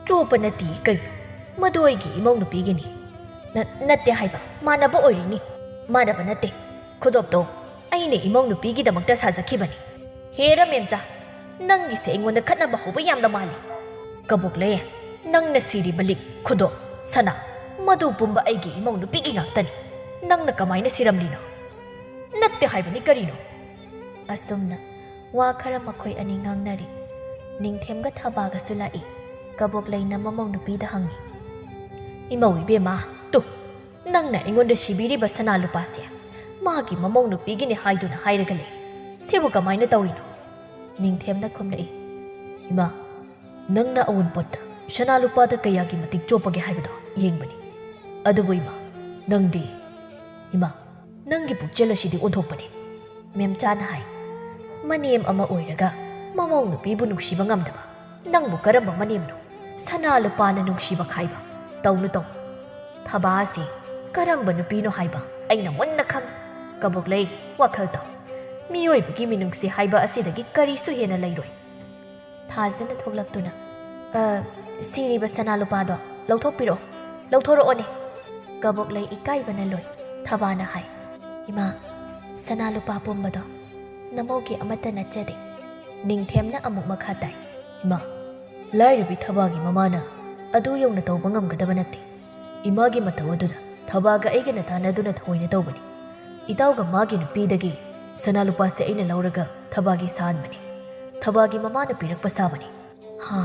ꯆꯣꯞꯄ ꯅꯠꯇꯦ ꯀꯩꯅꯣ, ꯃꯗꯨ ꯑꯩꯒꯤ ꯏꯃꯧ ꯅꯨꯄꯤꯒꯤꯅꯤ꯫" "ꯅ-, ꯅꯠꯇꯦ ꯍꯥꯏꯕ, ꯃꯥꯟꯅꯕ ꯑꯣꯏꯔꯤꯅꯤ꯫" "ꯃꯥꯟꯅꯕ ꯅꯠꯇꯦ, ꯈꯨꯗꯣꯞꯇꯣ ꯑꯩꯅ ꯏꯃꯧ ꯅꯨꯄꯤꯒꯤꯗꯃꯛꯇ ꯁꯥꯖꯈꯤꯕꯅꯤ꯫" "ꯍꯦꯔꯥ ꯃꯦꯝꯆꯥ, ꯅꯪꯒꯤꯁꯦ ꯑꯩꯉꯣꯟꯗ ꯈꯠꯅꯕ ꯍꯧꯕ ꯌꯥꯝꯅ ꯃꯥꯜꯂꯤ꯫" "ꯀꯕꯣꯛꯂꯩ, ꯅꯪꯅ ꯁꯤꯔꯤꯕ ꯂꯤꯛ, ꯈꯨꯗꯣꯞ, ꯁꯅꯥ, ꯃꯗꯨ ꯄꯨꯝꯕ ꯑꯩꯒꯤ ꯏꯃꯧ ꯅꯨꯄꯤꯒꯤ ꯉꯥꯛꯇꯅꯤ꯫ ꯅꯪꯅ ꯀꯃꯥꯏꯅ ꯁꯤꯔꯝꯂꯤꯅꯣ?" "ꯅꯠꯇꯦ ꯍꯥꯏꯕꯅꯤ ꯀꯔꯤꯅꯣ?" ꯑꯁꯨꯝꯅ ꯋꯥ ꯈꯔ ꯃꯈꯣꯏ ꯑꯅꯤ ꯉꯥꯡꯅꯔꯤ꯫ ꯅꯤꯡꯊꯦꯝꯒ ꯊꯕꯥꯒꯁꯨ ꯂꯥꯛꯏ꯫ ꯀꯕꯣꯛꯂꯩꯅ ꯃꯃꯧ ꯅꯨꯄꯤꯗ ꯍꯪꯉꯤ, "ꯏꯃꯧ ꯏꯕꯦꯝꯃ, ꯇꯨ, ꯅꯪꯅ ꯑꯩꯉꯣꯟꯗ ꯁꯤꯕꯤꯔꯤꯕ ꯁꯅꯥ ꯂꯨꯄꯥꯁꯦ ꯃꯥꯒꯤ ꯃꯃꯧ ꯅꯨꯄꯤꯒꯤꯅꯤ ꯍꯥꯏꯗꯨꯅ ꯍꯥꯏꯔꯒ ꯂꯩ꯫ ꯁꯤꯕꯨ ꯀꯃꯥꯏꯅ ꯇꯧꯔꯤꯅꯣ?" ꯅꯤꯡꯊꯦꯝꯅ ꯈꯨꯝꯂꯛꯏ, "ꯏꯃꯥ, ꯅꯪꯅ ꯑꯋꯨꯟꯄꯣꯠꯇ ꯁꯅꯥ ꯂꯨꯄꯥꯗ ꯀꯌꯥꯒꯤ ꯃꯇꯤꯛ ꯆꯣꯞꯄꯒꯦ ꯍꯥꯏꯕꯗꯣ ꯌꯦꯡꯕꯅꯤ꯫ ꯑꯗꯨꯕꯨ ꯏꯃꯥ, ꯅꯪꯗꯤ, ꯏꯃꯥ, ꯅꯪꯒꯤ ꯄꯨꯛꯆꯦꯜ ꯑꯁꯤꯗꯤ ꯑꯣꯟꯊꯣꯛꯄꯅꯤ꯫" ꯃꯦꯝꯆꯥꯅ ꯍꯥꯏ, "ꯃꯅꯦꯝ ꯑꯃ ꯑꯣꯏꯔꯒ ꯃꯃꯧ ꯅꯨꯄꯤꯕꯨ ꯅꯨꯡꯁꯤꯕ ꯉꯝꯗꯕ ꯅꯪꯕꯨ ꯀꯔꯝꯕ ꯃꯅꯦꯝꯅꯣ? ꯁꯅꯥ ꯂꯨꯄꯥꯅ ꯅꯨꯡꯁꯤꯕ ꯈꯥꯏꯕ꯫ ꯇꯧꯅꯨ, ꯇꯧꯅꯨ꯫ ꯊꯕꯥ ꯑꯁꯤ "ꯀꯔꯝꯕ ꯅꯨꯄꯤꯅꯣ ꯍꯥꯏꯕ? ꯑꯩꯅ ꯃꯨꯟꯅ ꯈꯪ-" "ꯀꯕꯣꯛꯂꯩ, ꯋꯥꯈꯜ ꯇꯥꯎ꯫ ꯃꯤꯑꯣꯏꯕꯒꯤ ꯃꯤꯅꯨꯡꯁꯤ ꯍꯥꯏꯕ ꯑꯁꯤꯗꯒꯤ ꯀꯔꯤꯁꯨ ꯍꯦꯟꯅ ꯂꯩꯔꯣꯏ꯫" ꯊꯥꯖꯅ ꯊꯣꯛꯂꯛꯇꯨꯅ, "ꯑ, ꯁꯤꯔꯤꯕ ꯁꯅꯥ ꯂꯨꯄꯥꯗꯣ ꯂꯧꯊꯣꯛꯄꯤꯔꯛꯑꯣ, ꯂꯧꯊꯣꯔꯛꯑꯣꯅꯦ꯫" ꯀꯕꯣꯛꯂꯩ ꯏꯀꯥꯏꯕꯅ ꯂꯣꯏ꯫ ꯊꯕꯥꯅ ꯍꯥꯏ, "ꯏꯃꯥ, ꯁꯅꯥ ꯂꯨꯄꯥ ꯄꯨꯝꯕꯗꯣ ꯅꯃꯧꯒꯤ ꯑꯃꯠꯇ ꯅꯠꯆꯗꯦ꯫" ꯅꯤꯡꯊꯦꯝꯅ ꯑꯃꯨꯛ ꯃꯈꯥ ꯇꯥꯏ, "ꯏꯃꯥ, ꯂꯥꯏꯔꯕꯤ ꯊꯕꯥꯒꯤ ꯃꯃꯥꯅ ꯑꯗꯨ ꯌꯧꯅ ꯇꯧꯕ ꯉꯝꯒꯗꯕ ꯅꯠꯇꯦ꯫ ꯏꯃꯥꯒꯤ ꯃꯇꯧ ꯑꯗꯨꯗ ꯊꯕꯥꯒ ꯑꯩꯒꯅ ꯇꯥꯟꯅꯗꯨꯅ ꯊꯑꯣꯏꯅ ꯇꯧꯕꯅꯤ꯫ ꯏꯇꯥꯎꯒ ꯃꯥꯒꯤ ꯅꯨꯄꯤꯗꯒꯤ ꯁꯅꯥ ꯂꯨꯄꯥꯁꯦ ꯑꯩꯅ ꯂꯧꯔꯒ ꯊꯕꯥꯒꯤ ꯁꯥꯍꯟꯕꯅꯤ꯫ ꯊꯕꯥꯒꯤ ꯃꯃꯥꯅ ꯄꯤꯔꯛꯄ ꯁꯥꯕꯅꯤ꯫" ꯍꯥ,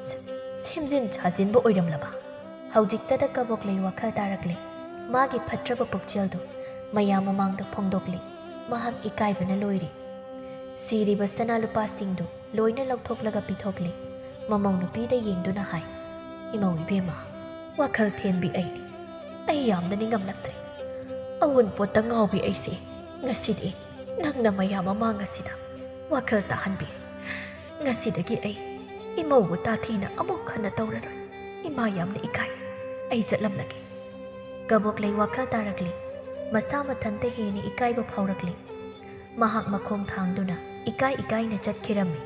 ꯁ-, ꯁꯦꯝꯖꯤꯟ ꯁꯥꯖꯤꯟꯕ ꯑꯣꯏꯔꯝꯂꯕ? ꯍꯧꯖꯤꯛꯇꯗ ꯀꯕꯣꯛꯂꯩ ꯋꯥꯈꯜ ꯇꯥꯔꯛꯂꯦ꯫ ꯃꯥꯒꯤ ꯐꯠꯇ꯭ꯔꯕ ꯄꯨꯛꯆꯦꯜꯗꯨ ꯃꯌꯥꯝ ꯃꯃꯥꯡꯗ ꯐꯣꯡꯗꯣꯛꯂꯦ꯫ ꯃꯍꯥꯛ ꯏꯀꯥꯏꯕꯅ ꯂꯣꯏꯔꯦ꯫ ꯁꯤꯔꯤꯕ ꯁꯅꯥ ꯂꯨꯄꯥꯁꯤꯡꯗꯨ ꯂꯣꯏꯅ ꯂꯧꯊꯣꯛꯂꯒ ꯄꯤꯊꯣꯛꯂꯦ꯫ ꯃꯃꯧ ꯅꯨꯄꯤꯗ ꯌꯦꯡꯗꯨꯅ ꯍꯥꯏ, "ꯏꯃꯧ ꯏꯕꯦꯝꯃ, ꯋꯥꯈꯜ ꯊꯦꯟꯕꯤ ꯑꯩꯅꯤ꯫ ꯑꯩ ꯌꯥꯝꯅ ꯅꯤꯡꯉꯝꯂꯛꯇ꯭ꯔꯦ꯫ ꯑꯑꯣꯟꯄꯣꯠꯇ ꯉꯥꯎꯕꯤ ꯑꯩꯁꯦ ꯉꯁꯤꯗꯤ ꯅꯪꯅ ꯃꯌꯥꯝ ꯃꯃꯥꯡ ꯑꯁꯤꯗ ꯋꯥꯈꯜ ꯇꯥꯍꯟꯕꯤꯔꯦ꯫ ꯉꯁꯤꯗꯒꯤ ꯑꯩ ꯏꯃꯧꯕꯨ ꯇꯥꯊꯤꯅ ꯑꯃꯨꯛ ꯍꯟꯅ ꯇꯧꯔꯔꯣꯏ꯫ ꯏꯃꯥ ꯌꯥꯝꯅ ꯏꯀꯥꯏ꯫ ꯑꯩ ꯆꯠꯂꯝꯂꯒꯦ꯫" ꯀꯕꯣꯛꯂꯩ ꯋꯥꯈꯜ ꯇꯥꯔꯛꯂꯤ꯫ ꯃꯁꯥ ꯃꯊꯟꯇ ꯍꯦꯟꯅ ꯏꯀꯥꯏꯕ ꯐꯥꯎꯔꯛꯂꯤ꯫ ꯃꯍꯥꯛ ꯃꯈꯣꯡ ꯊꯥꯡꯗꯨꯅ ꯏꯀꯥꯏ ꯏꯀꯥꯏꯅ ꯆꯠꯈꯤꯔꯝꯃꯤ꯫